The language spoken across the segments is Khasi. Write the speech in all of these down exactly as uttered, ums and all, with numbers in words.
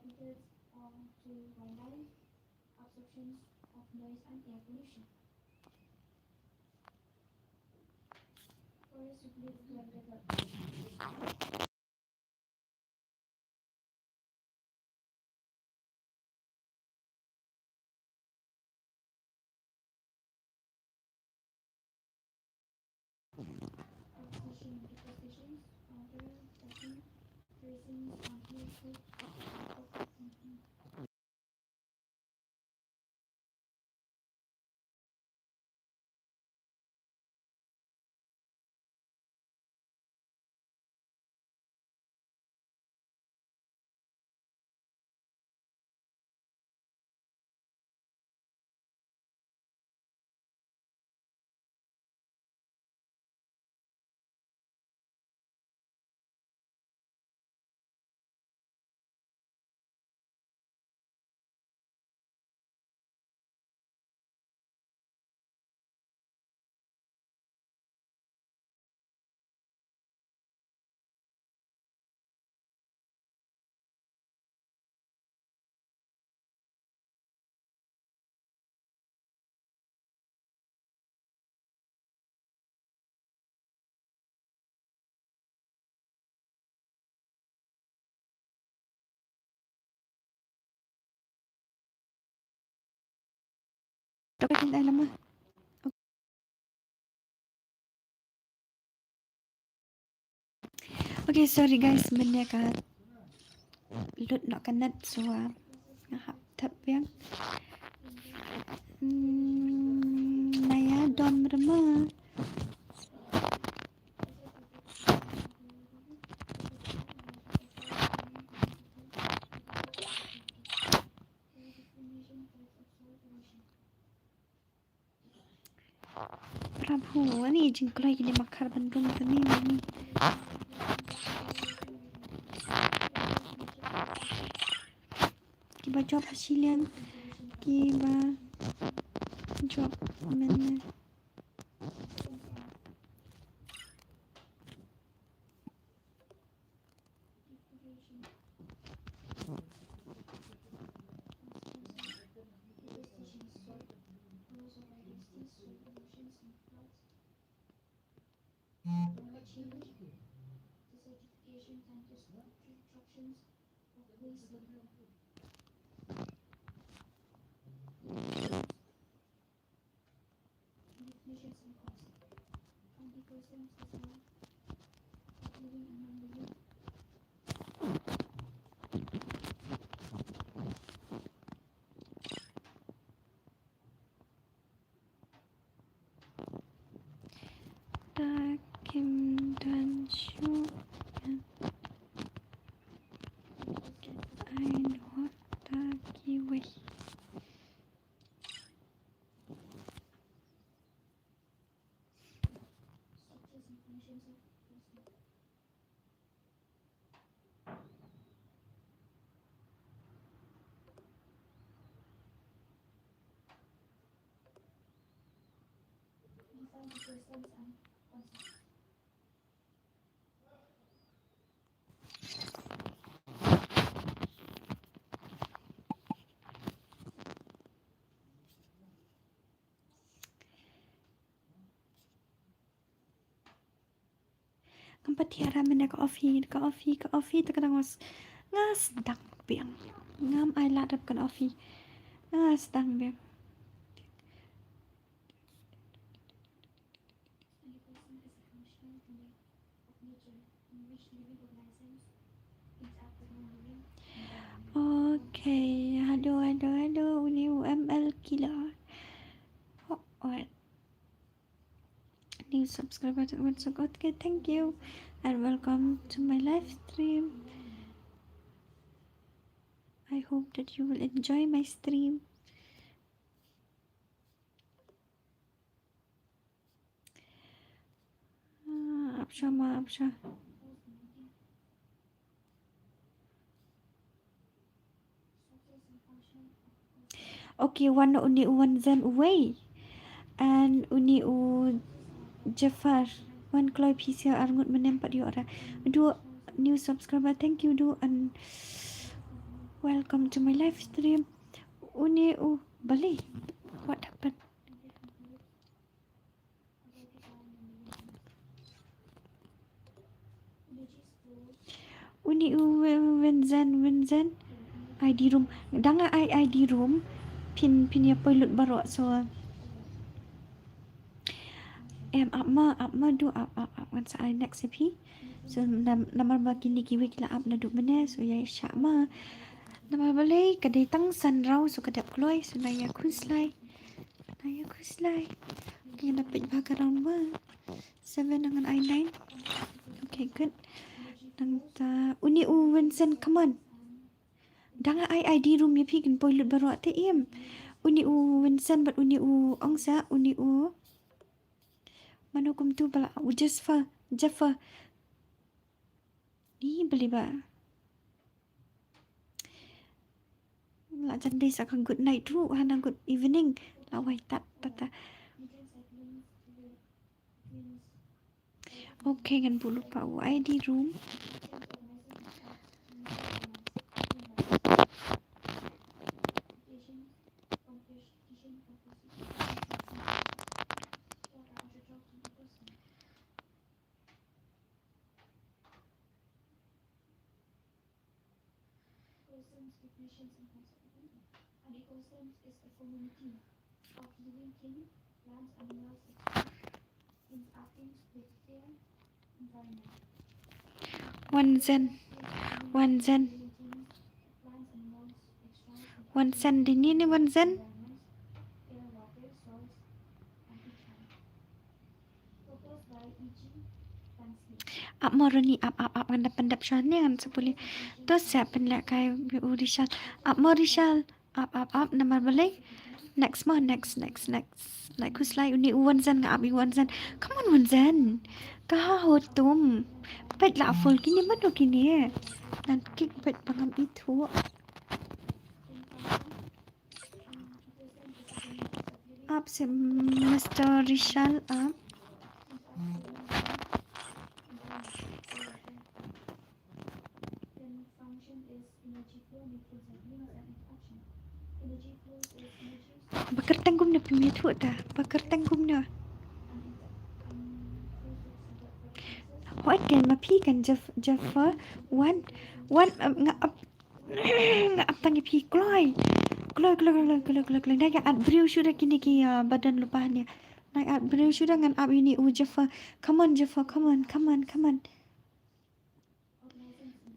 methods, um, to wildlife, absorptions of noise and air pollution. Forest replace land development. Deforestation, deforestation, uh, during cutting, grazing, uh, here, Okay, sorry guys, mynne ka lut noh ka net, so, uh, nga hap tap biang. Hmm, naya dom rema. Prabhu, ani jingkloi kine makhar ban dum tani mani. Kiba jop ha shiliang, kiba jop mane. Ta kim don shuh. Ai noh ta kiwei. Ngam pat thiah ra mynne ka ofi, ka ofi, ka ofi, te ka dang was. Nga sdang biang. Ngam ai lad dep ka ofi. Nga sdang biang. Okay, hello, hello, hello, uni u M L kila. Oh, what? New subscriber, one sec. Okay, thank you and welcome to my live stream. I hope that you will enjoy my stream. Ah, ap sha ma, ap sha. Okay, wan uni u wan zen uwei. And uni u Jafar. Wan kloi P C R ngut menem pat yu ora. Du new subscriber, thank you du and Welcome to my live stream. Uni u balei? What happened? Uni u Wenzen, Wenzen. I D room. Dang ai I D room. Phin, phin ïa poi lut baroh, so. Em, ap ma, ap ma, duh ap, ap, ap, ngan sa ai next ïa phi. So, nam-, namar ba kine kiwei ki la ap naduh mynne, so ïa shah ma. Namar balei ka dei tang san round, so ka dep kloi, so na ïa khuslai. Na ïa khuslai. Ngan da peit ba ka round ma. Seven ngan ai nine. Okay, good. Nangta, uni u Wenzen, come on. Dang ai I D room ïa phi, kin poi lut baroh te em. Uni u Wenzen bad uni u Ongsa, uni u. Mano kumtu ba la u Jasper, Jasper. Ni balei ba. La jan dei sa ka good night ruh, hana good evening. La wai tat, tat, tat. Okay, ngan buh lypa u I D room. Wenzen. Wenzen. Wenzen, dini ni Wenzen. Ap mo Roni, ap, ap, ap, ngan da pyndep shwa ne ngan sa pule. To sa pynleh kai u Rishal. Ap mo Rishal. Ap, ap, ap, namar balei. Next mo, next, next, next. Nai khuslai uni u Wenzen, nga ap ïa u Wenzen. Come on Wenzen. Ka ha ho tum. Peit la full kine mano kine. Ngan kick peit ba ngam ithuh. Ap se Mister Rishal ap. Ba kyrteng kumne, phi ïathuh ta. Ba kyrteng kumne. Hooid kan, ma phi kan Jeff, Jeffer. Wan, wan, um, nga ap, nga ap tang ïa phi. Kloi. Kloi, kloi, kloi, kloi, kloi, kloi. Nai ïa at briew shuh da kine ki, uh, ba don lypa hangne. Nai ap briew shuh da, ngan ap ïa uni u Jeffer. Come on Jeffer, come on, come on, come on.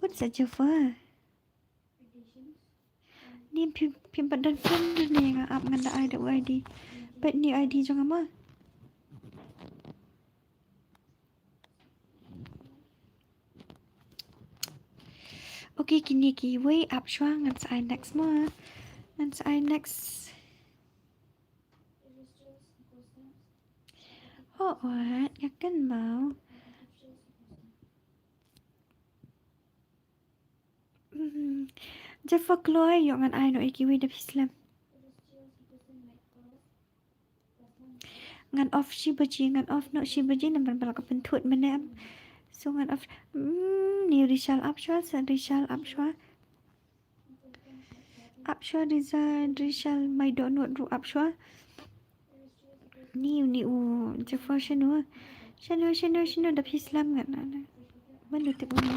What's a Jeffer? Ni phim, phim pat don friend ne, nga ap, ngan da ai da u I D. Peit ni I D jong nga ma. Okay, kine kiwei ap shwa, ngan sa ai next ma. Ngan sa ai next. Oh, wat, nga kynmaw. Hmm. Jeffer kloi, ïoh ngan ai noh ïa kiwei da phi slem. Ngan off shi baje, ngan off noh shi baje, namar ba la ka pynthut mynne em. So ngan off, hmm, ni Rishal ap shwa, sa Rishal ap shwa. Ap shwa Rishal, Rishal, mai dohnud ruh ap shwa. Ni, ni u Jeffer shano. Shano, shano, shano da phi slem ngan na. Mano tip uni.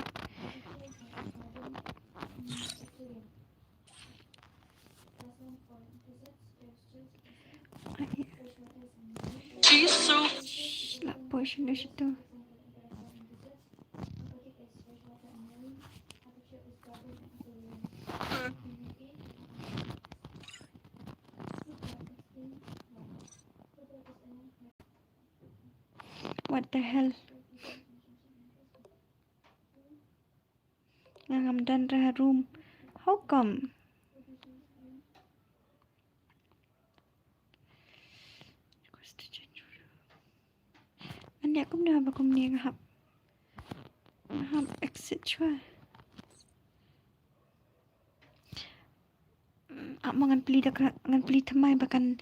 Shh, la poi shano shito. What the hell? Nga ngam don re ha room. How come? Ane kumne ba kumne nga hap. Nga hap exit shwa. Ap ma ngan plie da ka, ngan plie thymmai ba kan,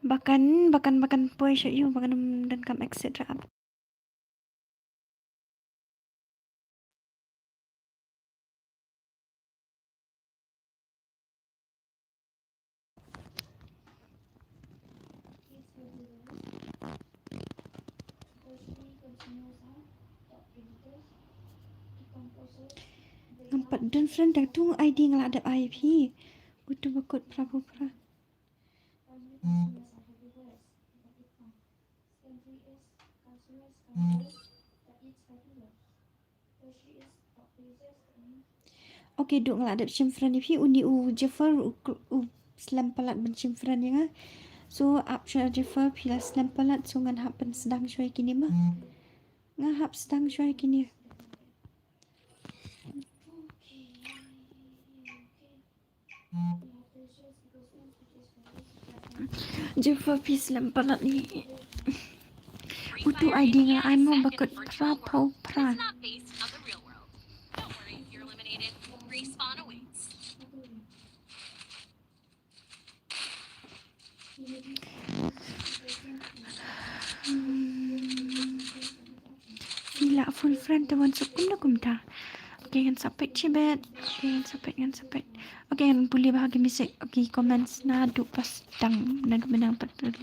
ba kan, ba kan, ba kan poi sha ïu, ba kan ym donkam exit ra ap. Ngam pat don friend, da tu I D nga la dep ai phi. Utu ba kut phra phra phra. Okay, duk nga la dep shim friend ïa phi, uni u Jeffer u, u slem palat ban shim friend ïa nga. So ap shuwa Jeffer, phi la slem palat, so ngan hap ban sdang shuwa ïa kine ma. Nga hap sdang shuwa ïa kine. Jeffer, phi slem palat ni. Utu I D nga ai mo ba kut phra phew phra. Phi la full friend te wan suk kumno kumta. Okay, ngan sa peit shibit. Okay, ngan sa peit, ngan sa peit. Okay, ngan pule bha ki message. Okay, comments naduh ba sdang, naduh mynta pat pule.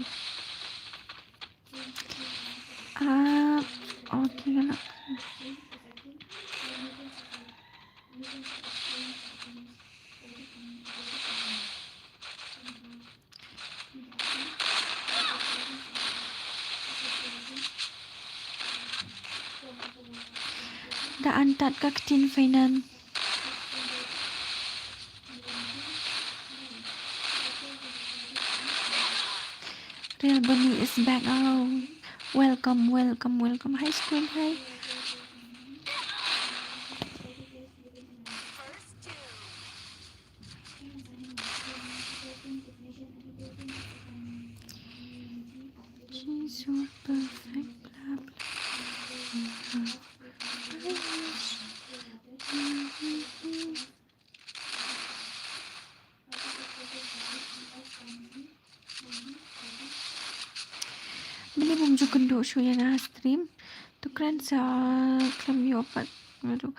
Ah, okay, ngan la. Da antat ka ktien finance. Real Bunny is back. Oh, welcome, welcome, welcome. Hi, Squid. Hi. She's so perfect, blah, blah, blah. Balei bym ju kynduh shuh ïa nga ha stream? To kren sa khlem ïoh pat. Aduh.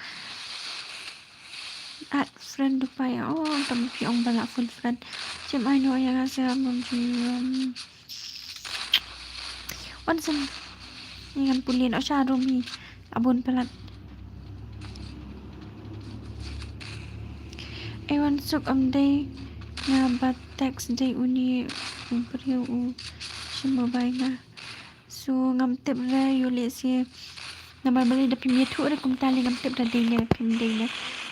Add friend duh pa ïa. Oh, tam phi ong ba la full friend. Jim ai noh ïa nga sa bym ju, um, wan shen. Ngan pule noh sha room hi. Abun palat. Ai wan suk, ym dei nga ba text, dei uni u briew u shim mobile nga. So ngam tip re, ïoh lehse namar balei da phim ïathuh re kumta, lei ngam tip da dei ne phim dei ne.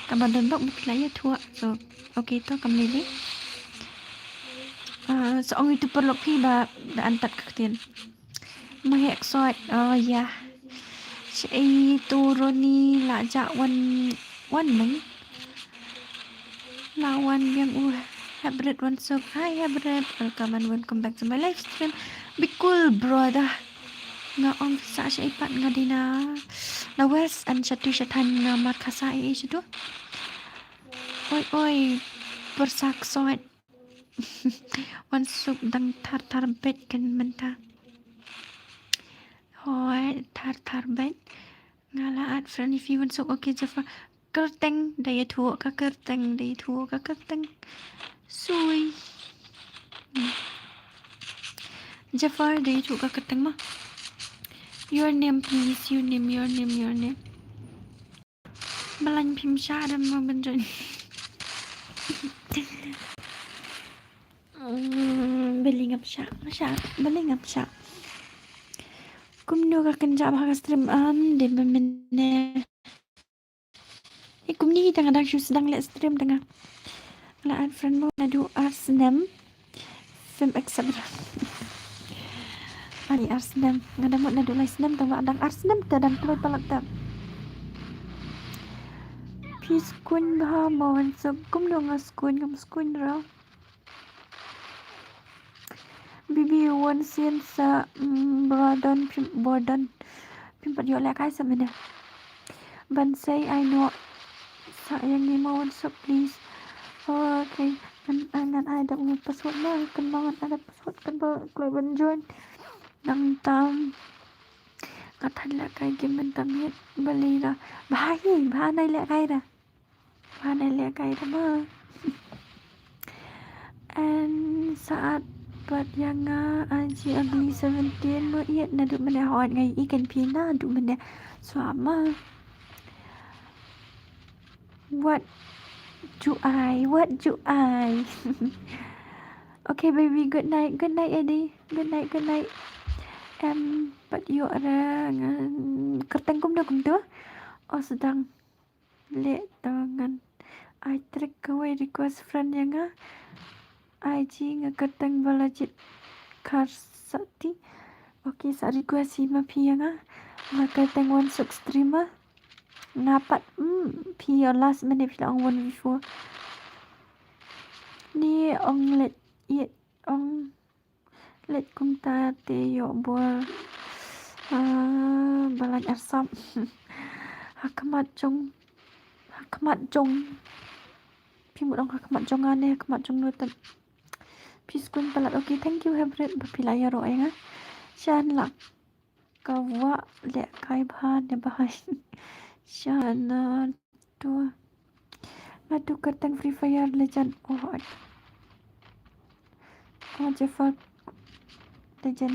Tangba don bok ba phi la ïathuh. So okay, to kam lei lei. Ah, sa ong ïa utu paralok phi ba da antat ka ktien. Mahek sot. Oh ïa. Shaei to Roni, la jah wan, wan meng. La wan biang u Hebret wan suk. Hi Hebret, welcome and welcome back to my live stream. Be cool brother. Nga ong sa shaei pat, nga dei na, na West and shatu shathan nga markhasa ei ei shatu. Oi oi. Pyrsa ksot. Wan suk dang thar thar beit kan mynta. Hoi, thar thar beit. Nga la add friend ïa phi wan suk. Okay, Jafar. Kyrteng, da ïathuh ka kyrteng, da ïathuh ka kyrteng. Sui. Hmm. Jafar, da ïathuh ka kyrteng ma. Your name, please. Your name, your name, your name. Malai phim shah da mo ban join. Mm, balei ngam shah, ngam shah, balei ngam shah. Kumno ka kynjah bha ka stream, am, dei ba mynne. Hi kumne hi tang nga dang shu sdang leh stream tang nga. La add friend mo naduh ar snem. Phim accept. Ani ar snem. Nga dang mut naduh lai snem, tang ba dang ar snem te dang kloi palat te. Phi skhun bha mo wan suk, kumno nga skhun, ngam skhun ra. Bibi wan sien sa, mm, Bordon, phim, Bordon. Phim pat ïoh lehkai sa mynne. Ban sei ai noh sa ïa ngi mo wan suk please. Okay. Ngan, ngan ai da u password mo, kan mo ngan ai da password kan ba kloi ban join. Nang tam. Nga than lehkai game mynta miet balei ra. Bha hi, bha nai lehkai ra. Bha nai lehkai ra ma. And sa add Pat ïa nga, aji ugly seventeen mo ïa naduh mynne, hooid nga ïohi kein phi naduh mynne. Shuwa ma. What do I? What do I? Okay, baby, good night. Good night, Eddie. Good night, good night. Em, pat ïoh re ngan kyrteng kumno kumto. Oh, sdang. Leh to ngan ai trick kawei, request friend ïa nga. I G nga kyrteng Balajied Kharsati. Okay, sa request hi ma phi ïa nga. Nga kyrteng Wansuk Streamer. Nga pat, mm, phi ïa last minute phi la ong one v four. Ni ong leh, ïa ong leh kumta te ïoh bor. Ah, ba lait arsap. Ha khmat jong, ha khmat jong. Phi mut ong ha khmat jong nga ne ha khmat jong no tam. Phi skun palat. Okay, thank you Hebret ba phi la ïaroh ïa nga. Shan la ka wah lehkai bha ne bha. Shan na to. Nga tu kyrteng Free Fire Legend. Oh, ai. Oh, Jafar Legend.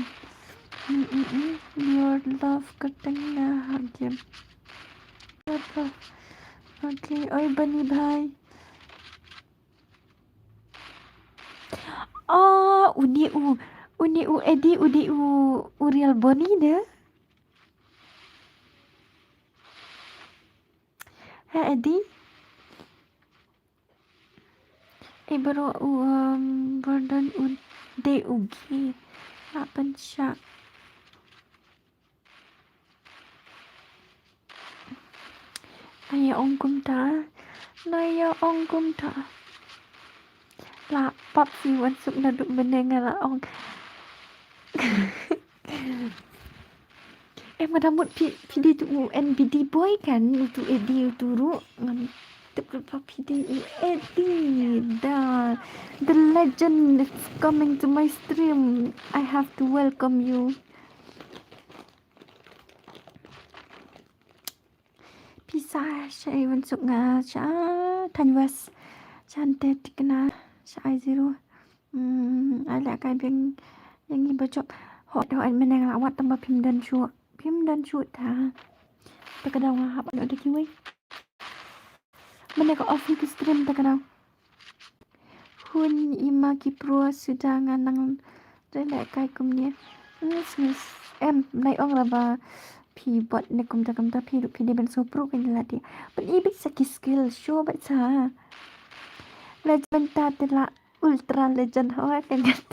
Mm, mm, mm. Your love kyrteng na ha game. Jafar. Okay, oi Bani bhai. Oh, uni u, uni u Eddie, uni u, u real Bonnie de. Ha, Eddie? Eh, baroh u, um, Gordon u dei u gay. La pynshah. Ai ong kumta. Nai ïa ong kumta. La pap phi Wansuk naduh mynne nga la ong. Em, nga da mut phi, phi dei tu u N B D boy kan, utu Eddie utu ruh. Ngam tip ruh ba phi dei u Eddie. Da, the legend is coming to my stream. I have to welcome you. Pisa sha i Wansuk nga sha Thaiñ West. Sha Antetikna sha i zero. Hmm, ai lehkai biang ïa ngi ba jop. Hooid, hooid, mynne nga la wad tang ba phim don shuh. Phim don shuh ta. Te ka daw nga hap noh da kiwei. Mynne ka off ïa ki stream te ka daw. Hun i ma ki pro suda nga nang lehkai kumne. Nges nges. Em, nai ong ra ba phi bot ne kumta kumta phi ruh phi dei ban sngewpruh kein la dei. Ban i bit sa ki skill show bad sa. Legend ta te la ultra legend ho ka ngat.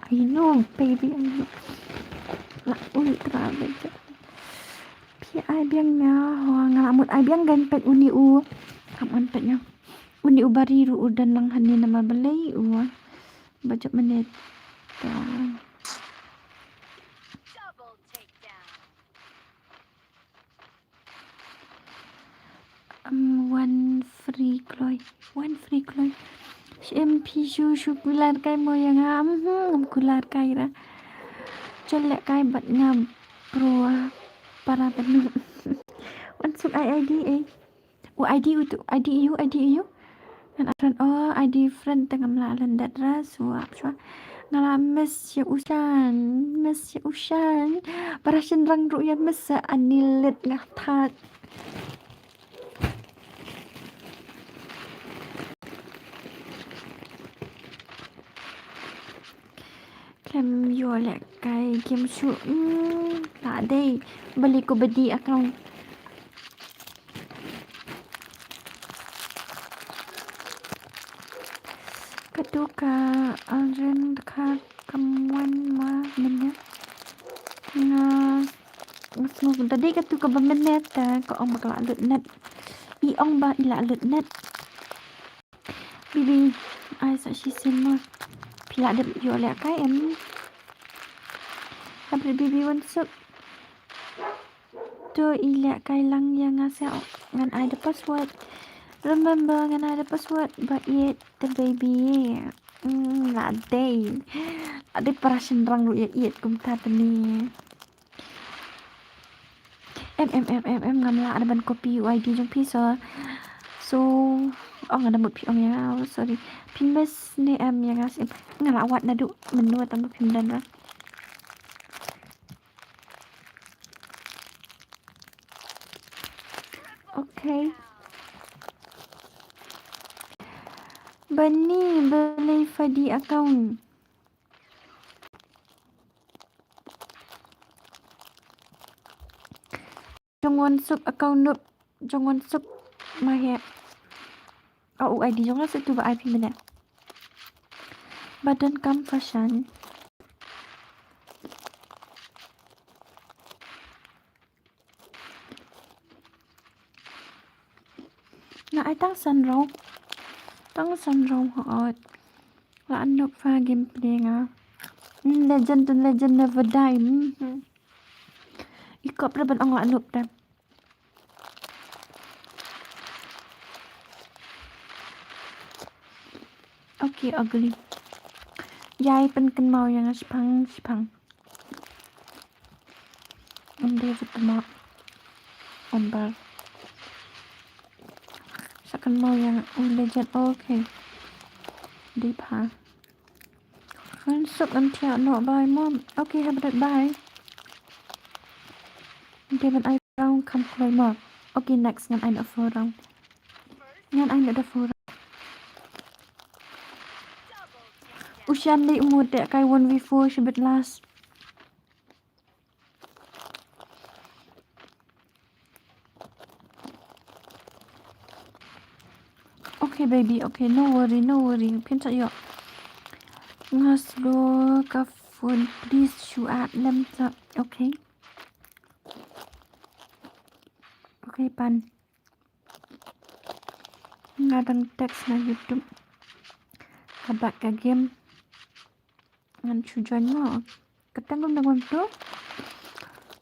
I know, baby, I know. La ultra legend. Phi ai biang nga ho, nga la mut ai biang gan peit uni u. Kam an peit nga. Uni u bari ruh u don lang hangne namar balei u ba jop mynne. Ta. Um, one free Chloe. One free Chloe. Shem phi shu shu kular kai mo ïa nga. Mhm, ngam kular kai ra. Chol lehkai bad nga bro. Para banu. Wansuk ai I D eh. U I D u tu, I D u, I D u. Ngan ai friend, oh, I D friend te ngam lah lyndet ra, suap shuwa. Nga la miss ïa u Shan, miss ïa u Shan. Para shynrang ruh ïa miss sa ani lit nga that. Khlem ïoh lehkai game shuh, hmm, la dei. Balei ko badi account. Katu ka Aldrin ka kam wan ma mynne. Nga, nga sngew da dei katu kaba mynne te ka ong ba ka la lut net. I ong ba i la lut net. Bibi, ai sa shisien mo. Phi la dep ïoh lehkai em. Hapdeng Bibi Wansuk. To i lehkai lang ïa nga sa ngan ai the password. Remember ngan ai the password ba ïeit te baby. Mm, la dei. La dei para shynrang ruh ïa ïeit kumta te ni. Em, em, em, em, em, ngam lah ban copy u I D jong phi so. So, Ong nga da mut phi ong ïa nga, oh, sorry. Phin best ne em ïa nga siem. Nga la wad naduh mynno tang ba phim don ra. Okay. Bani balei fa dei account. Jong wan suk account nup, jong wan suk ma he. Oh, u I D jong la suk tu ba ai phi mene. Ba don kam fashion. Nga ai tang san rau. Tang san rau hot. La anok fa gameplay nga. Mm, legend to legend never die. Mm-hmm. I kop ra ban ong la anok ta. Okay, ugly. Ïai pynkynmaw ïa nga shipang shipang. Ym dei ruh tma. Umbar. Sa kynmaw ïa nga u legend. Okay. Dei pha. Kan suk ngan thiah noh bye mom. Okay, have a good bye. Dei ban ai round kham kloi mo. Okay, next ngan ai noh four round. Ngan ai noh da four round. U Shan dei u mut dei kai one v four shibit last. Okay, baby, okay, no worry, no worry. Phin sa ïoh. Nga slow ka phone, please shu at lem sa. Okay. Okay, pan. Nga dang text na YouTube. Ka back ka game. Ngan shu join mo. Ka tang kum dang wan tu.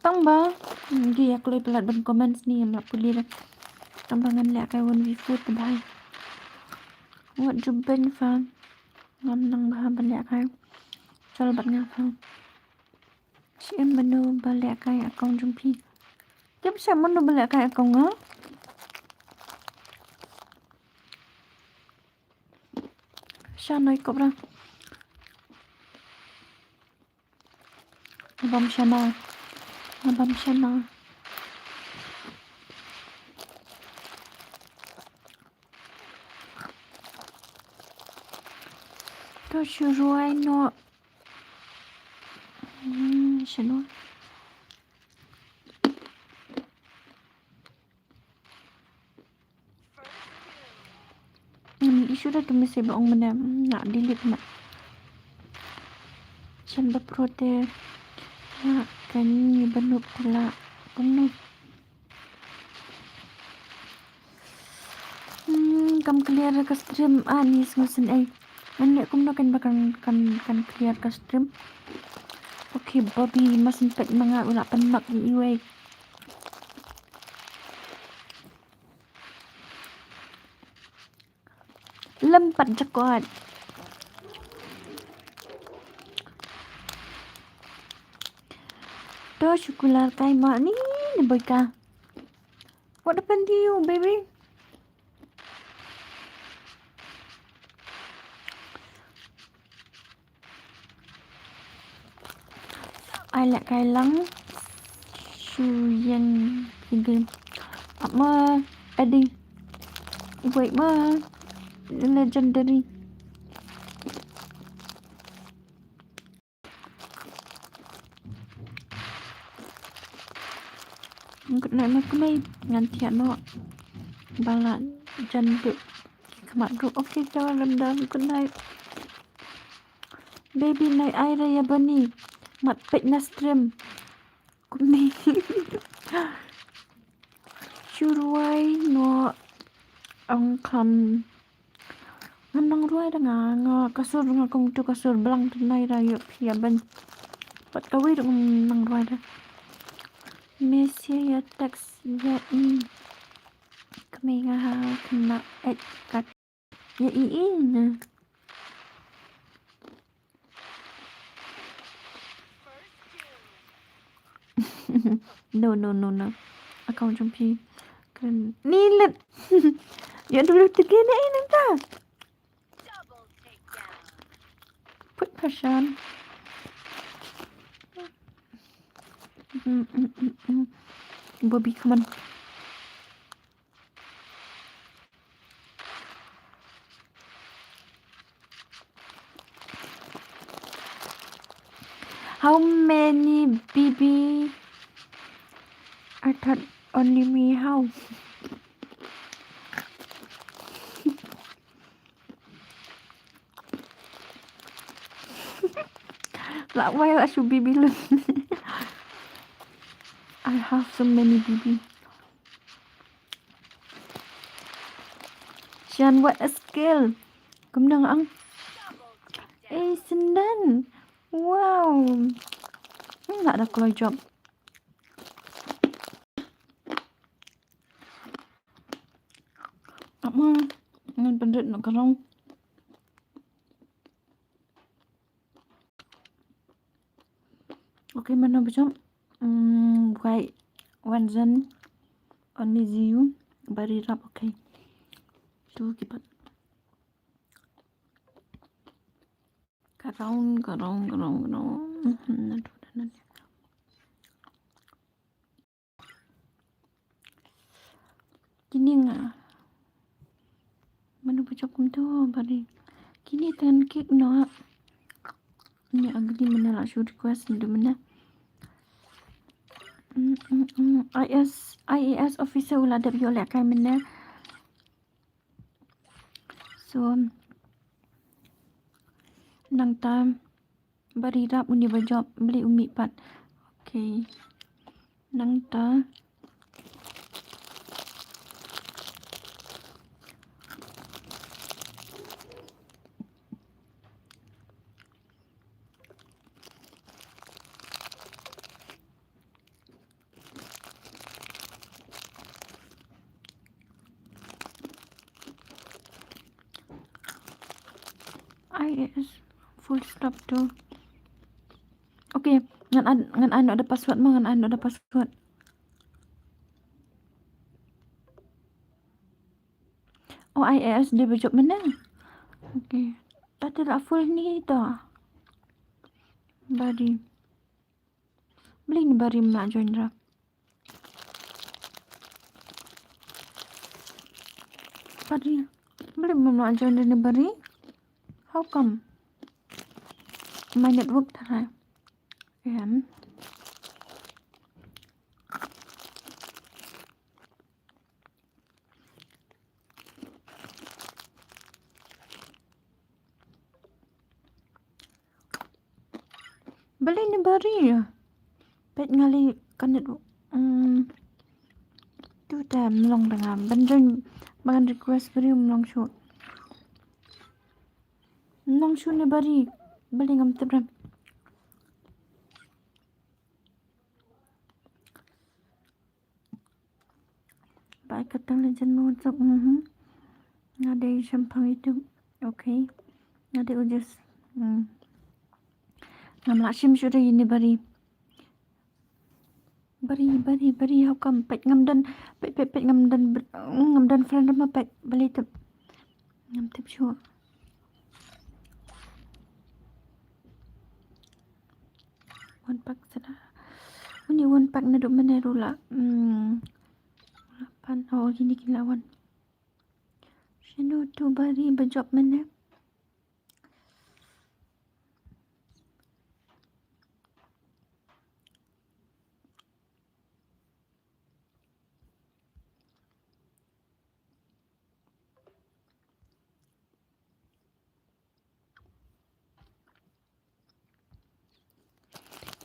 Tang ba. Hmm, ki ïa kloi palat ban comments ni ym lah pule. Tang ba ngan leh kai one v four te bhai. Wat ju ben fa. Ngam nang bha ban leh kai. Chal bat nga fa. Shem mano ba leh kai account jong phi. Kem shem mano ba leh kai account nga. Sha noi kop ra. Nga bam shana. Nga bam shana. To shu ruai noh. Hmm, shano. Ngam issue da tu message ba ong mane, hmm, nga delete na. Shan ba pro te. Ha, kan ni ba nup pula. Kumno. Hmm, kam clear ka stream ani sngew sngewsih. Ngan leh kumno kan ba kan, kan, kan clear ka stream. Okay, Bobby, masan pet manga ula penak di iwei. Lem pat jakot. To shu kular kai ma ni ni boy ka. What happened to you, baby? Ai leh kai lang. Shu ïeng tigim. Ap ma. Adi. Wait ma. Legendary. Good night ma kmie. Ngan thiah noh. Ba la jan duh. Khmat ruh. Okay, chào em đam. Good night. Baby nai ai ra ïa bani. Mat peit na stream. Kumne. Shu ruai noh ong kham. Ngam nang ruai da nga, nga ka sur nga kong tu ka sur blang tu nai ra ïoh phi ïa ban. Pat kawei ruh ngam nang ruai da. Message ïa text ïa i. Kmie nga ha khynnah eh kat ïa i i na. No, no, no, no. Account jong phi. Kren. Ni lit. Ïa dulu te gene eh nangta. Put passion. Mm, mm, mm, mm. Bobby, come on. How many B B? I thought only me. How? Lah wai lah shu B B lun. I have so many B B. Shan, what a skill. Kumno ang. Eh, Sindan. Wow. Hmm, lah da kloi jop. Apa? Ngan pendek nak kerang. Okay, mano bajop? Hmm, bukai Wanzan, Oniziu, Barirap, okay. Tu kipat. Karong, karong, karong, karong. Hmm, aduh, dah nanti. Kini nga. Mano bajop kumto, Bari. Kini ten kik no. Ni agli mena lah shu request ni mena. Mm, mm, mm. I A S, I A S officer u la dep ïoh lehkai mena. So, nangta Barirap, uni bajop, balei u mih pat. Okay. Nangta. I A S full stop tu. Okay, ngan ai, ngan ai noh da password mo, ngan ai noh da password. Oh, I A S dei bajop mynne. Okay. Te la full ni to. Bari. Balei ni Bari ym lah join ra. Bari. Balei ym lah join ra ni Bari? How come? My network tharai. Em. Balei ni Bari? Peit nga lei ka net. Hmm. Tu te ym long da nga. Ban join, ban request Bari ym long shuh. Ym long shuh ni Bari. Balei ngam tip re. Ba ka tang le jan mo tok, mhm. Nga dei shampang itu. Okay. Nga dei ujas. Hmm. Ngam lah shim shuh da ini Bari. Bari, Bari, Bari, how come? Peit ngam don, peit, peit, peit ngam don, br-, ngam don friend ma peit, balei tip. Ngam tip shuh. One pack sada. Uni one pack naduh mynne ruh la. Hmm. Lapan. Oh, kine ki la wan. Shano tu Bari bajop mynne.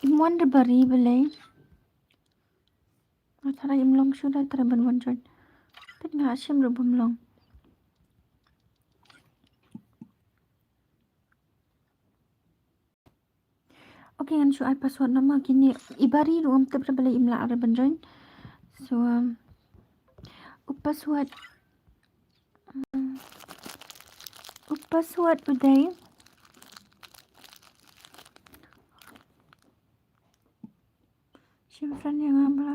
Im wan da Bari balei. Nga tharai im long shuh da tharai ban wan join. Peit nga shim ruh bym long. Okay, ngan shu ai password namar kine i Bari ruh ngam tip re balei im lah re ban join. So, um, u password, um, u password u dei. Shim friend ïa nga bla.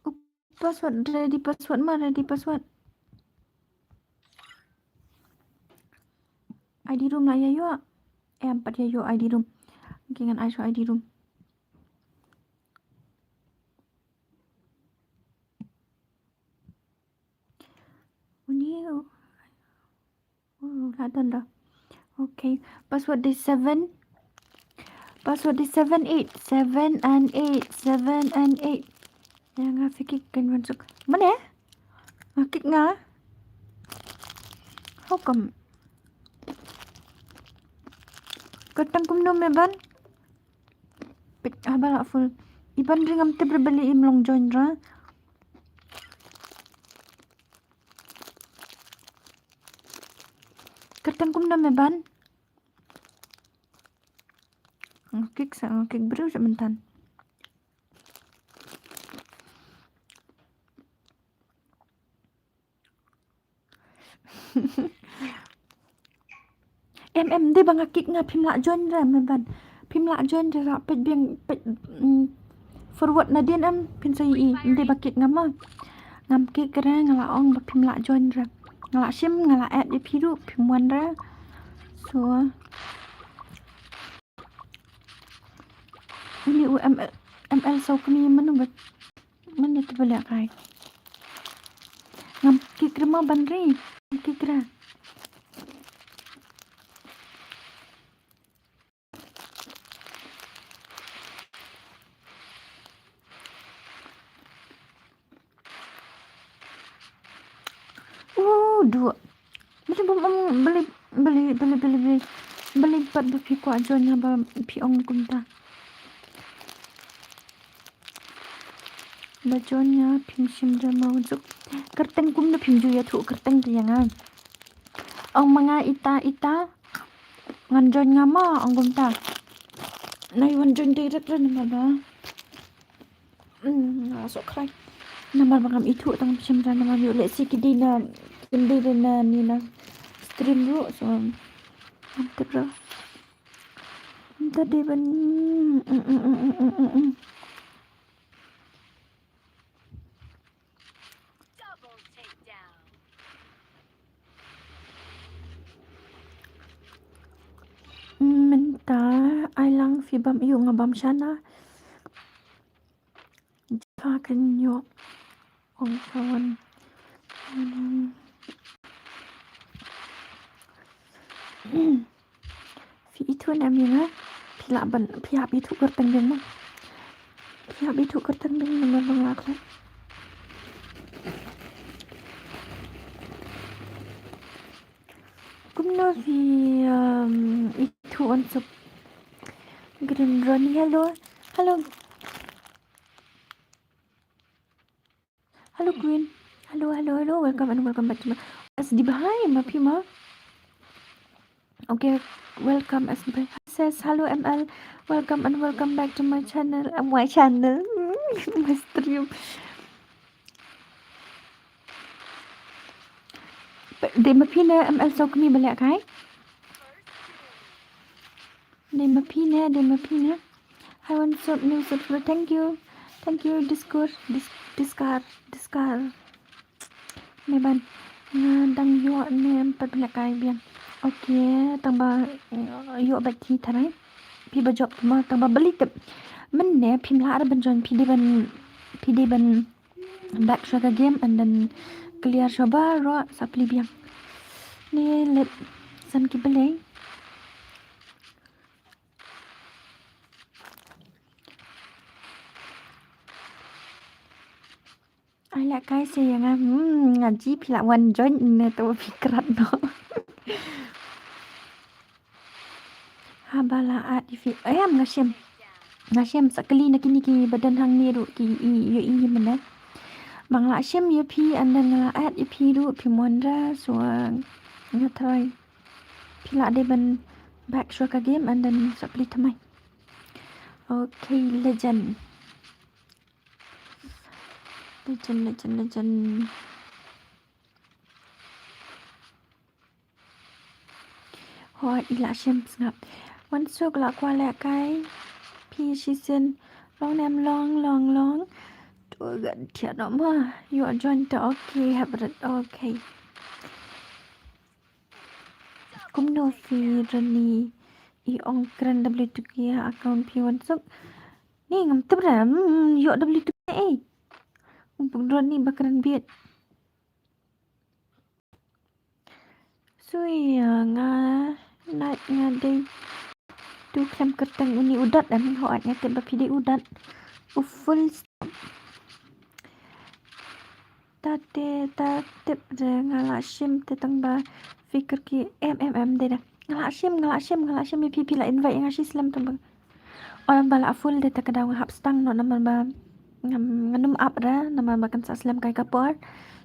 U password, ready password ma, ready password. I D room la ïa ïoh. Em pat ïa ïoh I D room. Ki ngan ai shuwa I D room. Uni, oh, oh, la don da. Okay, password di seven. Password di seven eight, seven and eight, seven and eight. Ïa nga phi kick kan wan suk. Mane? Nga kick nga. How come? Kyrteng kumno me ban? Pik, haba la full. I ban ring am tip re bali im long join ra. Kyrteng kumno me ban? Nga kick sa, nga kick briew sa myntan. Em, em, dei ba nga kick nga phim lah join re, me ban. Phim lah join re, ra peit biang, peit, mm, forward nadien em, phin sa ïohi, dei ba kick nga ma. Ngam kick re, nga la ong ba phim lah join re. Nga la shim, nga la add ïa phi ruh, phim wan re. So, uni u M L, M L Sawkmie mano ba, mano te ba leh kai. Ngam kick re ma ban ri, ngam kick re. Uh, duh. Beli bom, beli, beli, beli, beli, beli. Beli pat ba phi kwah join haba phi ong kumta. Ba join ïa phim shim da ma unsuk. Kyrteng kumno phim ju ïathuh kyrteng te ïa nga. Ong ma nga ita, ita. Ngan join nga ma, ong kumta. Nai wan join direct re namar ba. Hmm, nga la sohkhrai. Namar ba ngam ithuh tang ngam shim re namar ïoh lehse ki dei na, kim dei re na ni na stream ruh, so ngam tip re. Mynta dei ban, mm, mm. Mynta ai lang phi bam ïa nga bam shana. Jaka kan ïoh ong kawan. Phi ithuh ne em ïa nga? Phi lah ban, phi hap ithuh kyrteng biang ma. Phi hap ithuh kyrteng biang namar ba nga khlem. Kumno phi, um, ithuh unsuk? Green Ronnie, hello. Hello. Hello, Queen. Hello, hello, hello. Welcome and welcome back to my S D Bhai, ma phi ma. Okay, welcome S D Bhai. Says, "Hello, M L. Welcome and welcome back to my channel." Uh, my channel. My stream. Dei ma phi ne M L Sawkmie ba leh kai? Dei ma phi ne, dei ma phi ne. Hi, one shot new shot for, thank you. Thank you, Discord, Dis-, Discar, Discar. Me ban. Nga dang ïoh ne em pat leh kai biang. Okay, tang ba, uh, ïoh bad ki tharai. Phi ba jop ma tang ba beli tip. Mynne phim lah re ban join, phi dei ban, phi dei ban back shuwa ka game and then clear shuwa baroh sa plie biang. Ne leit san ki blei. Ai leh kai sha ïa nga, hmm, nga ji phi lah wan join ne to phi krat noh. Haba la add ïa phi. Em, nga shem. Nga shem sa kylli na kine ki ba don hangne ruh ki i, ïohi mynne. Ba nga la shem ïa phi and then nga la add ïa phi ruh phim wan re, so, uh, nga try. Phi lah dei ban back shuwa ka game and then sa plie thymmai. Okay, legend. Legend, legend, legend. Hooid, i la shem sngap. Wan suk la kwah leh kai. Phi shisien. Long ne em long, long, long. To gan thiah noh ma. Ïoh join to, okay, hap rit, okay. Kumno phi Rani i ong kren W two K ha account phi wan suk. Ni ngam tip re, mm, ïoh W two K ei. Um puk Rani ba kren biet. Sui, ah, nga nai nga dei tu khlem kyrteng uni u Dot em, hooid nga tip ba phi dei u Dot. U full stop. Ta te ta tip re nga la shim te tang ba phi kyrkieh em em em dei da. Nga la shim, nga la shim, nga la shim ïa phi, phi la invite ïa nga shi slem tang ba. Oi ba la full de ta ka daw nga hap sdang noh namar ba ngam, ngan ym ap re namar ba kan sa slem kai ka por.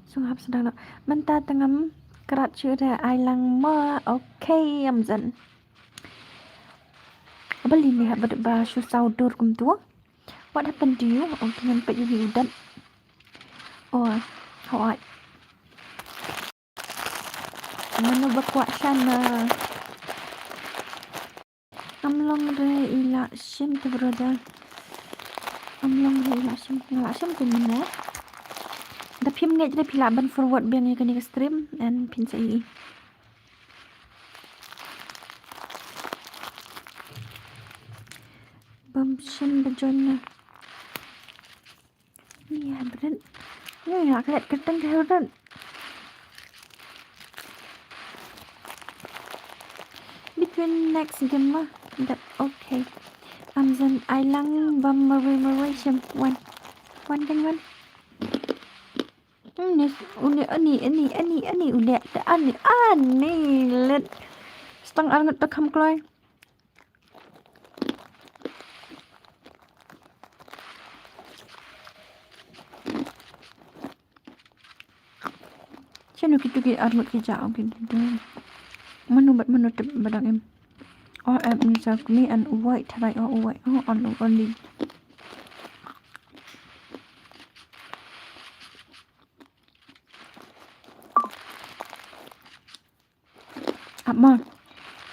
So nga hap sdang noh. Mynta te ngam krat shuh re ai lang mo. Okay, ym jan. Ba lini hap ba shu saw dur kumtu. What happened to you? Okay, ngan peit ïa u Dot. Oh, hooid. Mano ba kwah shana. Am long re i la shim te brother. Am long re i la shim, nga la shim te mynne. Da phim ngeit re phi lah ban forward biang ïa kane ka stream and phin sa ïohi. Bym shim ba join na. Ni ha Brent. Ni ha klet kyrteng ka ha Brent. Between next game ma. That okay. Am jan ai lang bam marwei marwei shem. Wan. Wan kan wan. Hmm, ni uni ani ani ani ani ule ani ani let. Stang ar ngat ta kham kloi. Shano kitu ki arngut ki ja, okay, dudun. Mano bad mano tip ba dang im. Oh, em, ni sa kmi an uwai tharai, oh, uwai. Oh, an uwai. Ap mo.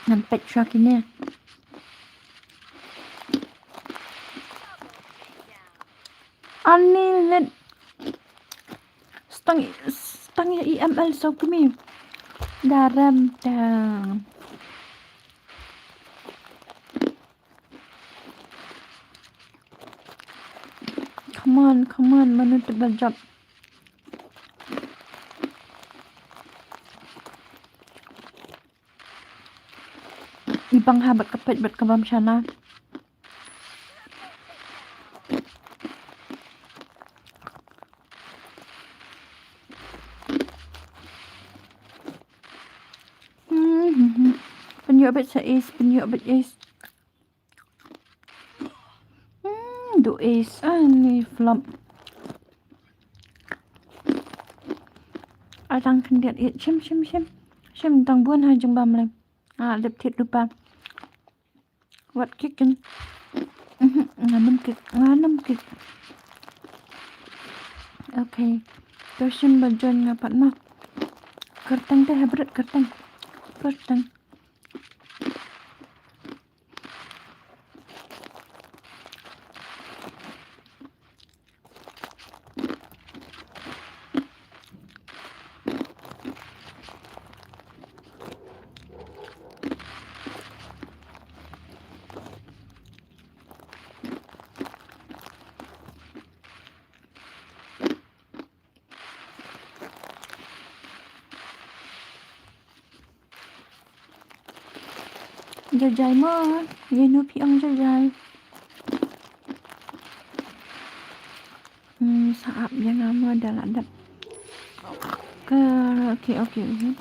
Ngan peit shuwa kine. Ani let. Stang, stang ïa i M L so kmi. Daram ta. Come on, come on, mano tip ba jop. I bang ha bad ka peit bad ka bam shana. Hmm, hmm, hmm. Pynïoh bad sa ace, pynïoh bad ace. Hmm, du ace, ani flop. Ai tang khyndiat ïa shim, shim, shim. Shim tang bun ha jingbam lem. Ah, dep thied lypa. Wat kick kan. Mhm, ngan ym kick, ngan ym kick. Okay. To shim ba join nga pat ma. Kyrteng te ha Brent kyrteng. Kyrteng. Jajai mo, ïa no phi ong jajai. Hmm, sa ap ïa nga mo da la dep. Ka, okay, okay, okay.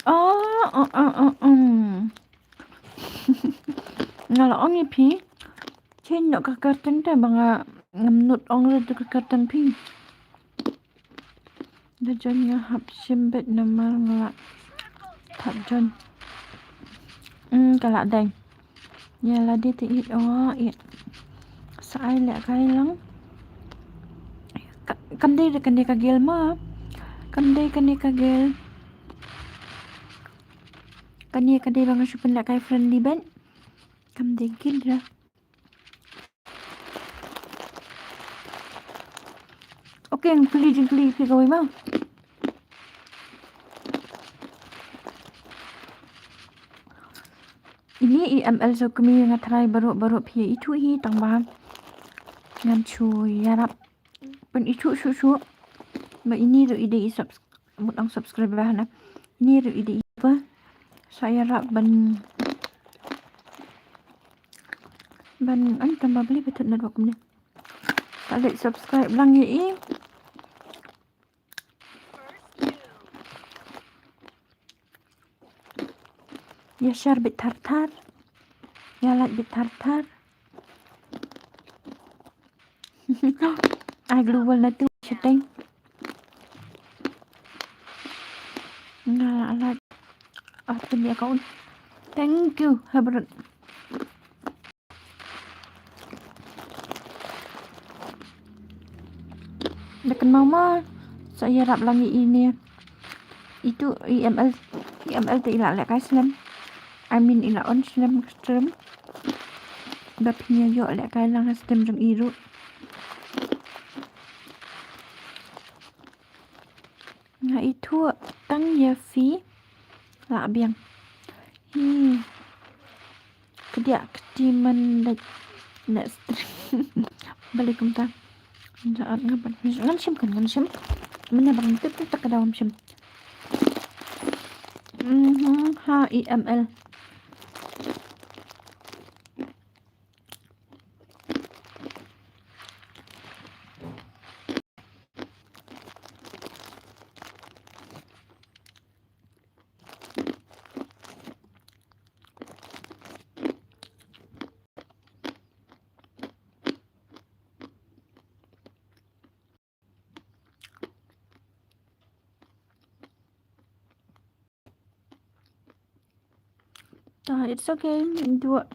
Oh, oh, oh, oh, um. Nga la ong ïa phi. Change noh ka kyrteng te ba nga ngam nud ong re tu ka kyrteng phi. Da join nga hap shim beit namar nga la thap join. Hmm, ka la dei. Ïa lade te ïeit, oh, ïeit. Sa ai leh kai lang. Ka, kam dei da kane ka gel ma. Kam dei kane ka gel. Kane ka dei ba nga shu pynleh kai friendly beit. Kam dei gel da. Okay, jingkylli, jingkylli phi kawei ma. Ini i M L Sokmi nga try baroh baroh phi ithuh hi tang ba ngan shu ïarap pynithuh shuh shuh. Ba ini ruh i dei i subs-, mut ong subscriber hana. Ini ruh i dei i ba sa ïarap ban, ban, an tang ba beli betul network kumne. Sa leh subscribe lang ïa i. Ïa share beit thar thar. Ïa like beit thar thar. Ai global na tu shiteng. Nga la like. Ah, pynïa account. Thank you, Hebron. Da kynmaw ma, sa ïarap lang ïa ine. Itu i M L, i M L te i la lehkai slem. I mean i la on slem ka stream. Ba phin ïa ïoh lehkai lang ha stream jong i ruh. Nga ithuh tang ïa phi la biang. Hi. Kdiah kti man da na stream. Balei kumta? Ngan shim kan ngan shim. Mynne ba ngam tip tip ta ka daw ngam shim. Mhm, ha i M L. Ta, it's okay. Do it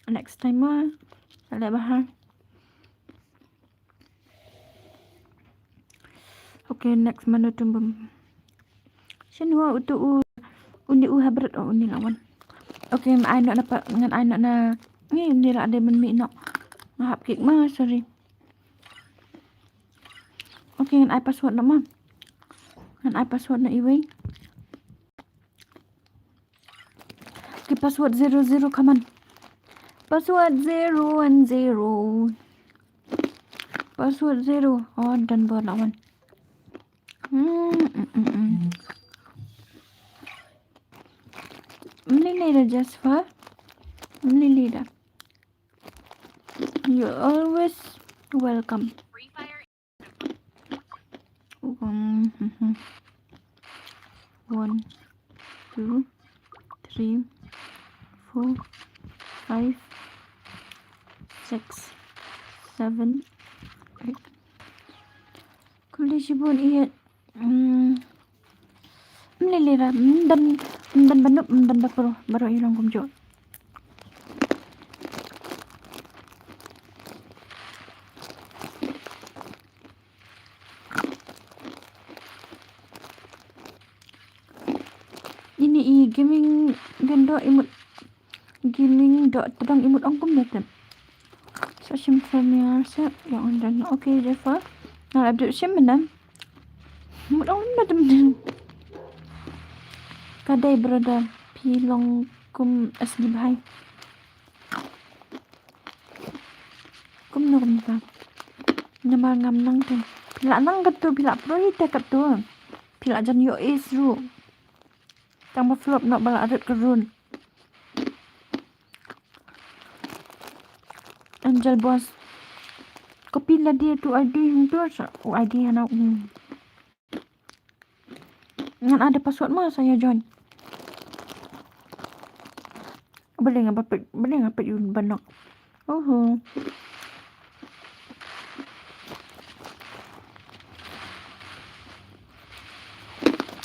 next time ma. Ala bahar. Okay, next mano tumbum. Shin wa utu u, uni u habret o uni lawan. Okay, ngan ai no na pa, ngan ai no na. Ni uni la de men mi no. Nga hap kik ma, sorry. Okay, ngan ai password na ma. Ngan ai password na iwei. Ki password zero zero, come on. Password zero and zero. Password zero. Oh, done bor lawan. Hmm, mm, mm, mm. Mlilida Jasper. Mlilida. You're always welcome. Um, mhm. One, two, three, four, five, six, seven, eight. Kuli shibun iat. Hmm. Mlili ra, mdan, mdan banup, mdan bapro, baroh i long kumjuh. Ini i gaming gando imut. Gaming dot tdong imut ong kumne tem. Sa shim premiere sa ïa ong dan. Okay, Jeffer. Nga la dep shim mynne. Mut ong mynne tem. Ka dei brother phi long kum S D bhai. Kumno kumta. Namar ngam nang te. Phi la nang katto, phi la pro hi te katto. Phi la jan ïoh ace ruh. Tang ba flop noh ba la rit ka run. Angel Boss. Copy la dia tu I D hangtu sa. U I D hana. Hmm. Ngan ada password ma sa ïa join. Balei nga ba peit, balei nga peit ïa u banok. Oho.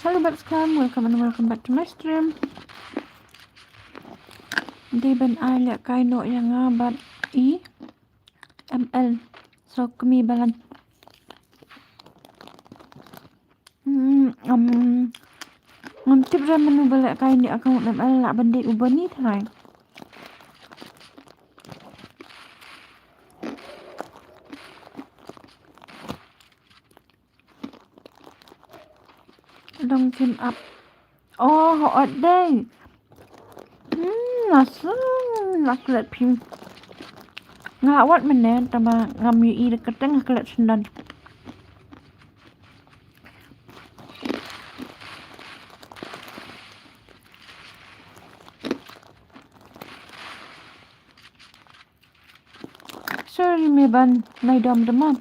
Hello, Babs Cam. Welcome and welcome back to my stream. Dei ban ai lehkai noh ïa nga bad i M L. So, kmie balan. Hmm, um, ngam tip re mano ba lehkai ne account M L lah ban dei u Boni trai. Long came up. Oh, hot day. Hmm, Nga sum la klet phi. Nga la wad mynne tama ngam ïohi da ka teng ha klet sendon. Sorry me ban nai dom dema.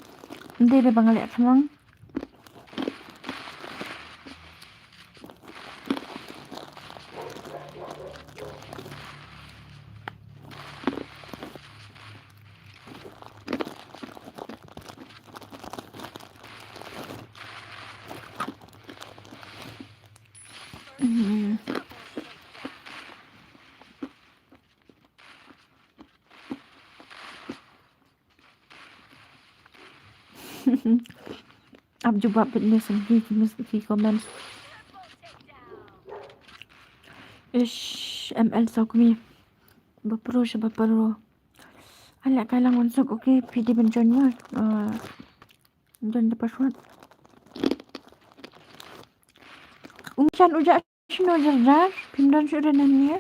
Nde de bang lek thamang. Ap jubab bit ne sum ki, ki, ki comments. Ish, M L sokmi. Ba pro sha ba pro. Ala kai lang wan sok, okay, phi dei ban join ma. Ah, join da password. Um chan uja shino jar jar, phim don shu renan ne.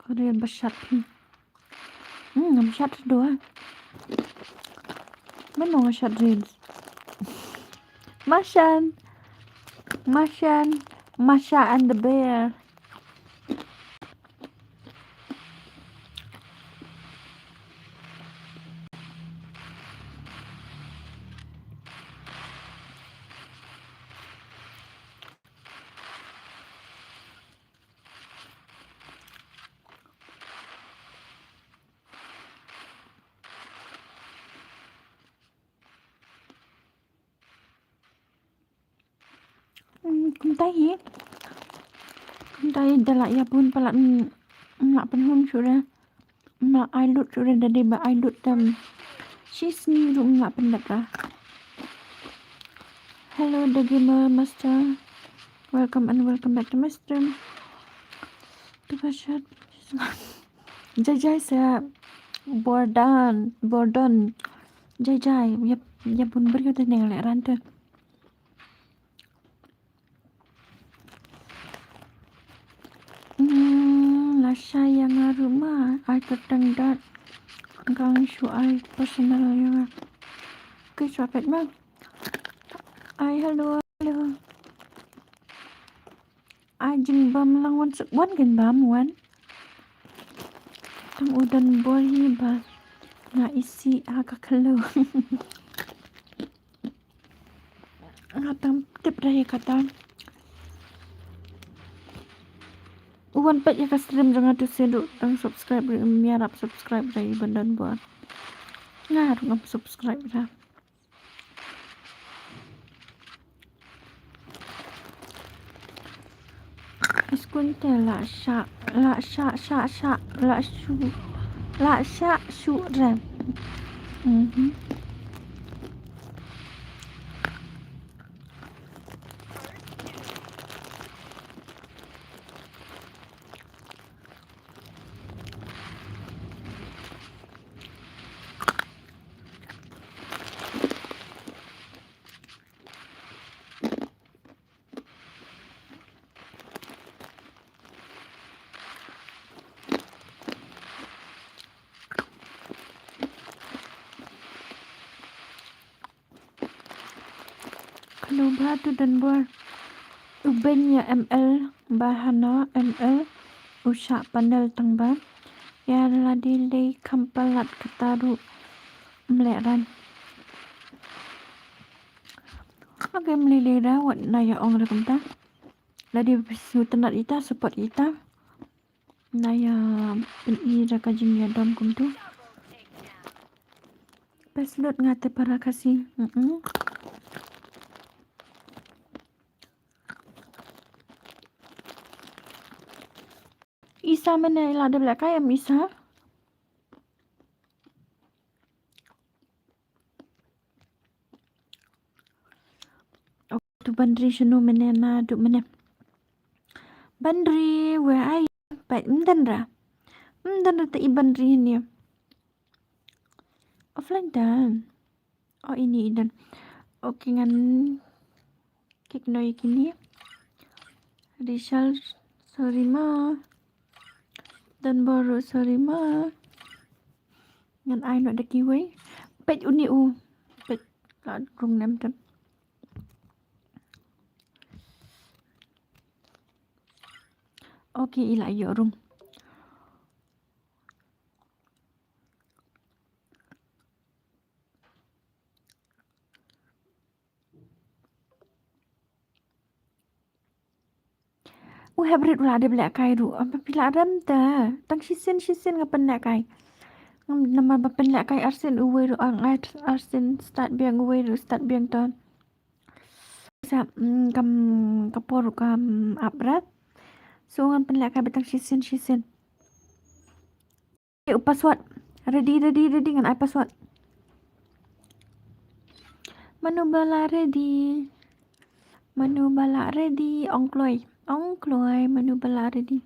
Korean ba shat phi. Hmm, ngam shat dua. Mano nga shat reels. Mashan. Mashan. Masha and the bear. Hmm, kumta hi. Kumta hi da la ïa bun palat, mm, mm, la pynhun shuh re. Mm, la ai lut shuh re, da dei ba ai lut tam. Shi sngi ruh mm, la pynlap ra. Hello, The Gamer Master. Welcome and welcome back to my stream. Tu ka shat. Jai jai sa Bordan, Bordon. Jai jai. Ïa, ïa bun briew te neng leh ran te. Hmm, la shai ïa nga ruh ma, ai kyrteng dat. Kang shu ai personal ïa nga. Okay, shu peit ma. Ai, hello, hello. Ai, jingbam lang wan suk wan kan bam wan. Tang u don bor hi ba nga isih ha ka khlo. Nga tang tip da hi kata. U wan peit ïa ka stream jong nga tu sien ruh tang subscribe ruh, ym ïarap subscribe da i ban don bor. Nga ruh ngam subscribe da. Iskunte la sha, la sha, sha, sha, la shu, la sha, shu re. Mhm. Khyndew bha tu don bor. U beiñ ïa M L ba hana M L u shah panel tang ba. Ïa lade lei kham palat kata ruh ym leh ran. Ag em lei lei da wat na ïa ong re kumta. Lade sngewtynnat ïa ita, support ïa ita. Na ïa pyni da ka jingïadom kumtu. Best lut nga te para Khasi. Mm-mm. Isa mane la dep leh kai em Isa? Oh, tu Bandri shano mane naduh mane. Bandri, where are you? Peit, ym don ra. Ym don ra te i Bandri hangne. Offline done. Oh, ini i don. Okay, ngan kik noi kini. Rishal, sorry ma. Don Boro, sorry ma. Ngan ai noh da kiwei. Peit uni u. Peit la rung nem tem. Okay, i la ïoh rung. U hep rit u la dep lehkai ruh. Ym phi la rem te. Tang shisien shisien nga pynlehkai. Ngam, namar ba pynlehkai arsien uwei ruh, ang ai arsien start biang uwei ruh start biang ton. Sa, mm, kam, ka por ruh kam ap rat. So ngan pynlehkai ba tang shisien shisien. Okay, u password. Ready, ready, ready, ngan ai password. Mano ba la ready? Mano ba la ready? Ong kloi. Ong kloi, mano ba la ready?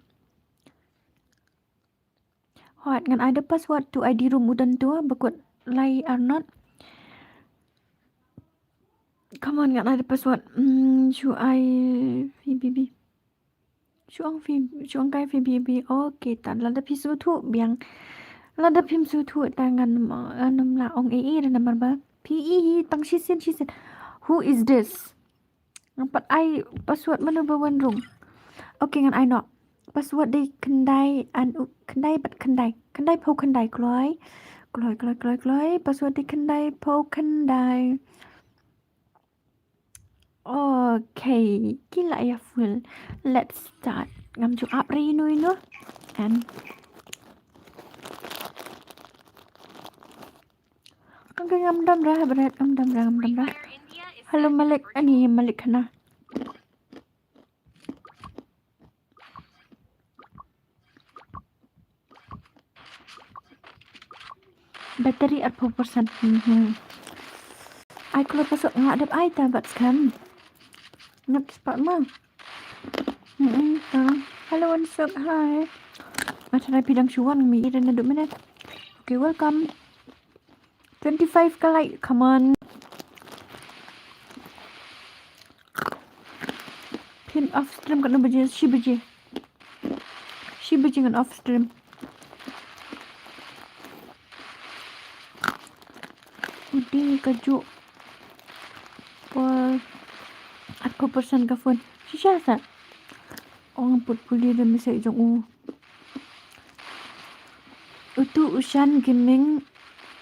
Hot, ngan ai da password tu I D room u don tu, ba kut lai ar not. Come on, ngan ai da password. Hmm, shu ai V B B. Shu ong phi, shu ong kai phi B B. Okay, ta lada phi sngewthuh biang. Lada phim sngewthuh ta ngan, ngan ym lah ong ei ei namar ba phi i hi tang shisien shisien. Who is this? Ngan pat ai password mano ba wan rung. Okay, ngan ai noh. Password dei khyndai an u, khyndai bad khyndai. Khyndai phew khyndai kloi. Kloi, kloi, kloi, kloi. Password dei khyndai phew khyndai. Okay, ki la ïa full. Let's start. Ngam ju ap re ino ino. And okay, ngam dam ra, bret, ngam dam ra, ngam dam ra. Hello Malik, ani Malik khana. Battery arphew percent. Mhm. Ai kloi password nga dep ai ta bad skhem. Ngap spot ma. Mhm. Hello Unsuk, hi. Nga tharai phi dang shu wan, mi i da naduh mynne. Okay, welcome. Twenty-five ka like, come on. Phin off stream katno baje, shi baje. Shi baje ngan off stream. Udi ka juk. Pol. Arphew percent ka phone. Shisha sa. Ong put puli da message jong u. Utu u Shan Gaming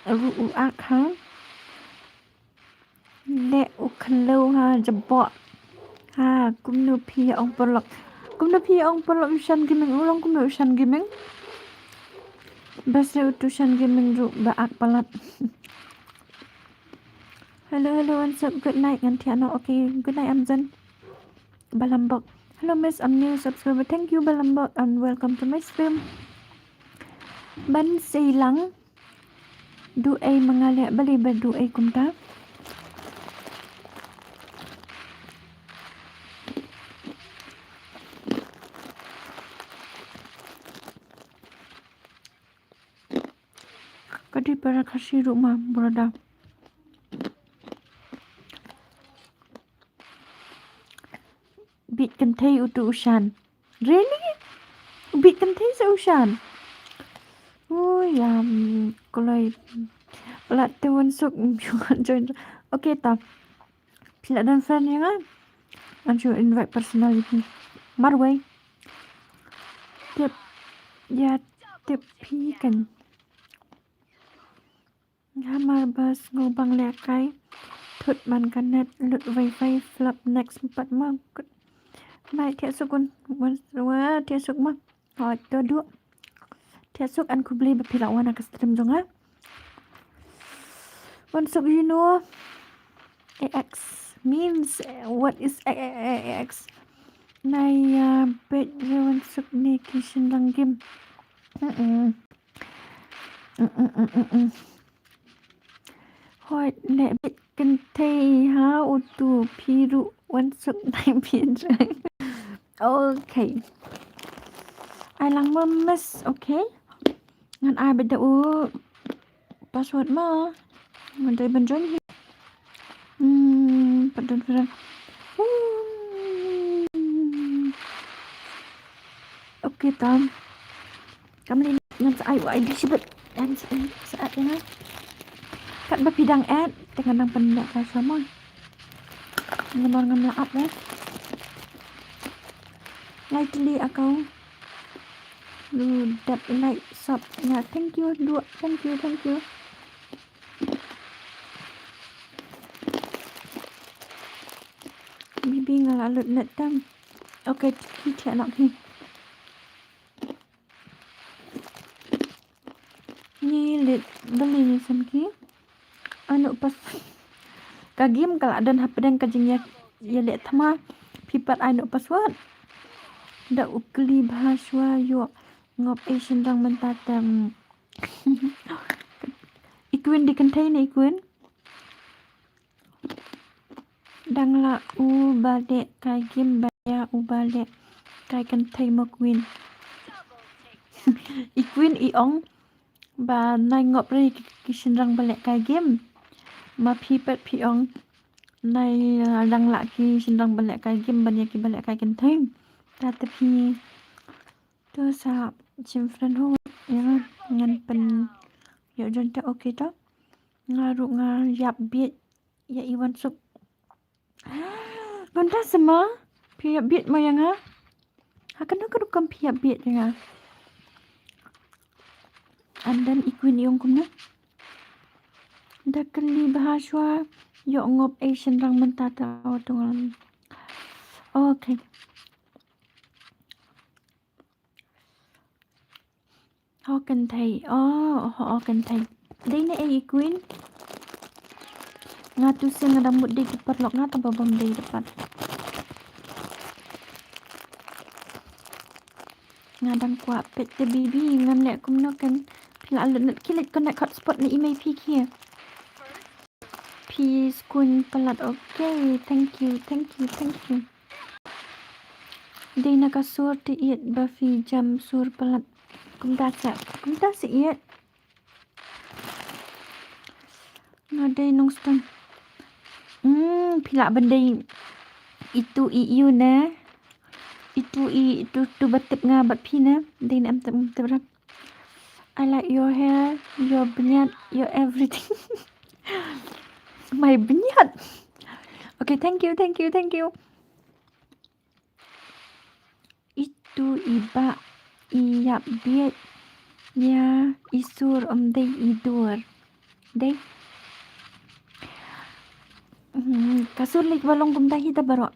ruh u ak ha. Le u khlew ha jabok. Ha, kumno phi ong paralok. Kumno phi ong paralok u Shan Gaming, u long kumno u Shan Gaming. Bas le utu Shan Gaming ruh ba ak palat. Hello, hello, what's up? Good night, ngan thiah noh. Okay, good night, Amazon. Balambok. Hello, Miss, I'm new subscriber. Thank you, Balambok, and welcome to my stream. Ban sei lang. Du ei ma nga leh balei ba du ei kumta. Ka dei para Khasi ruh ma, brother. Bit kynthei utu u Shan. Really? Bit kynthei sa u Shan. Ui, ya, mm, kloi. Palat te Unsuk, mm, join. Okay, ta. Phi la don friend ïa nga? Ngan shu invite personal ïa phi. Marwei. Tip. Ya, tip phi kan. Hamar bas ngobang lehkai. Thut man ka net lut wifi flop next pat ma. Mai thiah suk un, wan wa thiah suk ma. Hoi to du. Thiah suk, an khublei ba phi la wan ha ka stream jong nga. Wan suk, you know. A X means, eh, what is A X? Nai, uh, bet wan suk ne ki shin lang game. Mm-mm. Mm, mm, mm, mm, mm. Hoi, ne bit kynthei ha utu phi ruh wan suk nai phi. Okay. Ai lang ma miss, okay. Ngan ai bit da u password ma. Ngan dei ban join hi. Hmm. Pat don friend. Okay, tam. Kam lei ngan sa ai u I D shibit. Ngan sa ai, sa ai ïa nga. Katba phi dang add, te ngan dang pynmih ka shuwa mo. Namar ngam lah ap eh. Lai tylli account. Lu dep like sub nga. Thank you, duh. Thank you, thank you. Bibi nga la lut net tam. Okay, ki thiah nok hi. Ngi leit balei ngi sem ki. Ai noh pas. Ka game ka la don hapdeng ka jingïa, ïaleh thma. Phi pat ai noh password. Da u kli bha shuwa ïoh ngop ei shynrang mynta te. I Queen dei kynthei ne i Queen? Dang lah u ba leh kai game ba ïa u ba leh kai kynthei mo Queen. I Queen i ong ba nai ngop re ki, ki shynrang ba leh kai game. Ma phi pat phi ong nai, ah, dang lah ki shynrang ba leh kai game ban ïa ki ba leh kai kynthei. Ta te phi to sa shim friend ho ïa nga ngan pyn ïoh join ta, okay to. Nga ruh nga ïap bieit ïa i Wansuk. Mynta sema phi ïap bieit mo ïa nga. Ha kano ka rukom phi ïap bieit ïa nga. And then i Queen i ong kumne. Da kylli bha shuwa ïoh ngop ei shynrang mynta te o tong. Okay. Ho kynthei. Oh, ho, ho kynthei. Dei ne ei i Queen? Nga tu sien nga dang mut dei ki paralok nga tang ba bym dei da pat. Nga dang kwah peit te Bibi ngan leh kumno kan phi la lut net ki leit connect hotspot ne i mei phi ki. Phi skun palat, okay, thank you, thank you, thank you. Dei na ka sur te iet ba phi jam sur palat. Kumta sa, kumta sa iet. Nga dei nongstun. Hmm, phi lah ban dei itu i iu ne. Itu i itu tu ba tip nga bad phi ne. Dei ne em tip em tip rap. I like your hair, your bniat, your everything. My bniat. Okay, thank you, thank you, thank you. Itu i ba i ïap bieit ïa i sur ym dei i dur. Dei. Hmm, ka sur lei ba long kumta hi ta baroh.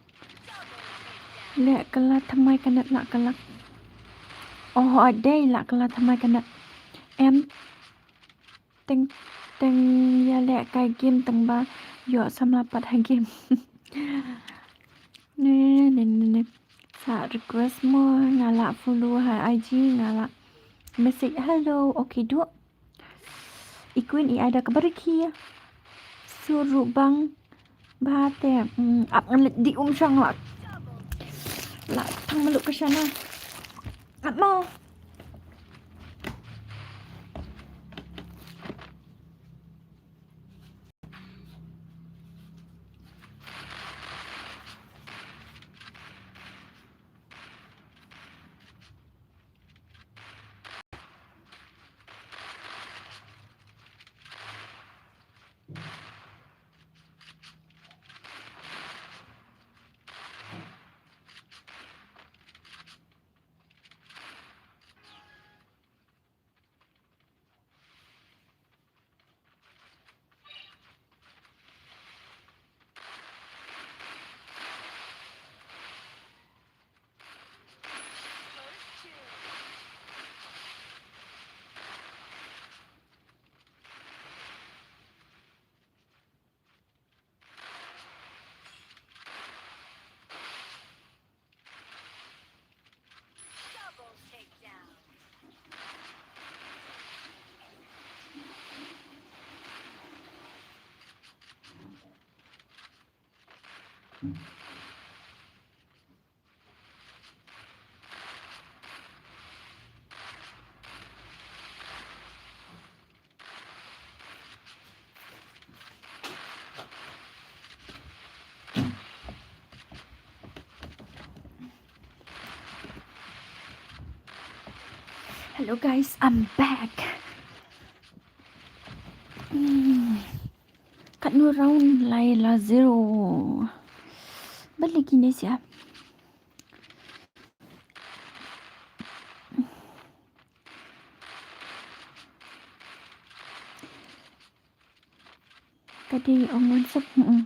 Leh kylla thymmai ka net lah kylla. Oh, dei lah kylla thymmai ka net. Em teng teng ïaleh kai game tang ba ïoh samla pat ha game. Ne ne ne ne. Sa request mo nga lah follow ha I G nga lah message hello. Okay duh. I Queen i ai da kaba rikhi. Sur ruh bang bha te, mm, ap ngan leit dih um shong lah. Lah thang malu ka shana. Ap mo. Hello guys, I'm back. Hmm. Katno round lai la zero. Balik ini siap. Ka dei ong Wansuk, mm.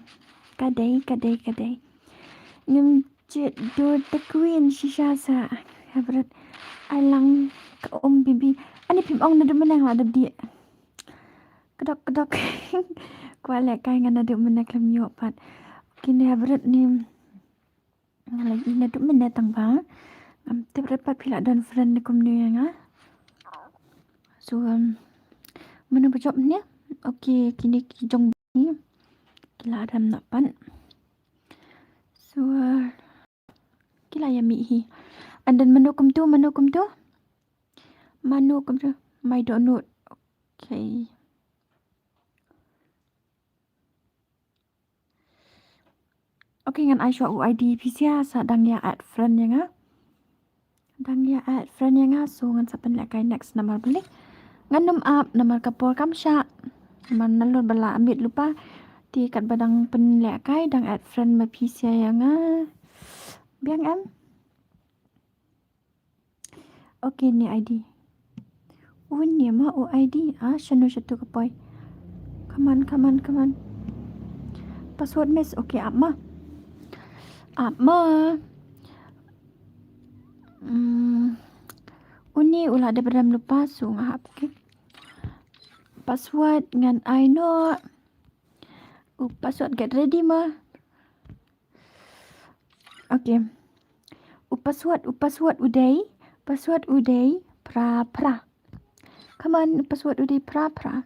Ka dei, ka dei, ka dei. Ngim jied dur te kwin shisha sa. Hynrei ai lang ka um bibi. Ani phim ong naduh mynne nga la dep dih. Kdok, kdok. Kwah lehkai nga naduh mynne khlem ïoh pat. Kine hynrei ni. Nga la ïohi naduh mynne tang ba ngam tip re pat phi la don friend ne kumno ïa nga. So, um, mano ba jop ne? Okay, kine ki jong ni ki la dam na pat. So, uh, ki la ïa mih hi. And then mano kumto, mano kumto? Mano kumto? My Dohnud. Okay. Okay, ngan ai shuwa u I D phi sia sa dang ïa add friend ïa nga. Dang ïa add friend ïa nga, so ngan sa pynlehkai next namar balei. Ngan ym ap namar ka por kam shah. Namar nalor ba la mih lypa. Te katba dang pynlehkai dang add friend ma phi sia ïa nga. Biang em? Okay, ne I D. Une ma u I D. Ah, shano shato ka poi. Come on, come on, come on. Password miss. Okay, ap ma. Ap ma. Hmm. Une u la dep rem lypa, so nga hap, okay. Password ngan ai noh. U password, get ready ma. Okay. U password, u password u dei, password u dei phra phra. Come on, u password u dei phra phra.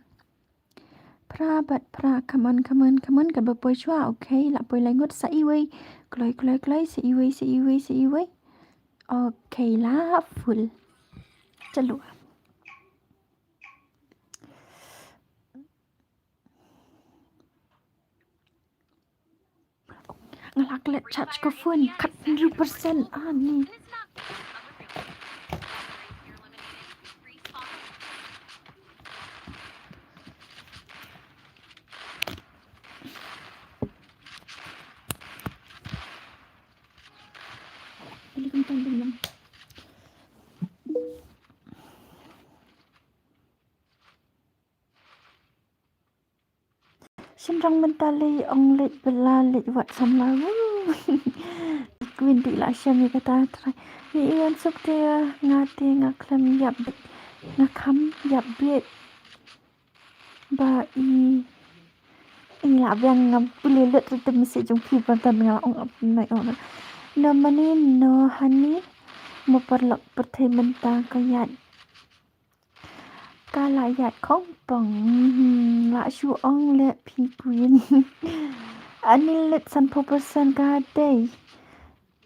Phra bad phra, come on, come on, come on, katba poi shuwa, okay, la poi lai ngut sa iwei, kloi, kloi, kloi, sa iwei, sa iwei, sa iwei. Okay, la full. Chalu. Nga la klet charge ka phone kat hynriew percent ani. Ini kentang, kentang. Shynrang mynta lei ong leit bylla leit wad samla. Woo. Kwin te la shem ïa kata trai. Ïa i Wansuk te nga te nga khlem ïap bit. Nga kham ïap bit. Ba i, i la biang ngam pule lut ruh te message jong phi ba don nga la ong ap nai ong. No money, no honey. Mo paralok pyrthei mynta ka ïaid. Ka la ïaid khongpong, hmm, la shu ong leh phi kwin. Ani lut sanphew percent ka dei.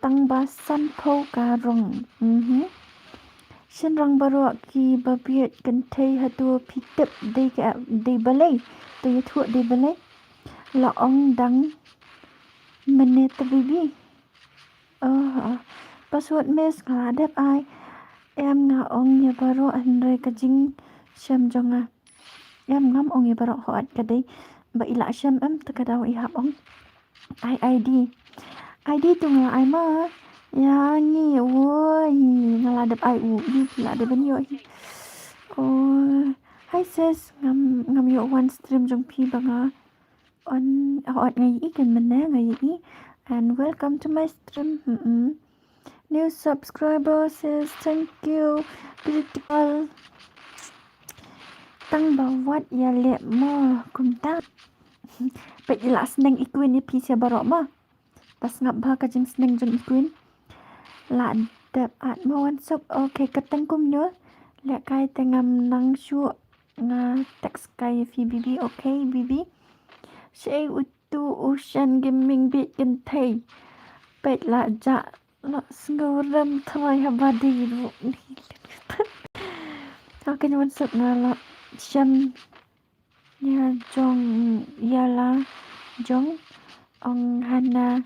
Tang ba sanphew ka rung. Mhm. Shynrang baroh kiba bieit kynthei hato phi tip dei ka, dei balei. To ïathuh dei balei. La ong dang mynne te bibi. Oh, oh. Password miss nga la dep ai. Em nga ong ïa baroh hynrei ka jingshem jong nga. Em ngam ong ïa baroh hooid ka dei. Ba i la shem em te ka daw i hap ong. Ai I D. I D tu nga la ai ma. Ïa ngi woi. Nga la dep ai u i ki la dep ban ïoh hi. Oh. Hi sis, ngam, ngam ïoh wan stream jong phi ba nga on, oh, nga ïohi kan mynne nga ïohi. And welcome to my stream. Mm-mm. New subscriber says thank you. Critical. Tang ba wat ïa leh mo kumta. Peit ïa la sneng i kwin ïa phi sia baroh mo. Ba sngap bha ka jingsneng jong i kwin. La dep at mo Wansuk. Okay, ka teng kumno. Lehkai te ngam nang shuh. Nga text kai ïa phi bibi. Okay bibi. Shei utu u shen gaming bit kynthei. Peit la jah la sngew rem trai haba dei ruh. Okay Wansuk nga la shem. Ïa jong, ïa la jong ong hana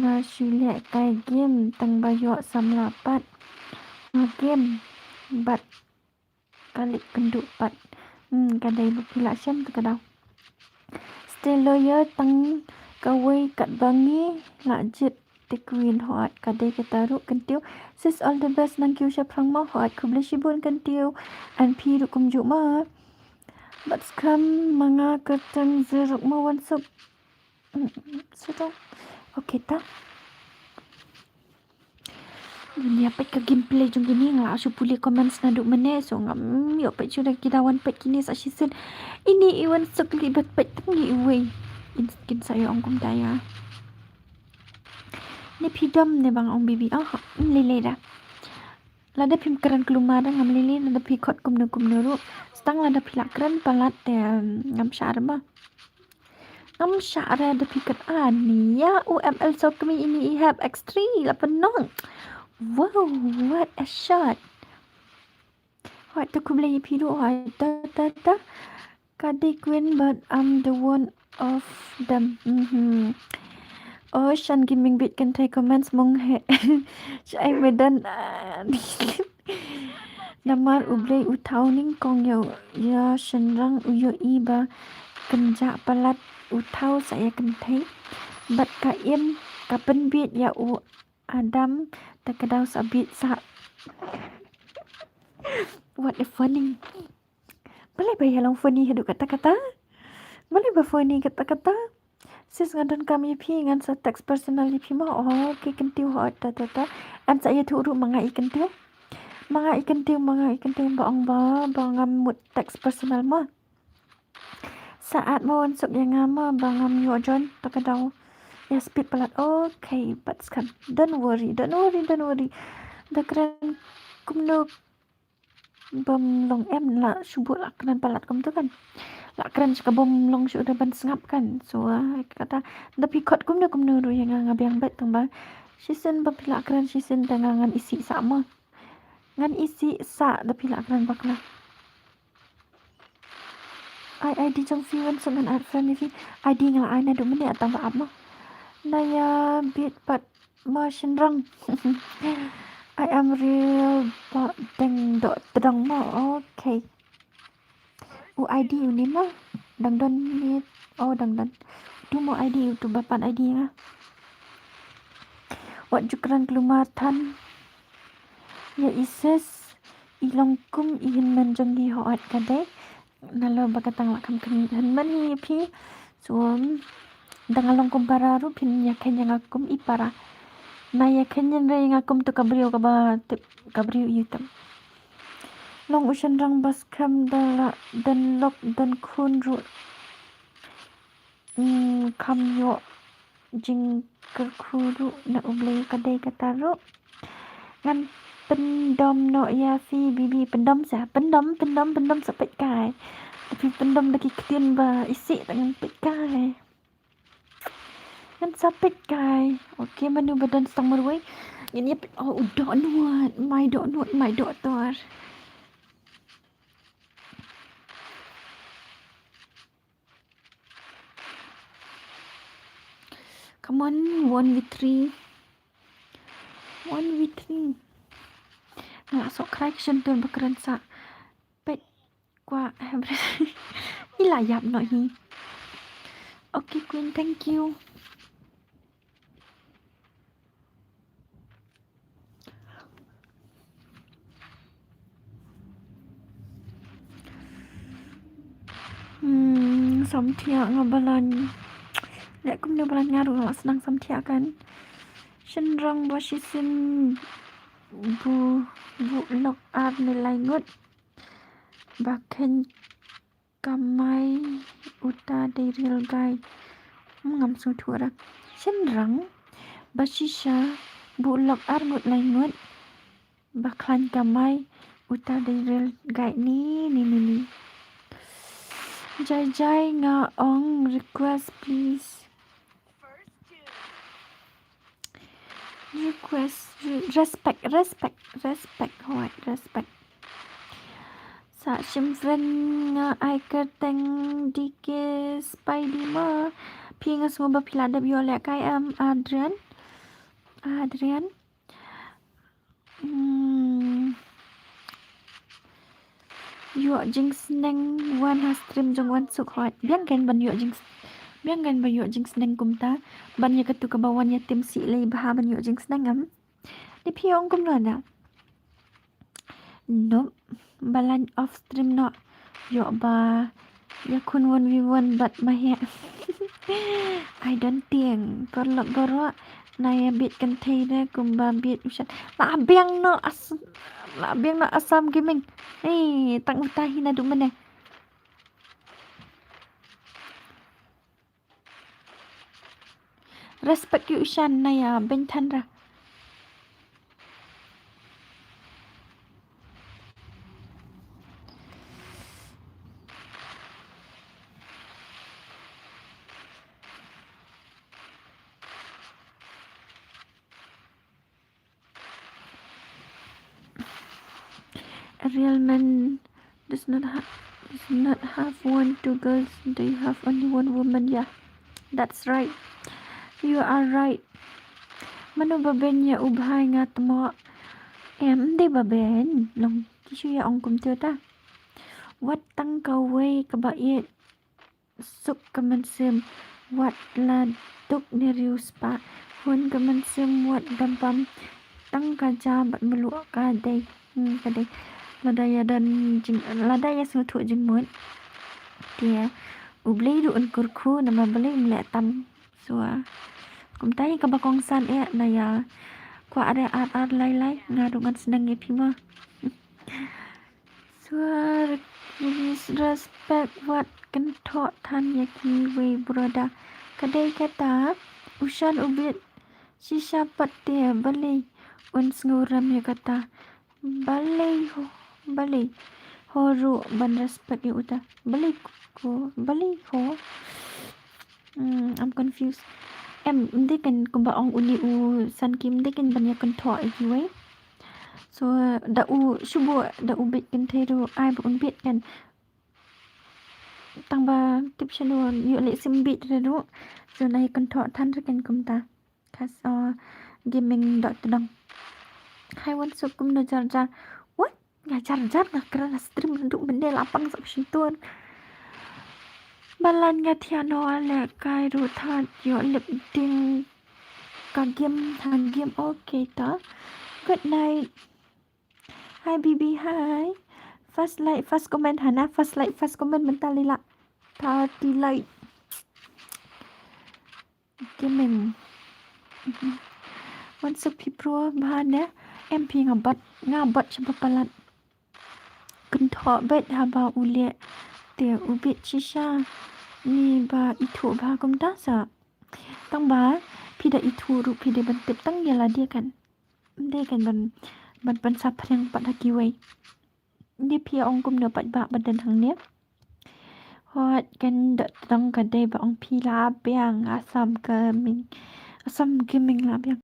nga shu lehkai game tang ba ïoh samla pat. Nga game. bad ka leit kynduh pat. Hmm, ka dei ba phi la shem te ka daw. Stay loyal tang kawei katba ngi la jied te Queen. Hooid, ka dei kata ruh Kyntiew. Sis, all the best, nang kiew shaphrang mo. Hooid, khublei shibun Kyntiew. And phi ruh kumjuh mo. Bad skhem ma nga kyrteng Zerok mo Wansuk. Mm, sudah. Okay ta. Ïa peit ka gameplay jong kine, nga la shu pule comments naduh mynne, so ngam ïoh peit shuh da ki dawan peit kine sa shisien. Ine i Wansuk lei bad peit tang ine iwei. In kin sa ïoh ong kumta ïa. Ne phi dom ne ba nga ong baby. Ah, lei lei da. Lada phim kren kulmar da ngam lei lei, lada phi khot kumno kumno ruh. Tang lada phi la kren palat te, em, ngam shah re ma. Ngam shah re da phi kat ani ïa u M L Sokmi, ine i hap X three la pynnoh. Wow, what a shot. Hooid, to khublei ïa phi ruh, hooid, ta, ta, ta. Ka dei Queen, but I'm the one of them. Mhm. Oh, Shan Gaming bit kynthei comments mong he. Shai medan. Namar U Blei u thaw nyngkong ïa u, ïa shynrang u ïohi ba kynjah palat u thaw sa ïa kynthei. Bad ka im ka pynbit ïa u Adam, te ka daw sa bit sa. What a funny. Balei ba ïa long funny haduh katta katta? Balei ba funny katta katta? Sis, nga donkam ïa phi, ngan sa text personal ïa phi mo. Oh, okay Kyntiew, hooid, ta ta ta. Em, sa ïathuh ruh ma nga i Kyntiew. Ma nga i Kyntiew, ma nga i Kyntiew, ba ong ba, ba ngam mut text personal mo. Sa add mo Wansuk ïa nga mo, ba ngam ïoh join, ta ka daw ïa speed palat. Okay, bad skhem. Don't worry, don't worry, don't worry. Da kren kumno bym long, em, la shu buh la kren palat kumta kan. La kren sha kaba ym long shuh da ban sngap kan. So, ah, kata, da phi khot kumno kumno ruh ïa nga, nga biang beit, tang ba shisien ba phi la kren shisien te nga ngan isih sah mo. Ngan isih sah da phi la kren bakla. Ai ID jong phi Wansuk, ngan add friend ïa phi. ID nga la ai naduh mynne, tang ba ap mo. Nai ïa bit pat mo shynrang. I am real ba dang doh tdong mo. Okay. U ID une mo. Dang don ne. Oh, dang don. Tu mo ID, utu ba pan ID nga. Wat ju kren kulmar than. Ïa i Sis, i long kum i hynmen jong ngi, hooid ka dei. Nalor ba ka tang la kham hynmen hi ïa phi. So, um, da nga long kum para ruh phin ïa kheiñ ïa nga kum i para. Na ïa kheiñ ïa nga kum tu ka briew kaba tip, ka briew ïa u tam. Long u shynrang ba skhem da la, don lok don khun ruh. Hmm, kham ïoh jingkyrkhu ruh na U Blei, ka dei kata ruh. Ngan pyndom noh ïa phi baby, pyndom sa, pyndom, pyndom, pyndom sa peit kai. Phi pyndom da ki ktien ba isih, ta ngan peit kai. Ngan sa peit kai. Okay, mano ba don stang marwei. Ngan ïa peit, oh, u Dohnud, my Dohnud, my Dohtor. Come on, one v three. One v three. Nga la soh krai ka shyntur ba kren sa. Peit kwah, eh, i la ïap noh hi. Okay, Queen, thank you. Hmm, samthiah nga balan. Leh kumno balan nga ruh nga la sdang samthiah kan. Shynrang ba shisien bu, buh lok ar ne lai ngut. Ba kheiñ kamai uta dei real guy. Hmm, ngam sngewthuh re. Shynrang ba shisha buh lok ar ngut lai ngut. Ba khlaiñ kamai uta dei real guy, ni, ni, ni, ni. Jai jai nga ong request please. Request, re-, respect, respect, respect, hooid, respect. Sa shim friend nga ai kyrteng D K Spidey ma. Phi nga sngew ba phi la dep ïoh lehkai em, Adrian. Adrian. Hmm. Ïoh jingsneng wan ha stream jong Wansuk hot. Biang kein ban ïoh jings, biang kein ban ïoh jingsneng kumta. Ban ïa katu kaba wan ïa tim sih lei bha ban ïoh jingsneng em. Dei phi ong kumno da? Nope. Ba lain off stream noh. Ïoh ba ïakhun one v one bad ma heh. I don't think. Paralok baroh, na ïa bit kynthei de kumba bit u Shan. La biang noh As-, la biang noh Assam Gaming. Hei, tang uta hi naduh mynne. Respect ïa u Shan, na ïa beiñ than ra. A real man does not ha-, does not have one, two girls. They have only one woman. Yeah, that's right. You are right. Mano ba beiñ ïa u bhai nga tmoh? Em, ym dei ba beiñ. Long ki shu ïa ong kumta. Wat tang kawei kaba ïeit. Suk ka mynsiem wat la duk ne riewspah. Hun ka mynsiem wat dam bam. Tang ka ja bad mluh ka dei. Hmm, ka dei. Lada ïa don jing, lada ïa sngewthuh jingmut. Te U Blei ruh un kyrkhu namar balei ym leh tam. So kumta hi kaba kongsan eh, na ïa kwah re ar ar lai lai, nga ruh ngan sneng ïa phi mo. Suar, respect wat kynthoh than ïa kiwei brother. Ka dei kata, u Shan u bit shisha pat te, balei un sngewrem ïa kata. Balei ho, balei ho ruh ban respect ïa uta. Balei ko, balei ho. Hmm, I'm confused. Em, ym dei kan kumba ong uni u San Kim, ym dei kan ban ïa kynthoh ïa kiwei. So da u shu buh, da u bit kynthei ruh ai ba un bit kan. Tang ba tip shano ïoh leh sim bit re ruh. So na ïa kynthoh than re kan kumta. Kas, uh, gaming dot tdong. Hai Wansuk kumno jar jar. What? Nga jar jar, nga kren ha stream naduh mynne la pang sa u shyntur. Balan nga thiah noh lehkai ruh, thad ïoh lip ding ka game, ha game. Okay ta. Good night. Hi Bibi, hi. First like, first comment hana, first like, first comment mynta lei la. Thirty like. Gaming. Mhm. Wansuk phi pro bha ne? Em phi, nga bad, nga bad shaba palat. Kynthoh bad haba u leh te u bit shisha. Ni ba ithuh bha kumta sa. Tang ba phi da ithuh ruh phi dei ban tip tang ïa lade kan. Ym dei kan ban, ban pynsaphriang pat ha kiwei. Ni phi ong kumno pat ba ba don hangne. Hot kan dot tdong, ka dei ba ong phi la biang, Assam Gaming. Assam Gaming la biang.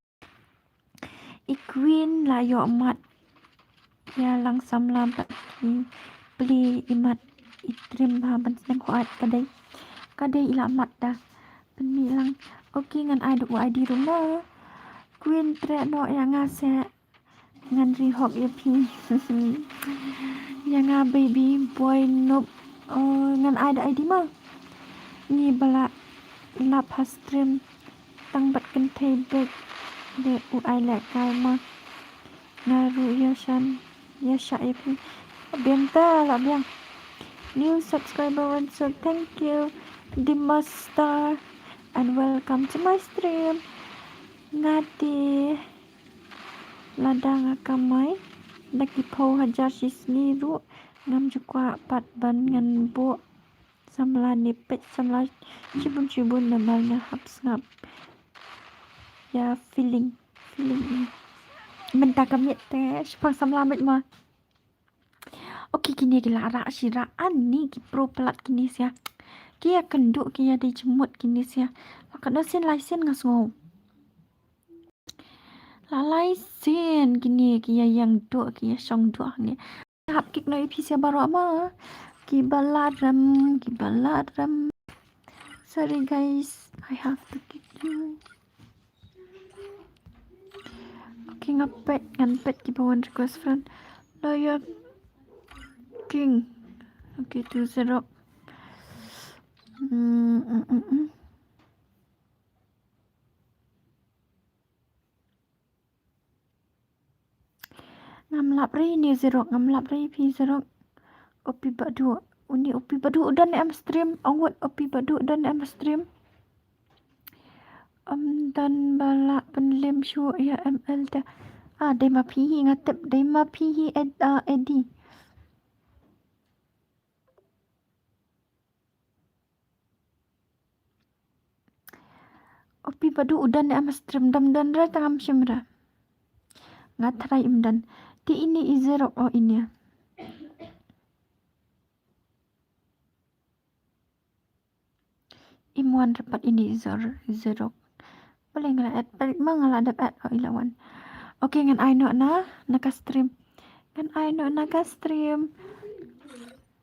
I Queen la ïoh mat. Ïa lang samla bad ki pli i mat i trim ha ban sneng, hot ka dei. Ka dei i la mat da. Pynmih lang. Okay, ngan ai da u I D ruh mo. Queen treh noh ïa nga seh. Ngan ri hok ïa phi. Ïa nga baby boy noob. Oh, ngan ai da I D mo. Ngi ba la lap ha stream tang bad kynthei bad de u ai lehkai mo. Nga ruh ïa shan ïa shah ïa phi. Biang ta la biang. New subscriber Wansuk, thank you. Dimas Star and welcome to my stream. Nga te lada nga kamai da ki phew hajar shisngi ruh ngam ju kwah pat ban ngan buh samla ne peit samla shibun shibun namar nga hap sngap ïa feeling, feeling. Mynta ka miet te shipang samla miet ma. Okay, kine ki la rah shi rah ani ki pro palat kine sia. Ki ïa kynduh ki ïa dei jingmut kine sia. La katno sien lai sien nga sngew. La lai sien kine ki ïa ïeng duh ki ïa shong duh hangne. Hap kick noh ïa phi sia baroh ma. Ki ba la rem, ki ba la rem. Sorry guys, I have to kick you. Okay, nga peit, ngan peit ki ba wan request friend. Lawyer King. Okay, tu Zerok. Hmm, hmm, hmm, hmm. Ngam lap re ine Zerok, ngam lap re phi Zerok. Opi Badu, uni Opi Badu u don em stream, ong wut Opi Badu u don em stream. Ym don ba lah pynlem shuh ïa M L te. Ah, dei ma phi hi nga tip, dei ma phi hi Ed, ah, Eddie. Opi Badu u don em stream, dam don re tang am shim re. Nga try im don. Te ine i Zerok o ine. Im wan re pat ine i Zer-, Zerok. Balei nga la add, balei ma nga la dep add, oh, i la wan. Okay, ngan ai noh na, na ka stream. Ngan ai noh na ka stream.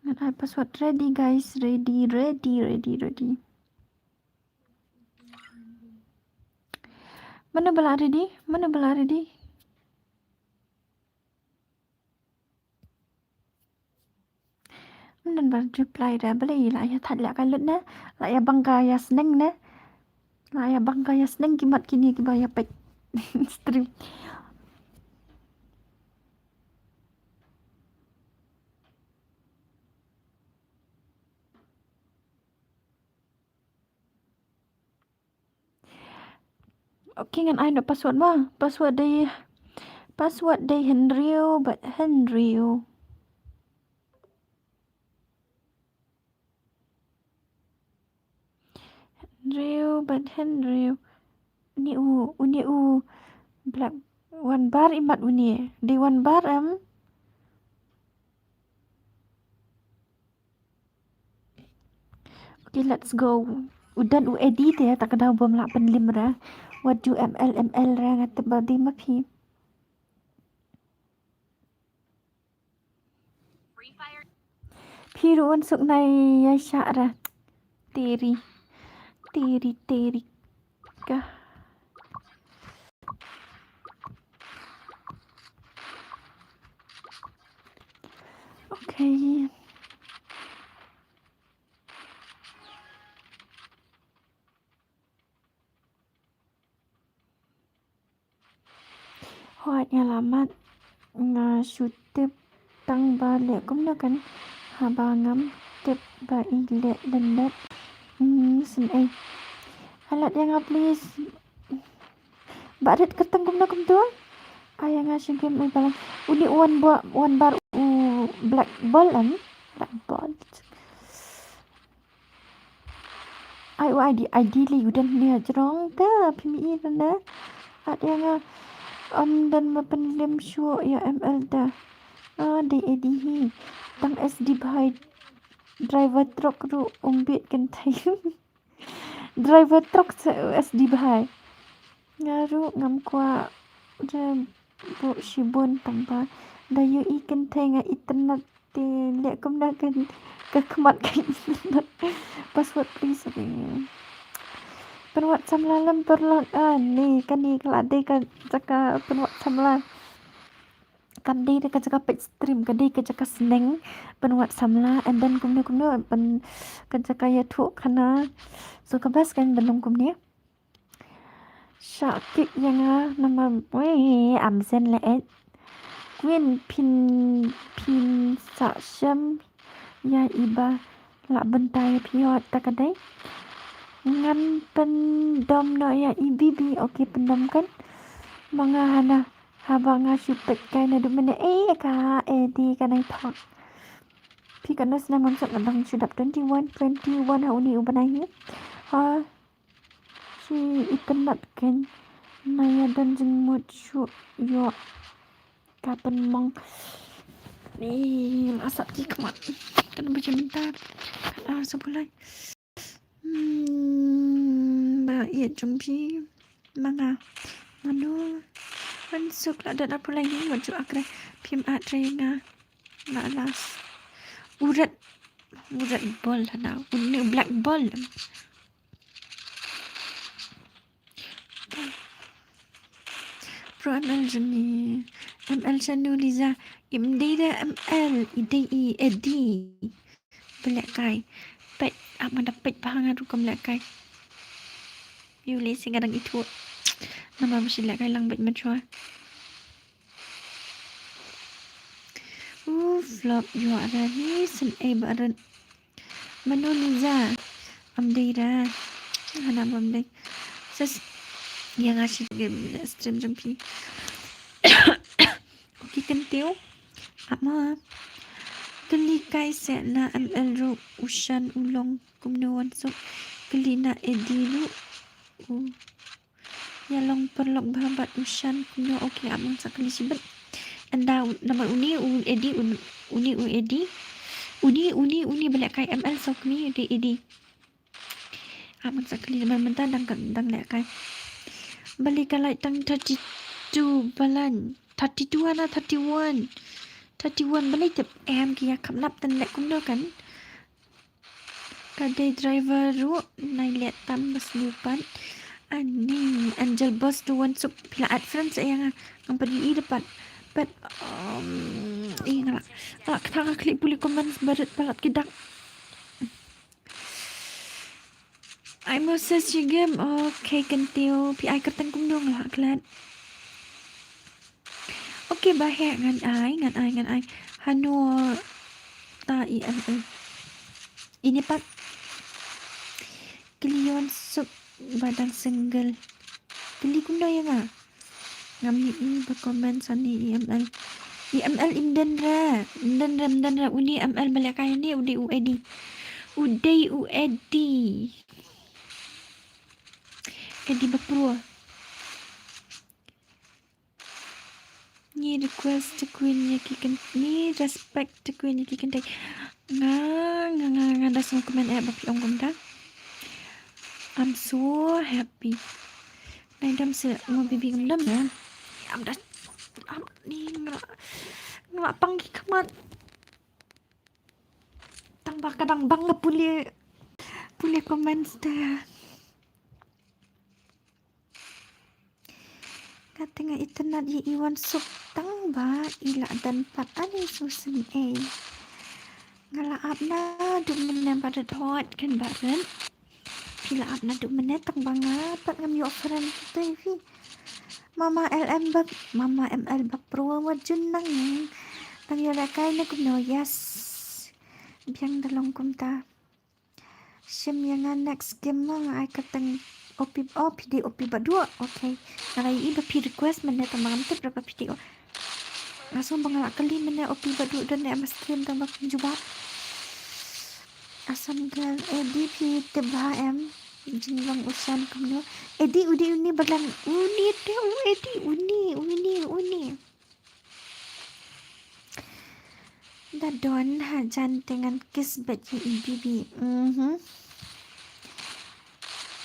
Ngan ai password, ready guys, ready, ready, ready, ready. Mano ba la ready? Mano ba la ready? Ym don ba reply re, balei la ïa thait leh ka lut ne, la ïa bang ka ïa sneng ne, la ïa bang ka ïa sneng ki mat kine kiba ïa peit stream. Okay, ngan ai noh password ma. Password dei, password dei hynriew bad hynriew. Hynriew bad hynriew. Uni u, uni u black, wan bar imat uni. Dei wan bar em. Okay, let's go. U don u Eddie te, ta ka daw bym lah pynlem re. Wat ju M L M L re, nga tip ba dei ma phi. Phi ruh un suk nai ïa shah re. Teri. Teri, teri. Ka. Okay. Hooid nga la mad, nga shu tip tang ba leh kumno kan, haba ngam tip ba i leh lyndet. Hmm, sngewsih. Halat ïa nga please. Ba rit kyrteng kumno kumto? Ai ïa nga shu game ai balang. Uni wan ba, wan bar u Black Ball em? Black Ball. Ai u I D, I D lei u don ne jrong te, phi mi i don ne. At ïa nga, ym don ma pynlem shuh ïa M L te. Ah, dei Eddie hi. Tang S D bhai. Driver truck ruh um bit kynthei. Driver truck sa S D bhai. Nga ruh ngam kwah re buh shibun tang ba da ïohi kynthei nga itynnad te leh kumno kan ka khmat ka itynnad. Password please. Pynwad samla lem paralok, ah, ne kane ka la dei ka jaka pynwad samla. Kan dei ka jaka peit stream, ka dei ka jaka sneng pynwad samla, and then kumne kumne pyn ka jaka ïathuh khana. So ka best kan ban long kumne. Shah kick ïa nga namar wei am zen la et. Kwin phin phin sa shem ïa iba la bynta ïa phi hot ta ka dei. Ngan pyndom noh ïa i B B, okay pyndom kan. Ma nga hana haba nga shu peit kai naduh mynne, eh ka eh di ka nai thok. Phi katno snem ngam sot nga dang shu dap twenty one, twenty one ha uni u bnai hi. Ha shu itynnad kan. Na ïa don jingmut shu ïoh. Ka pynmong. Ni la sat ki khmat. Kan ba jam ta. Kan ar sa bulai. Hmm, ba ïa jong phi. Ma nga. Mano. Pynsuk la dat ar pulai ni wat ju akre. Phim at re nga. La las. U red. U red ball hana. U ne black ball. Pro M L jong ngi. M L Shanu Liza. Im dei da M L. I dei i Eddie. Peit lehkai. Peit, ap nga da peit bha nga rukom lehkai. Ïu lei sing nga dang ithuh. Namar ba shu lehkai lang beit mynshwa. U flop ïoh ra ni syn ei ba rat. Mano Liza. Am dei ra. Hana bam dei. Ses. Ïa nga shi game stream jong phi. Okay, kyntiew. Ama. Kylli kai se na M L ruh u Shan u long kumno wan suk. Kylli na Eddie ruh. U. Ïa long paralok bha bad u Shan kumno, okay, ap ngan sa kylli shibit. Ynda u, namar uni u Eddie, un-, uni u Eddie. Uni, uni, uni ba lehkai M L suk ni u dei Eddie. Ap ngan sa kylli namar mynta dang ka, dang lehkai. Balei ka lait tang thirty-two balan. Thirty-two hana thirty-one. Thirty-one balei tip em ki ïa khapnap tang leh kumno kan. Ka dei driver ruh nai leh tam ba sniew pat. Ani Angel Boss tu wan suk phi la add friend sa ïa nga. Ngam pat ïohi da pat. But um, ïa nga la, nga la kata nga klik pule comments barit palat ki dak. Ai Moses shi game. Okay, kyntiew phi ai kyrteng kumno nga la klet. Okay, ba heh ngan ai, ngan ai, ngan ai. Hano ta i an ai. Ini pat. Kylli wan suk ba dang single. Kylli kumno ïa nga. Ngam ïohi ba comment sani i M L. I M L im dei re. Im dei re, im dei re. Uni M L ba lehkai ni u dei u Eddie. U dei u Eddie. Eddie ba pro. Ngi request to queen ïa ki kyn-, ngi respect to queen ïa ki kynthei. Nga, nga, nga, nga da sngewkmen eh ba phi ong kumta. I'm so happy. Nai dam se mo baby ngam dam eh. Am da, am ni nga, nga pang ki khmat. Tang ba ka dang bang nga pule, pule comments te. Nga te nga itynnad ïa i wan suk tang ba i la dang pat ani sngewsynei. Nga la ap naduh mynne ba rit hot kan ba rit. Phi la ap naduh mynne tang ba nga pat ngam ïoh friend te phi. Mama L M ba, Mama M L ba pro wa jun nang. Tang ïoh lehkai ne kumno, yes. Biang da long kumta. Shim ïa nga next game ma nga ai kyrteng O P, oh, phi dei O P Baduh. Okay. Nga la ïohi ba phi request mynne tang ba ngam tip ba phi dei O P. Nga sngew ba nga la kylli mynne O P Baduh don ne em stream tang ba phi jubab. Assam girl, Eddie phi tip bha em. Jinglong u Shan kumno. Eddie u dei uni ba dang uni te u Eddie uni, uni, uni. Da don hajan te ngan kiss bad ïa i baby. Mhm.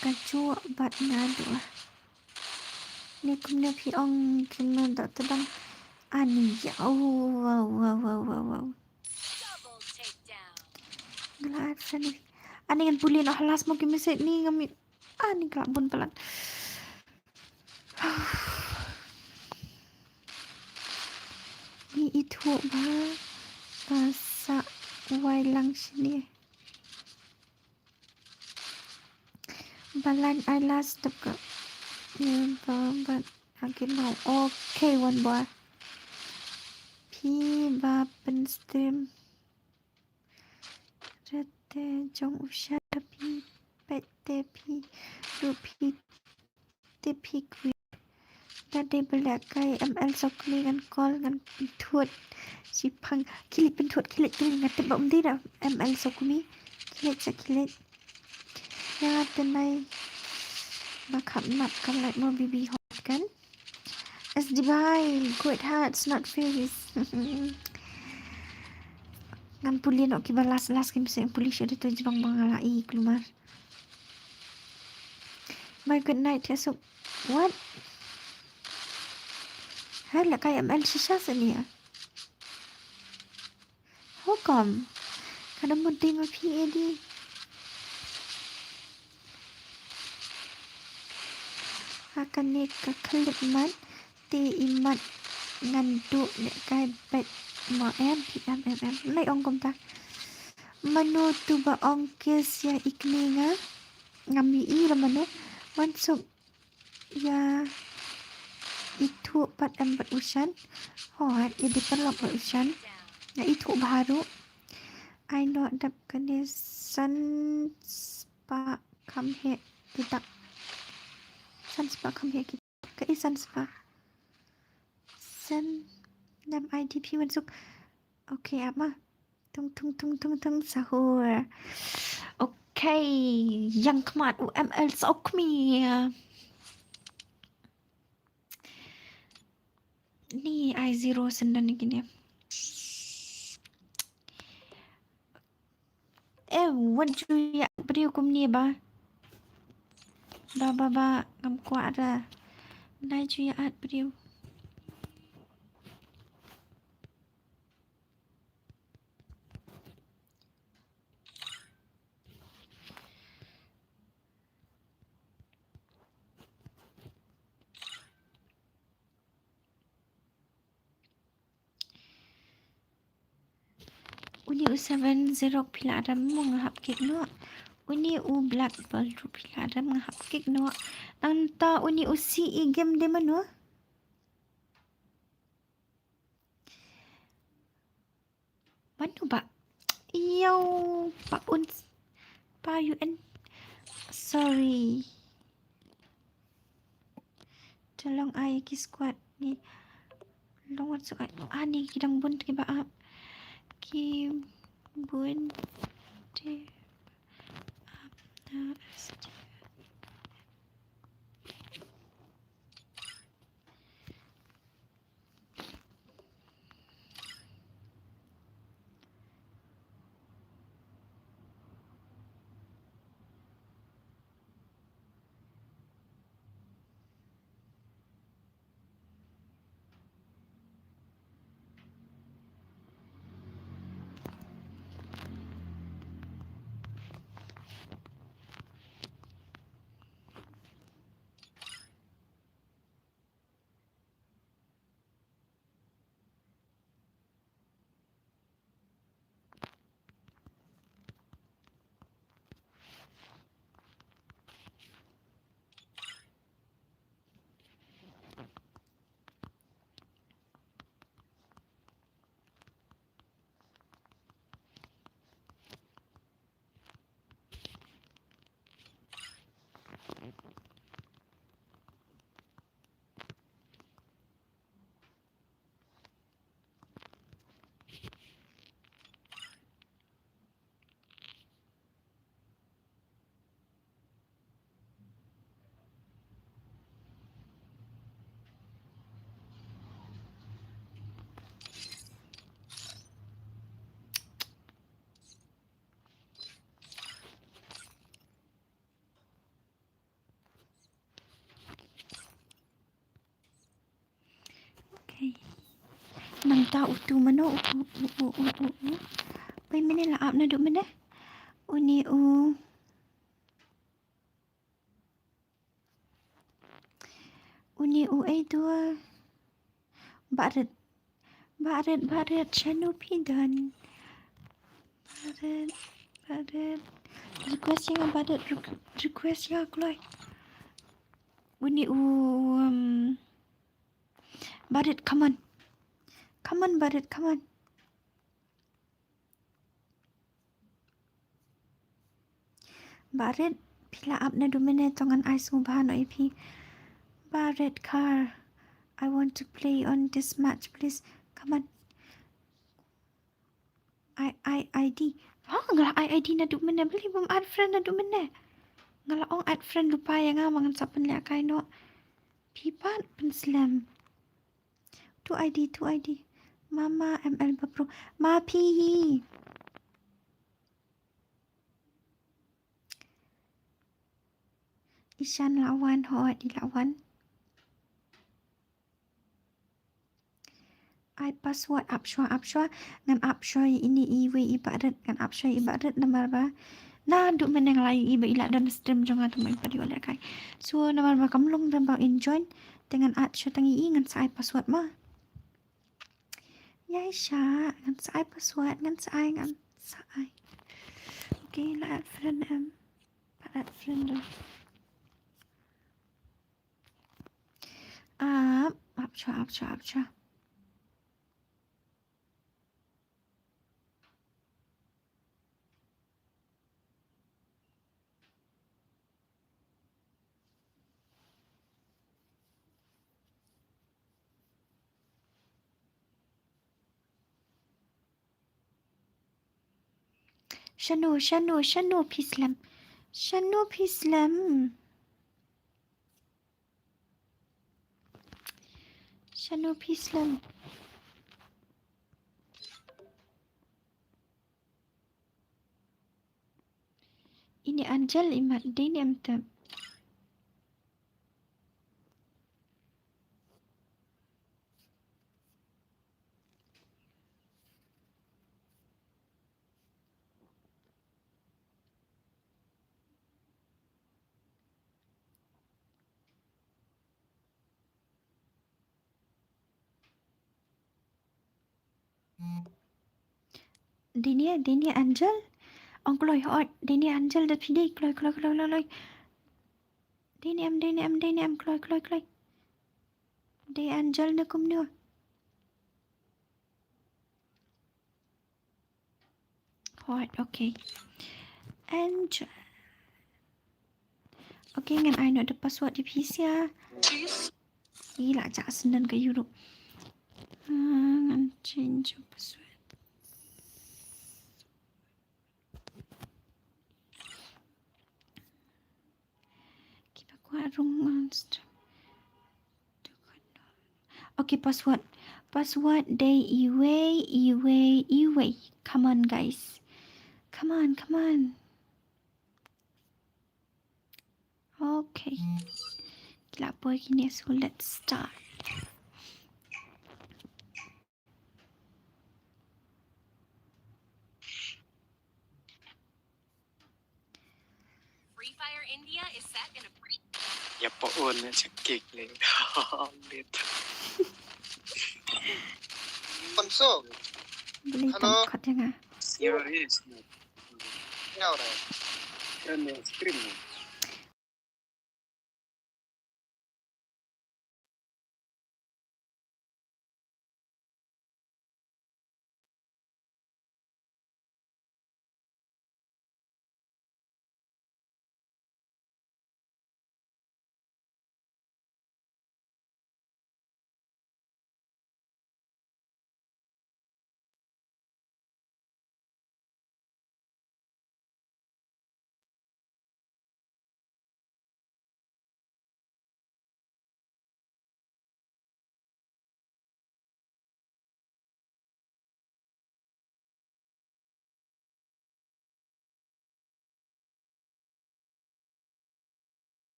Ka juh bad naduh. Ne kumne phi ong kumno da tebang. Ani ya. Oh, wow, wow, wow, wow, wow. Nga la add friend. Ani ngan pule noh halas mo ki message ni ngam. Ani ka la bun palat. Ngi ithuh ba, ba sa wai lang shini. Balan ai last dep ka. Ïa ba, ba, okay, mau. Okay, wan ba. Phi ba pynstream. Rete jong u Shan phi peit te phi ruh phi te phi kwit. Da dei ba lehkai M L sokli ngan call ngan pynthut. Shiphang khie leit pynthut khie leit khie leit nga tip ba um dei da M L sokmi. Khie leit sa khie leit. Ïa tynai ba khap nap ka lait mo baby hot kan. S D bhai, great hearts, not face. Ngan pule noh kiba last, last kim seng pule sha da to jrong ba nga la i kulmar. Bye, good night, Hesuk. What? Hai, lehkai M L shisha sani ya. Hukum. Ka da mut dei ma phi Eddie. Ha kane ka khyllipmat te i mat ngan duh lehkai bad ma em phi em em em. Nai ong kumta. Mano tu ba ong kiss ïa i kmie nga? Ngam ïohi ruh mano. Wan suk ïa ithuh pat em bad u Shan. Hooid, i dei paralok bad u Shan. Nga ithuh bha ruh. Ai noh dap kane san spah kham heh ki dak. San spah kham heh ki dak. Kaei san spah? Send nam I D phi Wansuk. Okay, ap ma. Tung tung tung tung tung sahur. Okay, ïa khmat u M L Sokmi. Ni ai zero sendon ni kine. Eh, wat ju ïa briew kumne ba. Ba, ba, ba, ngam kwah da. Nai ju ïa at briew. Uni u seven zero phi la dam mo nga hap kick noh. Uni u black ball tu phi la dam nga hap kick noh. Nangta uni u C E game de mano? Mano ba? Ïoh, pa un, pa U N. Sorry. Te long ai ki squad ni. Long wat suk ai. Ah, ni ki dang bun ki ba ap. Ki bun te ap na S T. Okay. Nangta utu mano u u u u u u. Bai mene la ap na du mene. Uni u. Uni u ai dua. Barit. Barit, Barit, shano phi don? Barit, Barit. Request ïa nga Barit, requ-, request ïa nga kloi. Uni u, um, Barit, come on. Come on, Barit, come on. Barit, phi la ap na du mene tang ngan ai sngewbha noh ïa phi. Barit car, I want to play on this match, please. Come on. I, I, I D. Ha, nga la I, I D na du mene, balei bym add friend na du mene. Nga la ong add friend lypa ïa nga, ma ngan sa pynlehkai noh. Phi pat pynslem. Tu I D, tu I D. Mama M L ba pro. Ma phi hi. Ishan la wan, hooid i la wan. Ai password, ap shuwa, ap shuwa. Ngan ap shuwa ïa ine iwei i Barit, ngan ap shuwa ïa i Barit namar ba. Na du mene nga la ïohi ba i la don stream jong nga, te ma i pat i ïoh lehkai. So namar ba kam long da ba in join, te ngan add shuwa tang ïa i, ngan sa ai password ma. Ïa i sha, ngan sa ai password, ngan sa ai, ngan sa ai. Te la add friend em. Pat add friend dei. Ap, ap shuwa, ap shuwa, ap shuwa. Shano, shano, shano phi slem? Shano phi slem? Shano phi slem? Ini Angel imat dei ne em tep. Dei ne, dei ne Angel. Ong kloi hot, dei ne Angel da phi dei kloi, kloi, kloi, kloi, kloi. Dei ne em, dei ne em, dei ne em, kloi, kloi, kloi. Dei Angel ne kumno. Hot, okay. Angel. Okay, ngan ai noh da password ïa phi sha. Ih, la jah sendon ka Europe. Ah, ngan change password. Kiba kwah rung monster. Okay, password. Password dei iwei, iwei, iwei. Come on, guys. Come on, come on. Okay. Ki la poi kine, so let's start. Free Fire India is set in a pre- Ïa pa un ne check kick le. Lit. Konso. Beli Hello. Tang kot ïa nga. Ïa, yes. Ïa, ora. Kren ïa stream ne.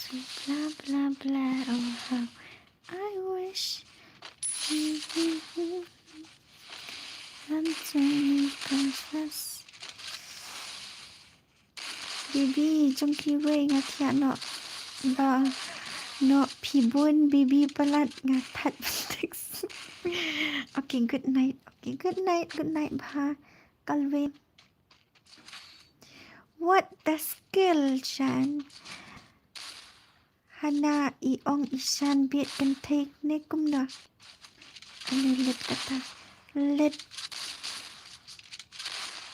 Sweet blah blah blah, oh how I wish. Let me confess. Baby, jong kiwei nga thiah noh. Ba noh phi bun, baby palat nga that text. Okay, good night. Okay, good night. Good night, bha. Kalwin. What the skill, Shan? Hana i ong i Shan bit kan take ne kumno? Ani lit kata. Lit.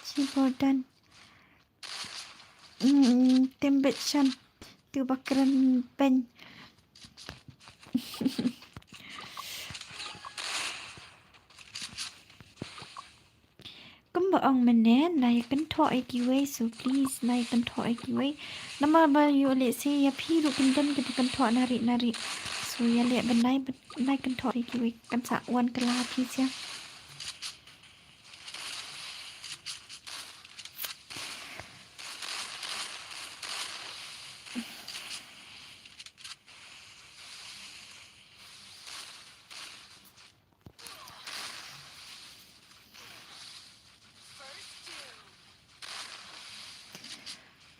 Chibodan. Mm, tembet Shan. Tu bakran pen. Ba ong mynne, nai kynthoh ïa kiwei, so please, nai kynthoh ïa kiwei. Namar ba ïoh lehse ïa phi ruh kin don kiba kynthoh na ri na ri. So ïa leh ba nai, nai kynthoh ïa kiwei. Kan sa wan kylla phi sha.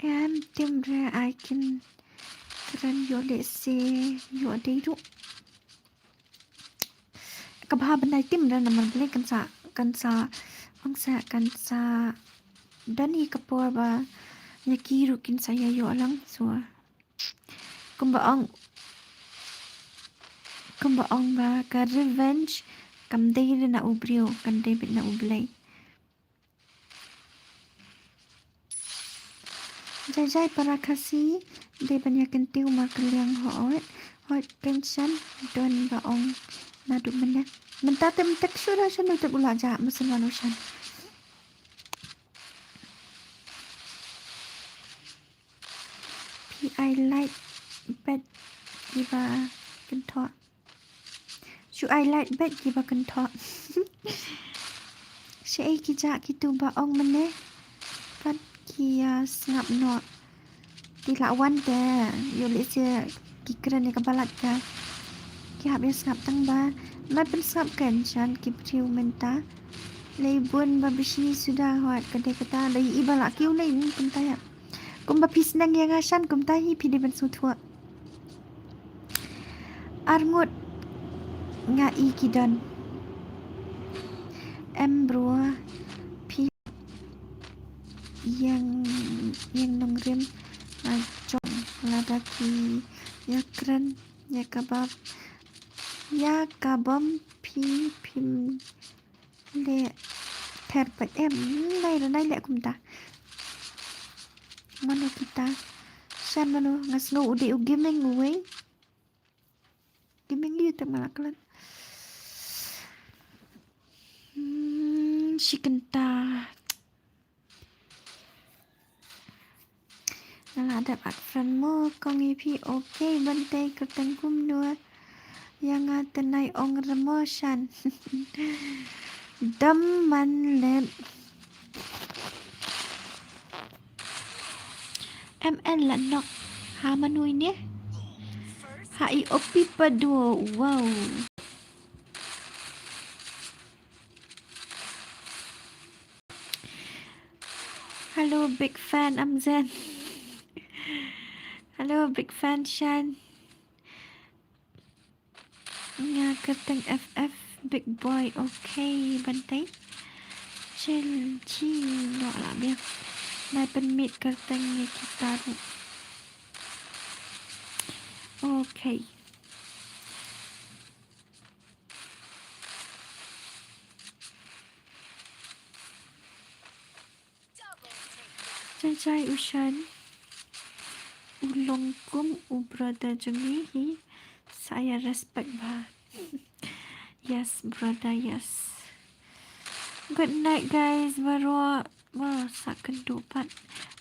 Em, tim re ai kin kren ïoh lehse ïoh dei ruh. Ka bha ban dei tim re namar balei kan sa, kan sa, ong sa, kan sa don ïa ka por ba ïa ki ruh kin sa ïa ïoh lang, so. Kumba ong, kumba ong ba ka revenge kam dei re na u briew, kan dei beit na U Blei. Jai jai para Khasi, dei ban ïa kyntiew markylliang hooid, hooid kynsan don ba ong naduh mynne. Mynta te mynta shu da shan mynta u la jah, mynta wan u shan. Phi ai lait beit kiba kynthoh. Shu ai lait beit kiba kynthoh. Shaei ki jah kitu ba ong mynne. Pat ki ïa sngap noh. Te la wan te ïoh lehse ki kren ïa kaba lait ka. Ki hap ïa sngap tang ba. Nai pynsngap kynsan ki briew mynta. Lei bun ba bishi suda hooid ka dei kata. Lei i ba la kiew lei kumta ïa. Kumba phi sneng ïa nga shan kumta hi phi dei ban sngewthuh. Arngut nga i ki don. Em bro phi ïeng ïeng nongrim nga jong lada ki ïa kren ïa kaba ïa kabam phi phim leh ther pat em. Nai ra nai leh kumta. Mano kita. Shan mano nga sngew u dei u gaming uwei. Gaming ïa te ma la klet. Hmm, shi kynta. Nga la dep add friend mo kong ïa phi, okay, ban tei kyrteng kumno. Ïa nga te nai ong re mo shan. Dam man let. M L la nok. Ha mano ine? Ha i opi pado. Wow. Hello, big fan Amzen. Hello, big fan Shan. Nga kyrteng F F, big boy, okay, ban tei. Chill, chill, no la biang. Nai pynmih kyrteng ïa kita ruh. Okay. Jai jai u Shan. U long kum u brother jong ngi hi. Sa ïa respect bha. Yes, brother, yes. Good night, guys. Baroh. Wow, sa kynduh pat.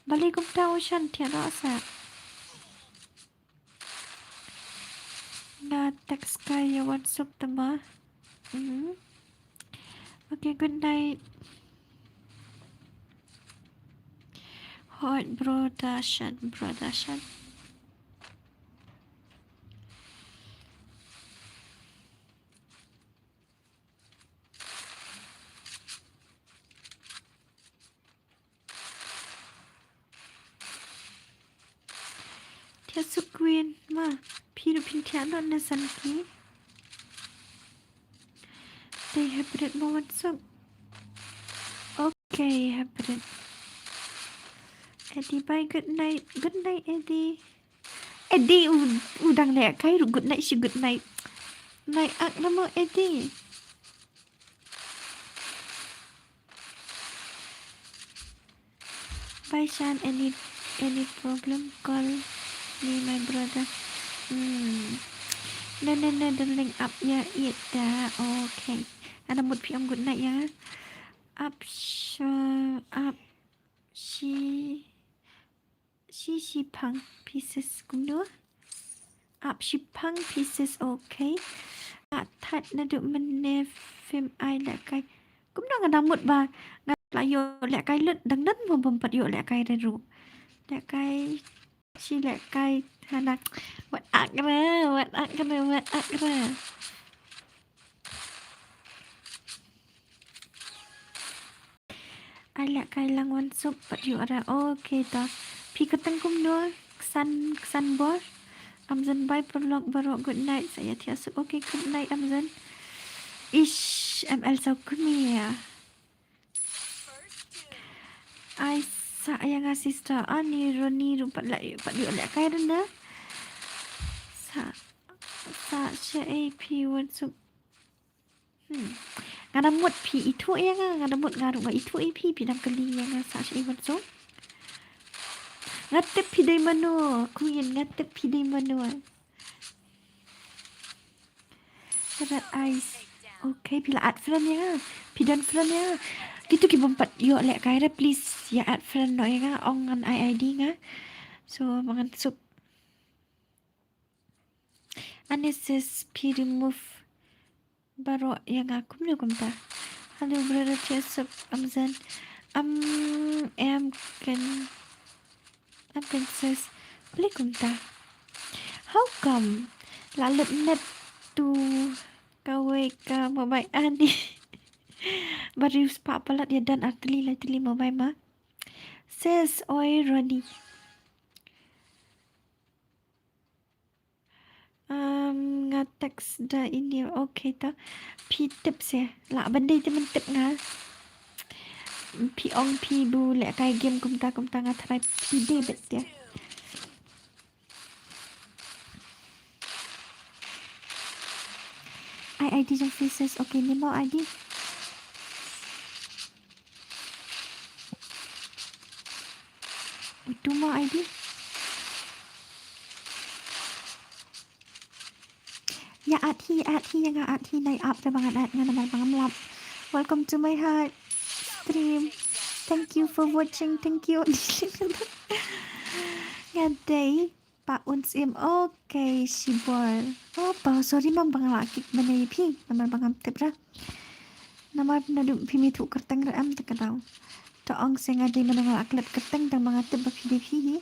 Balei kumta u Shan, thiah noh sa. Nga text ka ïa WhatsApp te ma. Mhm. Okay, good night. Hooid, bro Dashan, bro Dashan. Thiah suk Queen, ma, phi ruh phin thiah noh na san ki. Dei hapdeng mo wan suk. Okay, hapdeng. Eddie, bye, good night. Good night, Eddie. Eddie, u, u dang leh kai ruh good night, shi good night. Night ak na mo, Eddie. Bye Shan, any any problem, call me my brother. Hmm. No no no, darling, up ya it da. Okay. Ana mut phi ong good night ya. Ap sha, ap shi, shi, shi pang pieces kumno? Ap shi pang pieces, okay. Nga that naduh mynne phim ai lehkai. Kumno nga dang mut ba nga la ïoh lehkai lut, dang don mo bym pat ïoh lehkai re ruh. Lehkai shi lehkai hana. Wat ak re, wat ak re, wat ak re. Ai lehkai lang wan suk pat ïoh re. Okay ta. Phi kyrteng kumno? Ksan, ksan bor. Amzen bye paralok baroh, good night. Sa ïa thiah suk. Okay, good night Amzen. Ish, M L Saw Kmie. Ai sa ïa nga sister, ani Ronnie ruh pat la, pat ïoh lehkai re na. Sa, sa sha ei phi wan suk. Hmm. Nga da mut phi ithuh ïa nga, nga da mut nga ruh nga ithuh ïa phi, phi dang kylli ïa nga sa sha ei wan suk. Nga tip phi dei mano, Queen, nga tip phi dei mano. Red Eyes. Okay, phi la add friend ïa nga. Phi don friend ïa nga. Kitu ki bym pat ïoh lehkai re, please ïa add friend noh ïa nga, ong ngan ai I D nga. So, ba ngan suk. Ani sis phi remove baroh ïa nga kumno kumta. Hello brother Joseph Amzen. Am, em ken Em ken sis, balei kumta? How come? La lut net to kawei ka mobile ani. Ba riewspah palat ïa don artylli laitylli mobile ma. Sis, oi Ronnie. Um, nga text da ini, okay ta. Phi tip se, lah ban dei te men tip nga. Phi ong phi bu lehkai game kumta kumta, nga tharai phi dei bet te. Ai I D jong phi sis, okay, ni mo I D. Utu mo I D. Ïa add hi, add hi, ïa nga add hi, nai ap te ba ngan add nga namar ba ngam lap. Welcome to my heart stream. Thank you for watching, thank you. Nga dei Pa Un Sim, okay, shibor. Oh, pa, sorry mam, ba nga la kik mynne ïa phi namar ba ngam tip ra. Namar naduh phim ïathuh kyrteng re em te ka daw. To ong se nga dei mynne nga la klet kyrteng tang ba nga tip ba phi dei phi hi.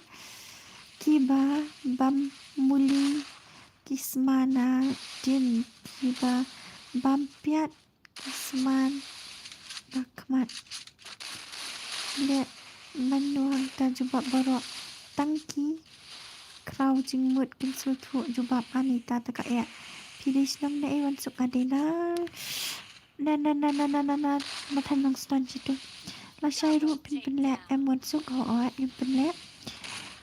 Kiba bam muli ki sma na dien, kiba bam piat ki sma na khmat. Leh mano hangta jubab baroh, tang ki khraw jingmut kin sngewthuh jubab, ani ta ta ka eh. Phi dei shnong na ei wan suk? Nga dei na na na na na na na na na than nong stan jitu. Lashai ruh phin pynleh em wan suk? Ho, o, ngin pynleh.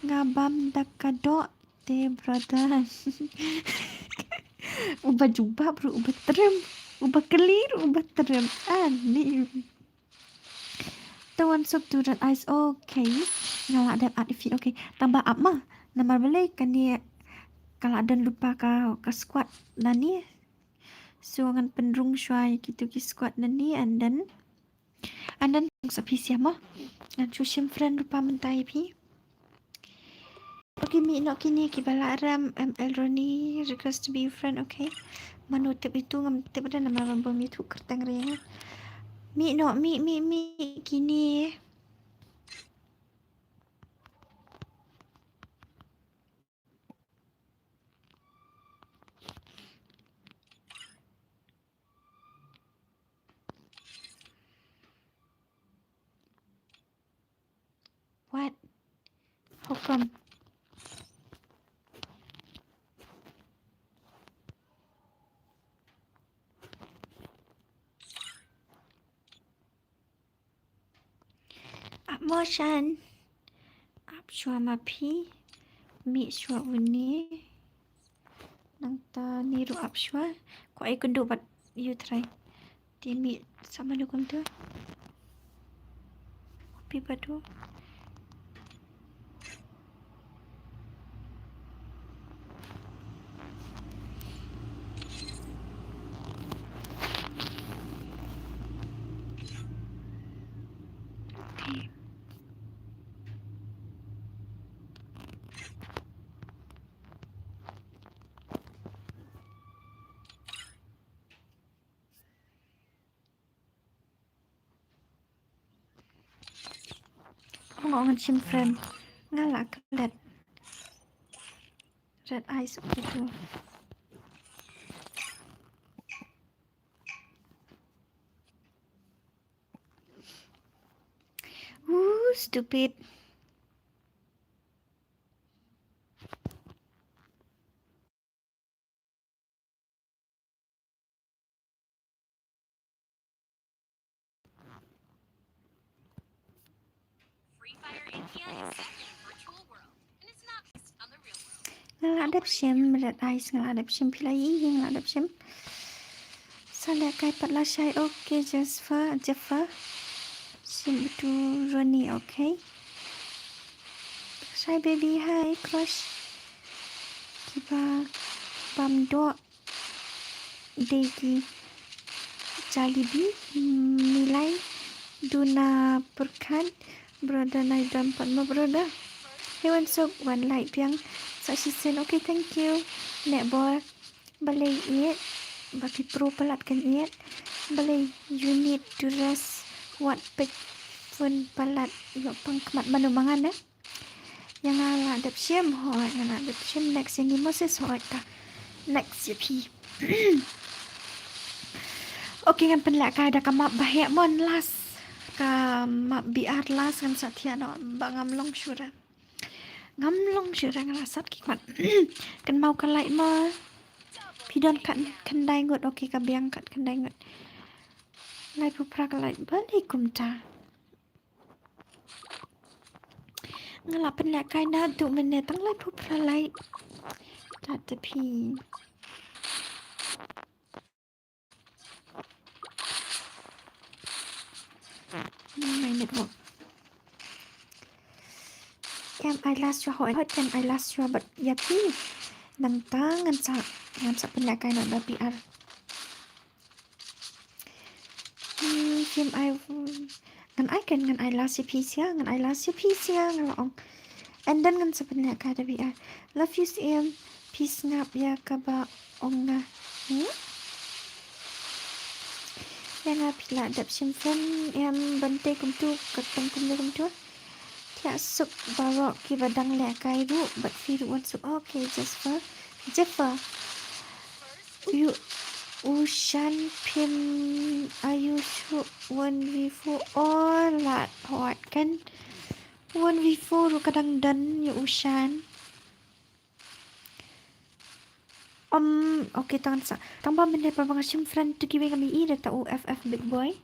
Nga bam da ka doh te brother. Uba jubab ruh uba trem, uba kylli ruh uba trem. Ani. Te wan suk tu Red Eyes, okay. Nga lah dep add ïa phi, okay. Tang ba ap ma. Namar balei kane ka lah don lypa ka, ka squad na ni. So ngan pynrung shuwa ïa kitu ki squad na ni and then, and then sa phi sia mo. Ngan shu shim friend lypa mynta ïa phi. Okay, mih noh kine kiba lah rem, M L Ronnie, request to be friend, okay. Mano tip itu, ngam tip da namar ba bym ïathuh kyrteng re nga. Mih noh, mih, mih, mih kine. What? How come? Ap mo shan. Ap shuwa ma phi. Mih shuwa une. Nangta ni ruh ap shuwa. Ko ai kynduh bad ïa u trai. Te mih sa mano kumta. Pi badu. Nga ong ngan shim friend. Nga la klet. Red eyes, okay tu. Ooh, stupid. Free Fire India is set in a virtual world, and it's not based on the real world. Nga la dep shim red eyes, nga la dep shim phi la ïohi, nga la dep shim. Sa leh kai pat lashai, okay, Jasper, Jaffer. Shim tu Ronnie, okay. Shai baby, hi, crush. Kiba bam doh. Degi Jalibi, Milai, Duna Pyrkhat, brother nai dam pat mo brother. Hewan Sok, wan like biang. Sa shisien, okay, thank you. Nek bor, balei iet, ba phi pro palat kan iet. Balei you need to rest, wat pek phone palat, ïoh pang khmat manu mangan eh. Ïa nga la dep shim, hooid, nga la dep shim next ïa ngi Moses, hooid ka. Next ïa phi. Okay, ngan pynlehkai da ka map ba heh mon last. Ka map B R last ngan sa thiah noh ba ngam long shuh re. Ngam long shuh re, nga la sat ki khmat. Kynmaw ka light mo. Phi don kat khyndai ngut, okay, ka biang kat khyndai ngut. Laiphew phra ka light, balei kumta. Nga la pynlehkai naduh mynne tang laiphew phra light. Tat te phi. My network. Em ai last shuwa, hooid, em ai last shuwa bad ïa phi. Nangta ngan sa, ngan sa pynlehkai noh da B R. Hmm, phim ai, hmm, ngan ai kan, ngan ai last ïa phi sia, ngan ai last ïa phi sia, nga la ong. And then ngan sa pynlehkai da B R. Love you C M. Phi sngap ïa kaba ong nga. Hmm? Ïa nga phi la dep shim friend em, ban tei kumtu, kyrteng kumne kumtu. Thiah suk baroh kiba dang lehkai ruh bad phi ruh wan suk. Okay, Jasper. Jeffer. U, u Shan phim aiu shuh one v four. Oh, lad hot kan. One v four ruh ka dang don ïa u Shan. Um, okay, tang sa. Tang ba mynne ba nga shim friend to giving me i da ta u F F big boy.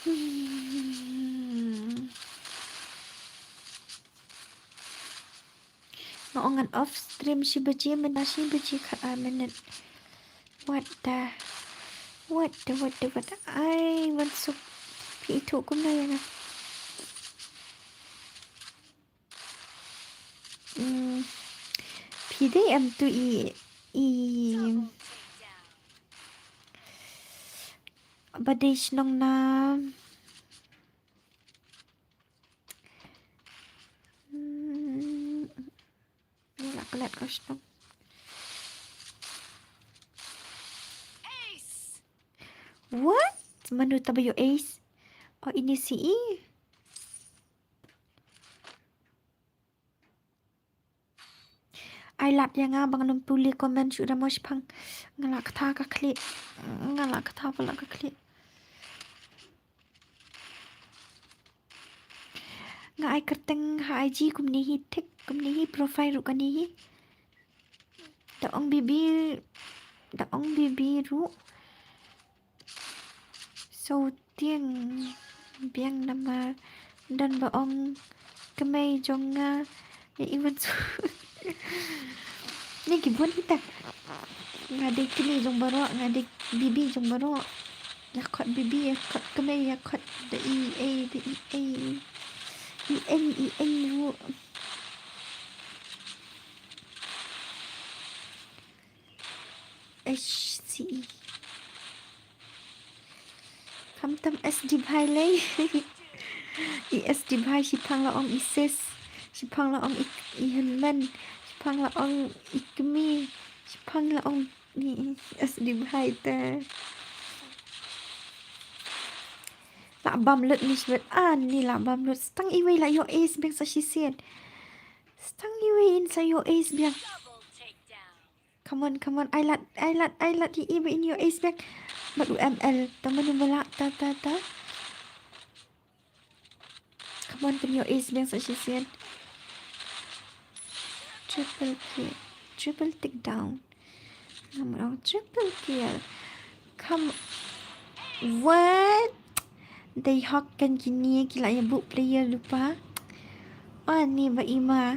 Hmm. Nga ong ngan off stream shi baje, mynta shi baje khat ar minit. What the, what the, what the, what the, ai, wan suk. Phi ithuh kumno ïa nga. Hmm. Phi dei em tu i, i ba dei shnong na. Hmm. Ni la klet ka shnong. What? Mano taba ïoh ace? Oh, ini si i. Ai lad ïa nga ba ngam pule comment shuh da mo, shiphang nga la kata ka khlieh. Nga la kata pala ka khlieh. Nga ai kyrteng ha I G kumne hi, thik kumne hi, profile ruh kane hi. Da ong bibi, da ong bibi ruh. Saw tieng biang namar don ba ong kmie jong nga ïa i Wan Suk. Ni ki bun hi ta. Nga dei kmie jong baroh, nga dei bibi jong baroh. Ïa khot bibi, ïa khot kmie, ïa khot da i ei, da i ei. I eng, i eng ruh. H C E. Khamtam S D bhai lei. I S D bhai, shiphang la ong i sis. Shiphang la ong i, i hynmen. Shiphang la ong i kmie. Shiphang la ong Ni, S D bha ïa te. La bam lut ni shibit. Ah, ni la bam lut. Stang iwei la ïoh ace biang sa shisien. Stang iwei in sa ïoh ace biang. Come on, come on. Ai lad, ai lad, ai lad, ïa i ba in ïoh ace biang. Bad u M L. Tang mano ba lah, ta, ta, ta. Come on, pynïoh ace biang sa shisien. Triple kill. Triple take down. Ngam ong triple kill. Come. What? Dei hok kan kine ki la ïa buh player lypa. Ani ba ima.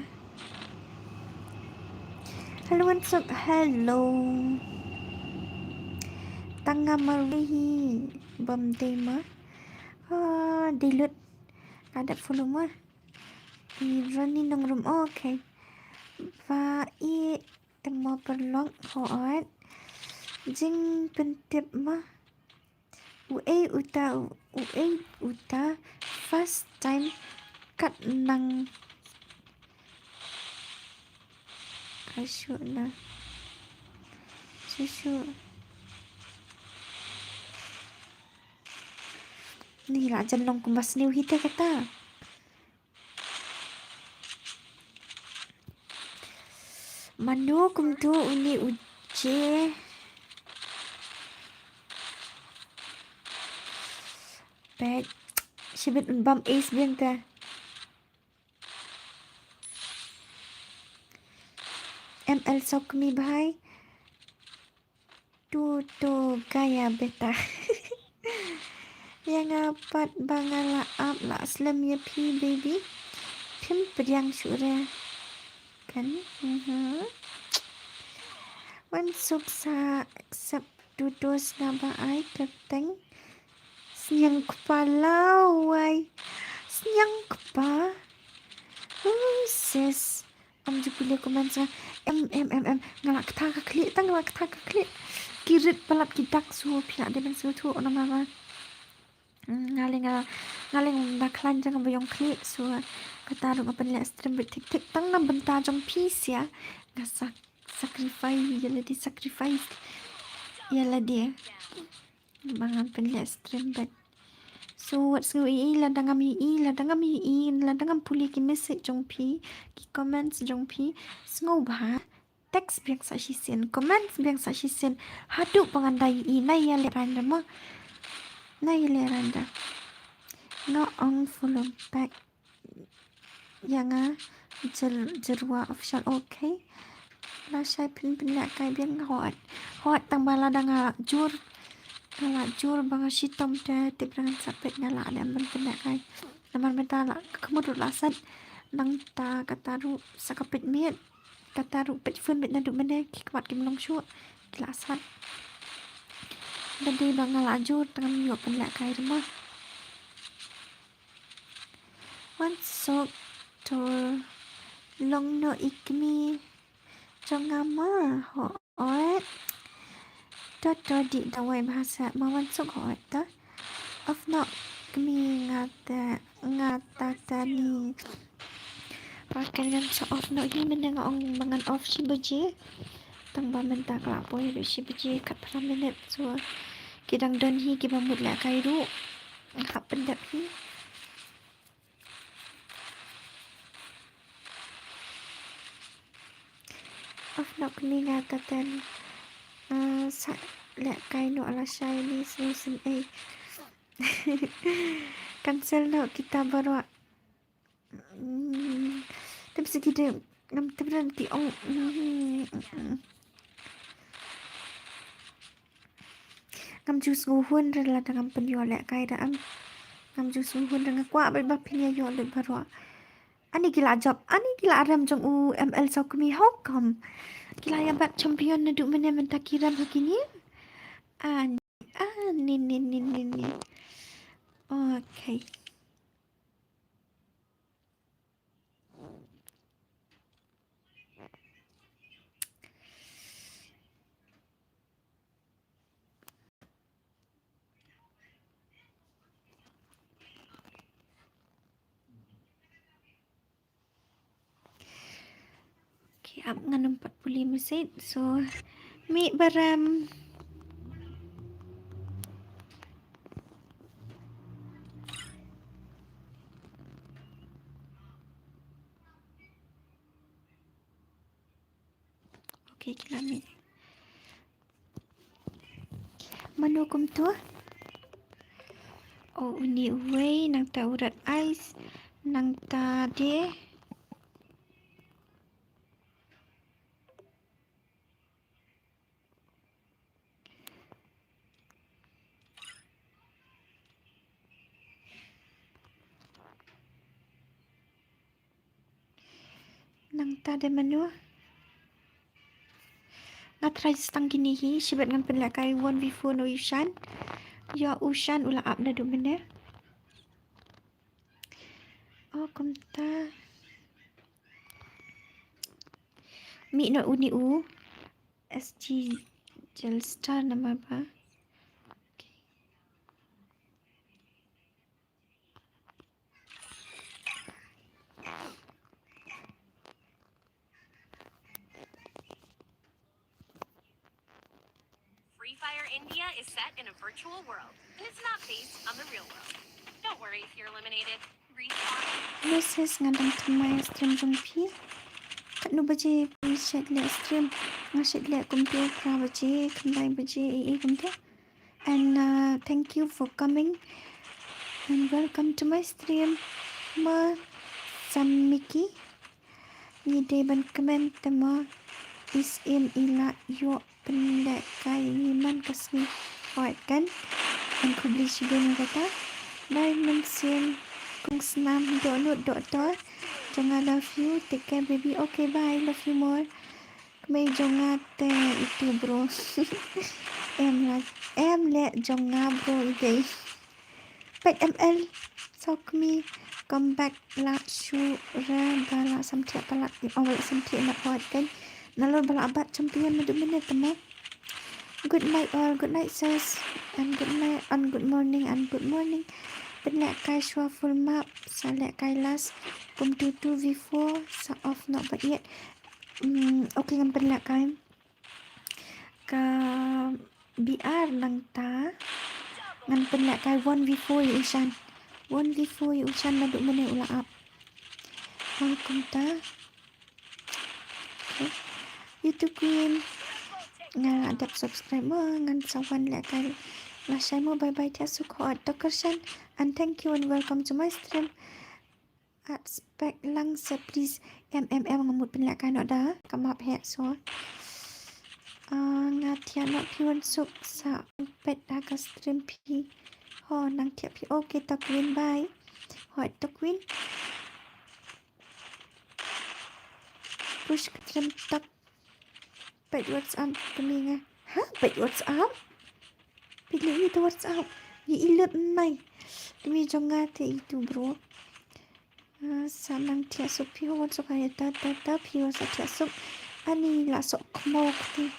Hello, what's up? Hello. Tang nga marwei hi. Bam dei ma. Ah, dei lut. Ka dep follow ma. I Ronnie Nongrum. Oh, okay. Ba i tang mo paralok hooid. Jingpyntip ma. Uei uta, uei uta. First time kat nang. Ka shu na. Shu shu. Ni la jan long kumba sniew hi te kata. Mano kumto une u je. Peit. Shibit un bam ace biang te. M L Sokmi bhai. Tu tu gaya beta. Ïa nga pat ba nga la ap la slem ïa phi baby. Phim pdiang shuh re. Kan? Mhm. Wan suk sa sep dudos na ba ai kyrteng. Sniang kpa lawai. Sniang kpa. Oh, sis. Am ju pule comment sa. Em, em, em, em. Nga la kata ka khlieh, tang nga la kata ka khlieh. Ki rit palat ki dak su phi la dei ban sngewthuh namar ba. Mm, nga le nga, nga le nga da khlaiñ jong ba ïong khlieh su. Kata ruh nga pynleh stream beit thik thik tang na bynta jong phi sia. Nga sak-, sacrifice ïa lade, sacrifice ïa lade. Ba ngan pynleh stream beit. So wat sngew ïohi lada ngam ïohi, lada ngam ïohi, lada ngam pule ki message jong phi, ki comments jong phi. Sngewbha text biang sa shisien, comments biang sa shisien. Haduh ba ngan da ïohi, nai ïa leh randa mo. Nai ïa leh randa. Nga ong follow back. Ïa nga Jer-, Jerwa Official, okay. Lashai phin pynlehkai biang, hooid. Hooid tang ba lada nga la jur. Nga la jur ba nga shitom te tip ba ngan sa peit nga la dei ban pynlehkai. Namar mynta la ka khmut ruh la sat. Nangta kata ruh sa ka peit miet. Kata ruh peit phone beit naduh mynne ki khmat kim long shuh. Ki la sat. Ba dei ba nga la jur tang ngam ïoh pynlehkai ruh mo. Wan suk to long noh i kmie jong nga ma, hooid. To to dih dawai bha sa ma wan suk hooid to. Off noh kmie nga ta, nga ta tani. Ba kan ngan sa off noh hi mynne nga ong ba ngan off shi baje. Tang ba mynta ka la poi ruh shi baje khatphra minit so ki dang don hi kiba mut lehkai ruh. Hap pyndep hi. Off noh kmie nga ta tani. Ah, sa lehkai noh lashai ni sngewsih ei. Cancel noh kita baroh. Hmm. Te phi sa ki dei ngam tip ran ki ong. Hmm. Ngam ju sngewhun re lada ngam pynïoh lehkai da em. Ngam ju sngewhun re, nga kwah beit ba phin ïa ïoh lut baroh. Ani ki la jop, ani ki la rem jong u M L Sokmi, how come? Ki la ïa bat champion naduh mynne mynta ki rem ha kine. Ani, ani, ani, ani, ani. Okay. Okay, ap ngan ym pat pule message. So, Mih baram. Okay, ki la mih. Mano kumto? Oh, uni uwei, nangta u Red Eyes, nangta de. Nangta de mano? Nga try tang kine hi, shibit ngan pynlehkai one v four na u Shan. Ïa u Shan u la ap naduh mynne. Oh, kumta. Mih noh uni u. S G Gelstar namar ba. Okay. Free Fire India is set in a virtual world, and it's not based on the real world. Don't worry if you're eliminated. Respawn. Hello sis, nga dang thymmai stream jong phi. Katno baje phi shait leh stream? Nga shait leh kumto phra baje, khyndai baje, ei ei kumto. And uh, thank you for coming and welcome to my stream. Ma Samiki. Ngi dei ban kmen te ma is im i la ïoh pynlehkai ngi man ka sngi. Hooid kan. Yn khublei shibun ïa kata. Bye mynsiem kong snam dohnud dohtor. Jong nga love you. Take care baby. Okay bye. Love you more. Kmie jong nga te itu bro. Em la, em leh jong nga bro i dei. Peit M L. Sokmi, come back la shu re ba la samthiah palat. Oh, ba la samthiah na palat kan. Nalor ba la bat champion naduh mynne te ma. Good night all, good night sis. And good night and good morning and good morning. Pynlehkai shuwa full map, sa lehkai last. Kumto two v four, sa off noh ba ïeit. Hmm, okay, ngan pynlehkai. Ka B R nangta. Ngan pynlehkai one v four ïa u Shan. One v four ïa u Shan naduh mynne u la ap. Oh, kumta. Okay. YouTube Queen. Nga la dep subscribe mo, ngan sa wan lehkai. Lashai mo, bye bye, thiah suk hooid to kyrshan. And thank you and welcome to my stream. At spek lang sa please. Em em em, nga mut pynlehkai noh da ka map heh so. Ah, nga thiah noh phi wan suk sa peit ha ka stream phi. Ho nang thiah phi. Okay to Queen, bye. Hooid to Queen. Push ka stream tak. Peit WhatsApp kmie nga. Ha? Peit WhatsApp? Peit leh ïa ka WhatsApp. Ïa i lut nai. Kmie jong nga te itu bro. Ah, sa nang thiah suk phi ho wan suk ha ïa ta ta ta phi ho sa thiah suk. Ani la sok khmo kti.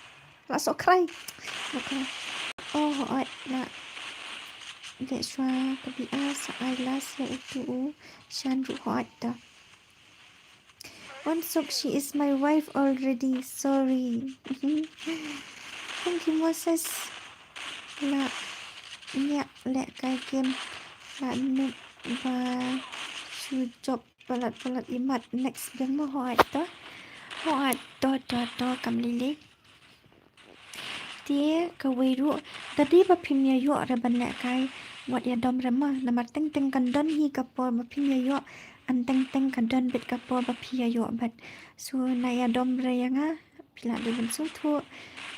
La sok khrai. La khrai. Oh, hooid la. Dei shuwa ka B R sa ai last ïa utu u Shan ruh hooid ta. Wan suk, she is my wife already. Sorry. Thank you, Moses. La ngiah lehkai game. La nuk ba shu jop palat palat imat next game mo hooid to. Hooid to to to kam lili. Te kawei ruh, da dei ba phim ïa ïoh re ban lehkai, wat ïa dom re ma, namar teng teng kan don hi ka por ba phim ïa ïoh, an teng teng kan don beit ka por ba phi ïa ïoh bad. So na ïa dom re ïa nga, phi lah dei ban sngewthuh,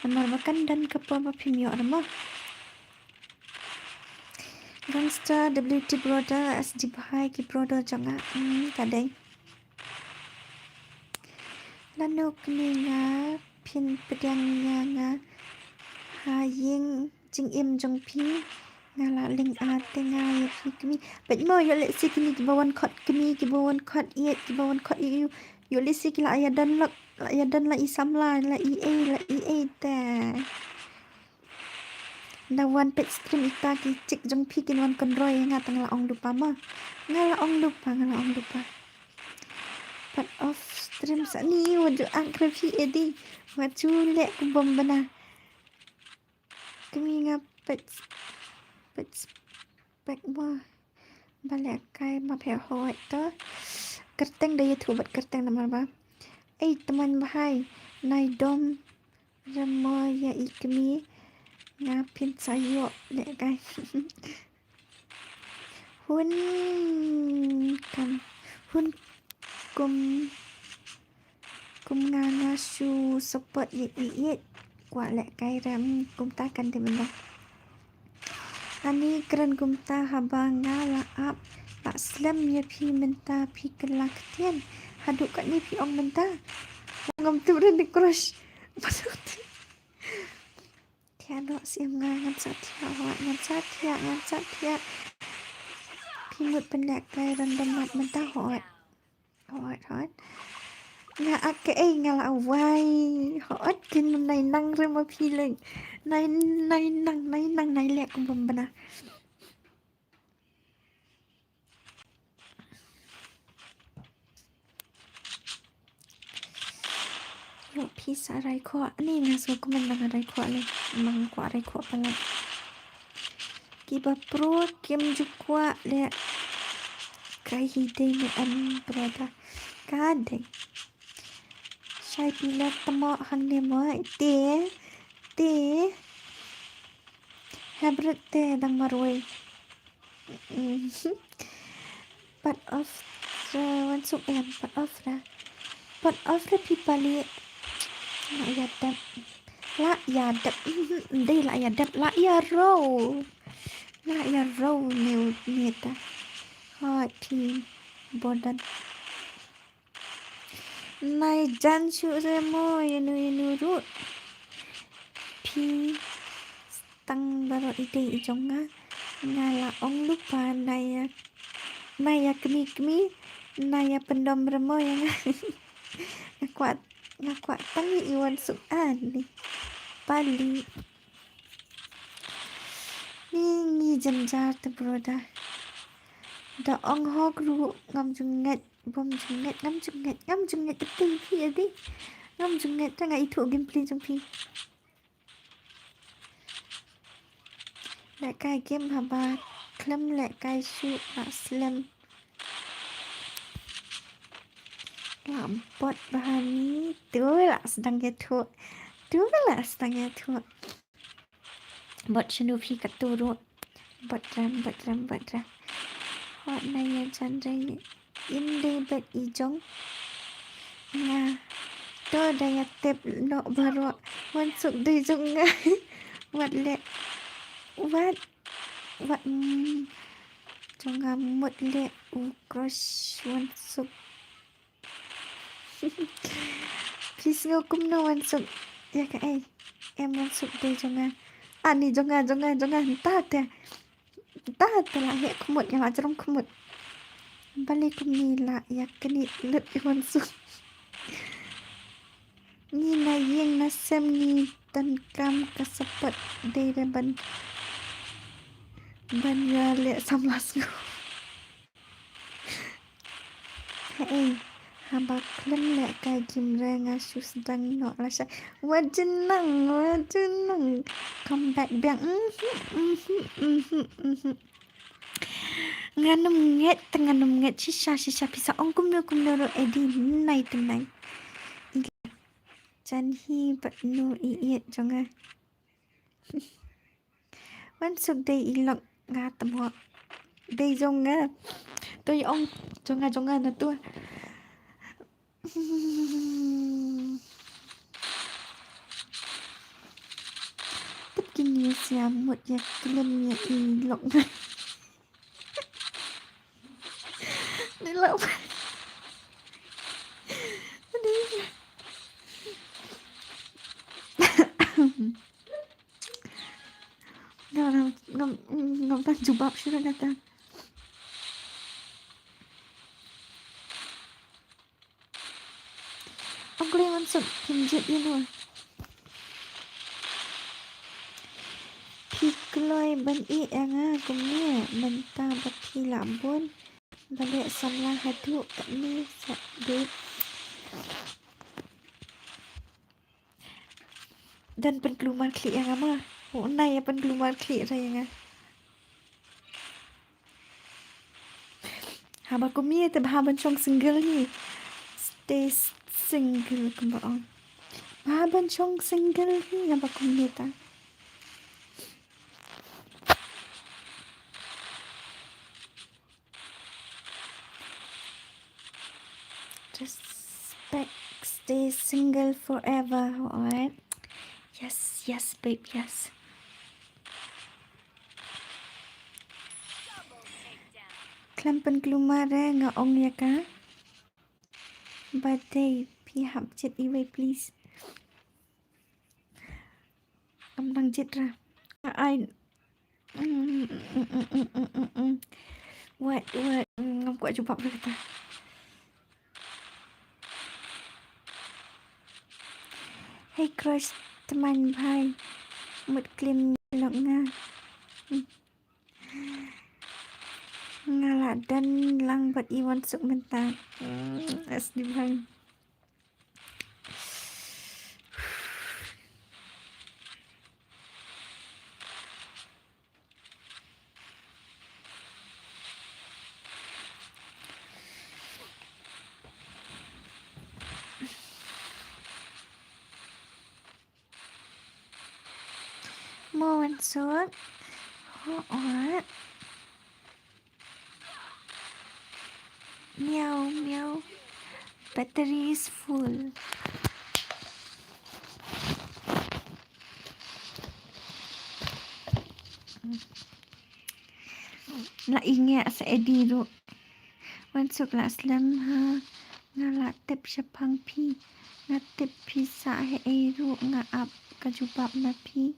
namar ba kan don ka por ba phim ïoh re ma. Gangster, W T brother, S D bhai, ki brother jong nga, hmm, ka dei. Lano kmie nga phin pdiang ïa nga ha ïing jingim jong phi. Nga la lyngba te nga ïa phi kmie. Peit mo ïoh lehse kine kiba wan khot kmie, kiba wan khot ïeit, kiba wan khot ïeit. Ïoh lehse ki la ïa don lok, la ïa don la i samla, la i ei, la i ei te. Na wan peit stream ita ki chick jong phi kin wan kynroi ïa nga tang la ong lypa ma. Nga la ong lypa, nga la ong lypa. Pat off stream sani wa ju ang kre phi edi. Wa ju leh ku bom bana. Imi nga pet pet pek mo. Ba lehkai ma phe hoi to. Kyrteng da ïathuh bad kyrteng namar ba. Ei tymmen bhai, nai dom remo ïa i kmie, nga pynsa ïoh lehkai. Hun kam, hun kum, kum nga nga shu support ïa i ïeit. Kwah lehkai rem kumta kan dei mynta. Ani kren kumta haba nga la ap, la slem ïa phi mynta phi kylla ktien. Haduh katne phi ong mynta. Ngam tip re ni crush. Thiah noh sim nga, ngan sa thiah hoi, ngan sa thiah, ngan sa thiah. Phi mut pynlehkai random mat mynta hoi. Hot, hot. Nga ak kaei nga la wai. Hot kin nai nang re ma phi leng. Nai, nai nang, nai nang, nai leh kum bym bna. Ïoh phi sa rai khoh. Ni nga sngew kumne nang rai khoh leh. Nang kwah rai khoh palat. Kiba pro kim ju kwah leh. Ka hi dei ne em pro ta. Ka dei. Shai phi leh tamo hangne mo. Te. Te. Hebret te dang marwei. Mm. Pat off ra wan suk em, pat off ra. Pat off ra phi pali. La ïa dep. La ïa dep. Dei la ïa dep. La ïa ro. La ïa ro ne ne ta. Hoi phi bodan. Nai jan shuh re mo ïa nu ïa nu ruh. Phi tang baroh i dei i jong nga. Nga la ong lypa nai ïa, nai ïa kmie kmie, nai ïa pyndom re mo ïa nga. Nga kwah, nga kwah tang ïa i wan suk ani. Pali. Ngi, ngi jynjar te bro da. Da ong hok ruh ngam ju ngeit, bym ju ngeit, ngam ju ngeit, ngam ju ngeit te phi adi. Ngam ju ngeit te nga ithuh gameplay jong phi. Lehkai game haba khlem lehkai shuh la slem. La bot bha ni, tu la sdang ïathuh. Tu la sdang ïathuh. Bot shano phi katto ruh. Bot rem, bot rem, bot rem. Hot na ïa jan re im dei bad i jong nga. To da ïa tep noh baroh. Wan suk dei jong nga. Wat leh. Wat. Wat. Mm. Jong nga mut leh u crush wan suk. Phi sngew kumno wan suk? Ïa kaei? Em wan suk dei jong nga. Ani jong nga, jong nga, jong nga. Nta te. Nta te la heh khmut, ïa la jrong khmut. Balei kumne la ïa knieh lut ïa wan suk. Ngi na ïing na sem ngi donkam ka support dei re ban, ban ïa leh samla sngew. Haei, haba khlem lehkai game re nga shu sdang noh lashai. Wat ju nang, wat ju nang. Come back biang. Mhm, mhm, mhm, mhm. Ngan ym ngeit, te ngan ym ngeit shisha shisha phi sa ong kumno kumno ruh edi nai te nai. Jan hi bad nu i ïeit jong nga. Wan suk dei i lok nga tamo. Dei jong nga. To i ong jong nga jong nga na to. Tip kine sia mut ïa klim ïa i lok nga. Ni lok. Ni. Ngam, ngam, ngam, ngam tang jubab shuh na kata. Ong kloi wan suk, phim jied ïa no. Phi kloi ban ïeh ïa nga kumne mynta ba phi lah bun. Ba leh samla haduh katne sa dei. Don pynkulmar khlieh ïa nga ma. Oh, nai ya pynglumar khlieh ra ïa nga. Haba kum ïa te bha ban shong single hi. Stay s- single kumba ong. Bha ban shong single hi haba kum ïa ta. Just back, stay single forever, alright? Yes, yes, babe, yes. Khlem pynglumar re nga ong ïa ka. Ba dei phi hap jied iwei please. Kam dang jied ra. Ai. Wat, wat. Ngam kwah jubab re kata. Hey crush, tymmen bha. Mut klim lok nga. Nga la dang lang bad i Wansuk mynta. Mm, as di bang. Mo Wansuk. Hooid. Meow, meow. Battery is full. La i ngiah sa edi ruh. Wansuk la slem ha. Nga la tip shaphang phi. Nga tip phi sah ha ei ruh nga ap ka jubab na phi.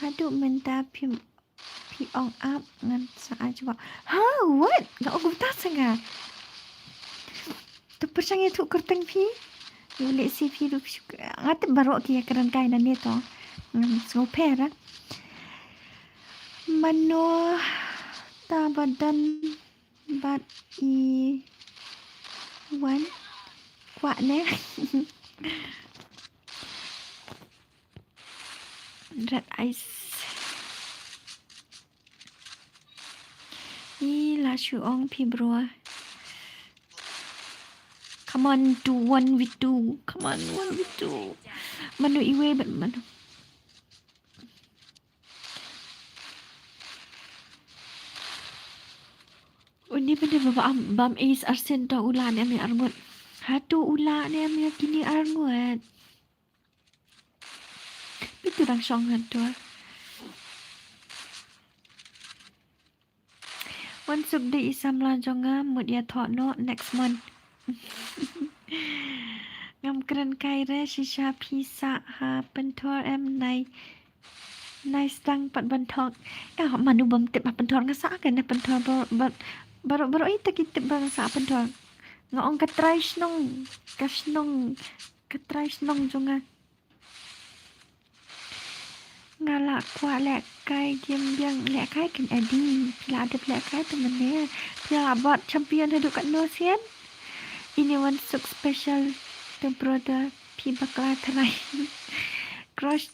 Haduh mynta phi, phi ong ap ngan sa ai jubab. Ha, what? Nga ong kumta sa nga. To pyrshang ïathuh kyrteng phi. Ïa leh si phi ruh phi shu, nga tip baroh ki ïa kren kai na ne to. Ngam sngewpher. Mano ta ba dang bad i Wan kwah ne. Red eyes. I la shu ong phi bro. Come on, do one v two. Come on, one v two. Mano iwei bad mano. Uni bende baba am bam is arsen to ula ne me arngut. Hatu ula ne me kini arngut. Bitu dang shong han tua. Wan suk de i samla jong nga mut ïa thoh noh next month. Ngam kren kai re shisha phi sah ha pynthor em nai. Nai sdang pat ban thok. Ïa manu bam tip ha pynthor nga sah ka na pynthor bar bar bar bar ita ki tip ba nga sah ha pynthor. Nga ong ka trai shnong ka shnong ka trai shnong jong nga. Nga la kwah lehkai game biang lehkai kin adi. Phi la dep lehkai tu mane. Phi la bot champion haduh katno sian. Ini wan suk special to brother phi bakla tharai. Crush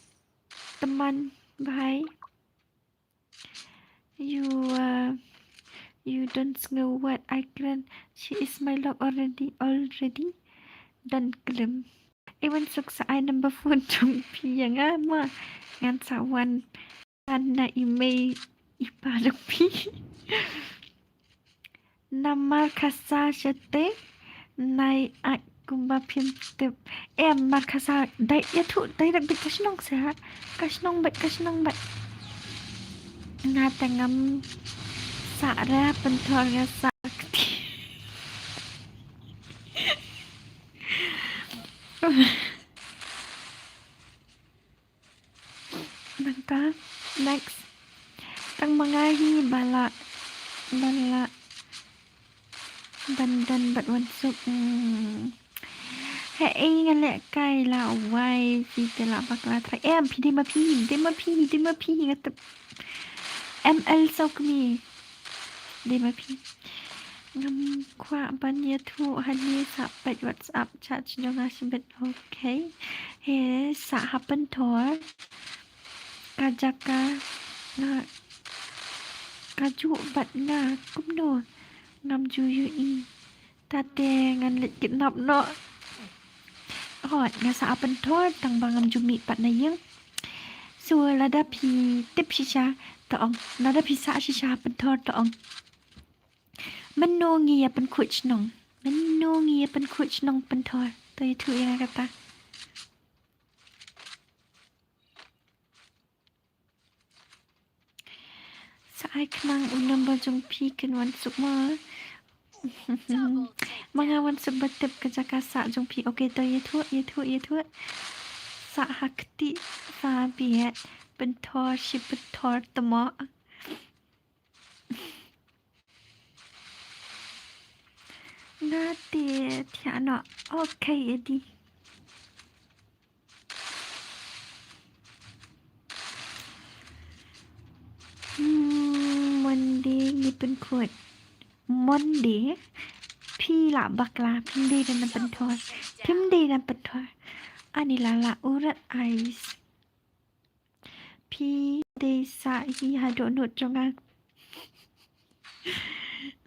teman bhai. You uh, you don't know what I can. She is my love already already. Don't claim. Even suk sa ai number phone jong phi ïa nga ma ngan sa wan kan na email i pa jong phi. Namar ka sa shate nai ai kumba phim tip. Em mar ka sa dai ïa thu dai rak bit ka shnong sa ka shnong bit ka shnong bit. Nga tangam sa ra pynthor nga sa kti. Nangta next. Tang ma nga hi bala bala dan dan bad wan suk. Hmm. He ei nga lehkai la wai phi te la bakla trai em phi dei ma phi dei ma phi dei ma phi nga tip. M L Saw Kmie. Dei ma phi. Ngam kwah ban ïathuh hangne sa peit WhatsApp chat jong nga shibit. Okay. He sa ha pynthor. ka jaka nga, ka ju bat nga kumno ngam ju ïohi. Tate ngan leit kidnap noh. Hooid, nga sah ha pynthor tang ba ngam ju mih pat na ïing. So lada phi tip shisha to ong, lada phi sah shisha ha pynthor to ong. Mynno ngi ïa pynkhuid shnong? Mynno ngi ïa pynkhuid shnong pynthor? To ïathuh ïa nga kata. Sa ai khnang u number jong phi kynwan suk ma. Ma nga wan suk ba tip ka jaka sah jong phi. Okay, to ïathuh, ïathuh, ïathuh. Sah ha kti sa biat pynthor shi pynthor tmo. Nga te thiah noh. Okay, Eddie. Hmm, Monday ngi pynkhuid. Monday phi lah bakla, phim dei da na pynthor. Phim dei da na pynthor. Ani la la urat ais. Phi dei sah hi ha dohnud jong nga.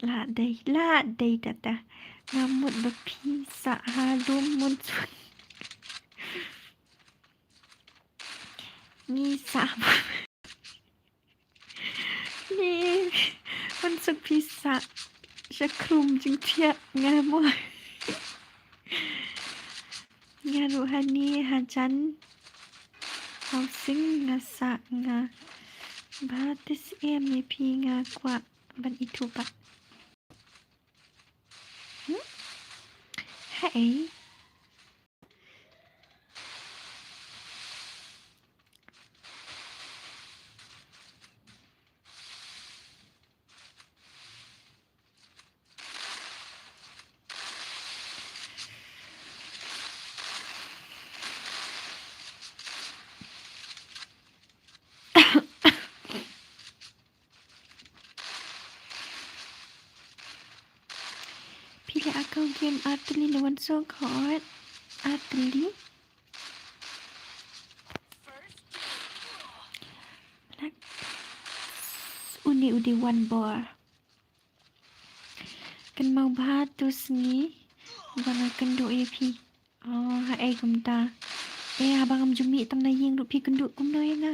La dei, la dei tata. Nga mut ba phi sah ha lum mun suk. Ngi sah ba. Ngi, mun suk phi sah sha khrum jingthiah nga mo. Nga ruh hani hajan housing nga sah nga. Ba te siem ïa phi nga kwah ban ithuh pat. Hmm? Haei. Phi leh account game artylli ne wan suk hot artylli. Une u dei wan bor. Kynmaw bha tu sngi ba nga kynduh ïa phi. Oh, haei kumta. Eh, haba ngam ju mih tang na ïing ruh phi kynduh kumno ïa nga.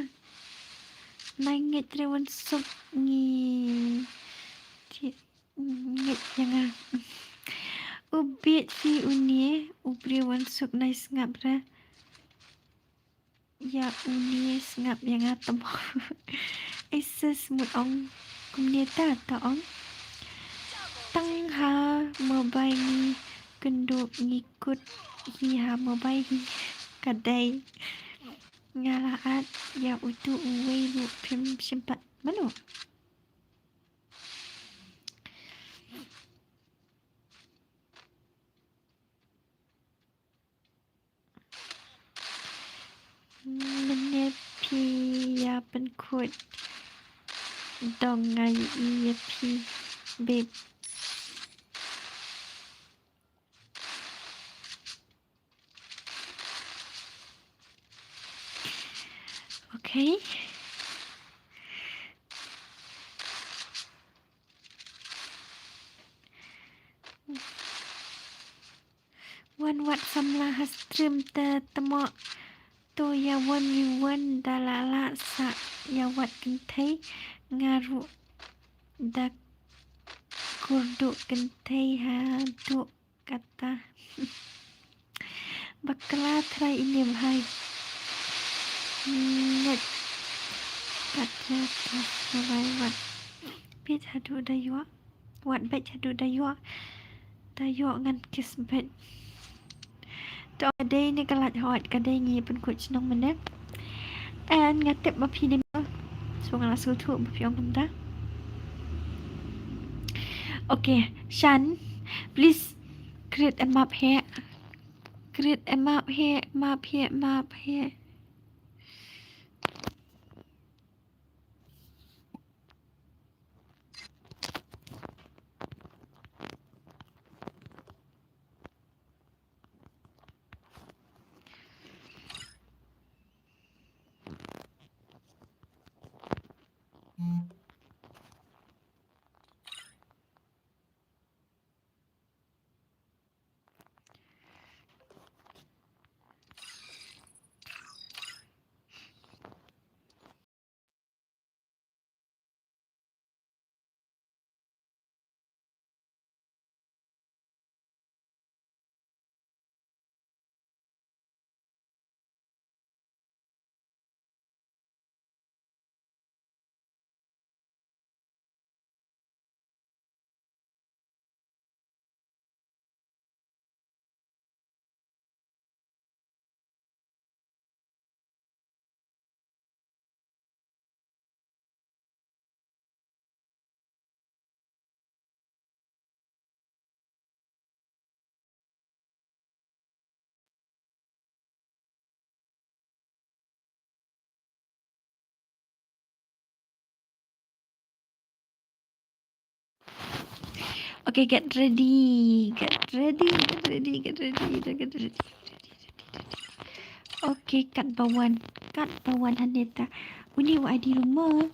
Nai ngeit re wan suk ngi. Ngeit ïa nga. U bit phi une, u briew wan suk nai sngap re. Ïa une sngap ïa nga tamo. Isis mut ong kumne ta ta ong. Tang ha mobile ngi kynduh ngi kut hi ha mobile hi ka dei. Nga la at ïa utu uwei ruh phim shim pat mano. Mynne phi ïa pynkhuid dong nga ïohi ïa phi babe. Okay. Wan wad samla ha stream te temo. To ïa one v one da la lah sa ïa wad kynthei nga ruh da kyrduh kynthei haduh kata. Bakla trai ine bhai. Nget. Kat ïa ka rai wat. Peit haduh da ïoh. Wat beit haduh da ïoh. Da ïoh ngan kiss beit. To ka dei ne ka lait hot ka dei ngi pynkhuid shnong mynne. And nga tip ba phi dei ma. So nga la sngewthuh ba phi ong kumta. Okay, Shan, please create a map here. Create a map here, map here, map here. Okay, get ready. Get ready, get ready, get ready, get ready. Okay, katba wan. Katba wan hangne ta. Uni u ID ruh mo.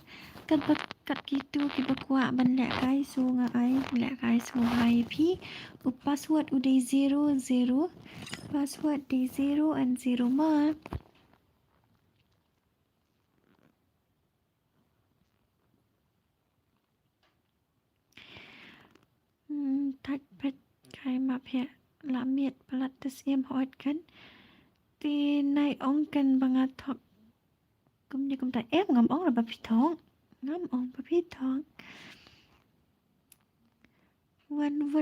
Katba kat kito kiba kwah ban lehkai, so nga ai lehkai, so nga ai phi. U password u dei zero zero. Password dei zero and zero mo. Hmm, thait peit kai ma phi la miet palat te siem hot kan. Te nai ong kan ba nga thok. Kumne kumta em ngam ong la ba phi thok. Ngam ong ba phi thok. Wan wan.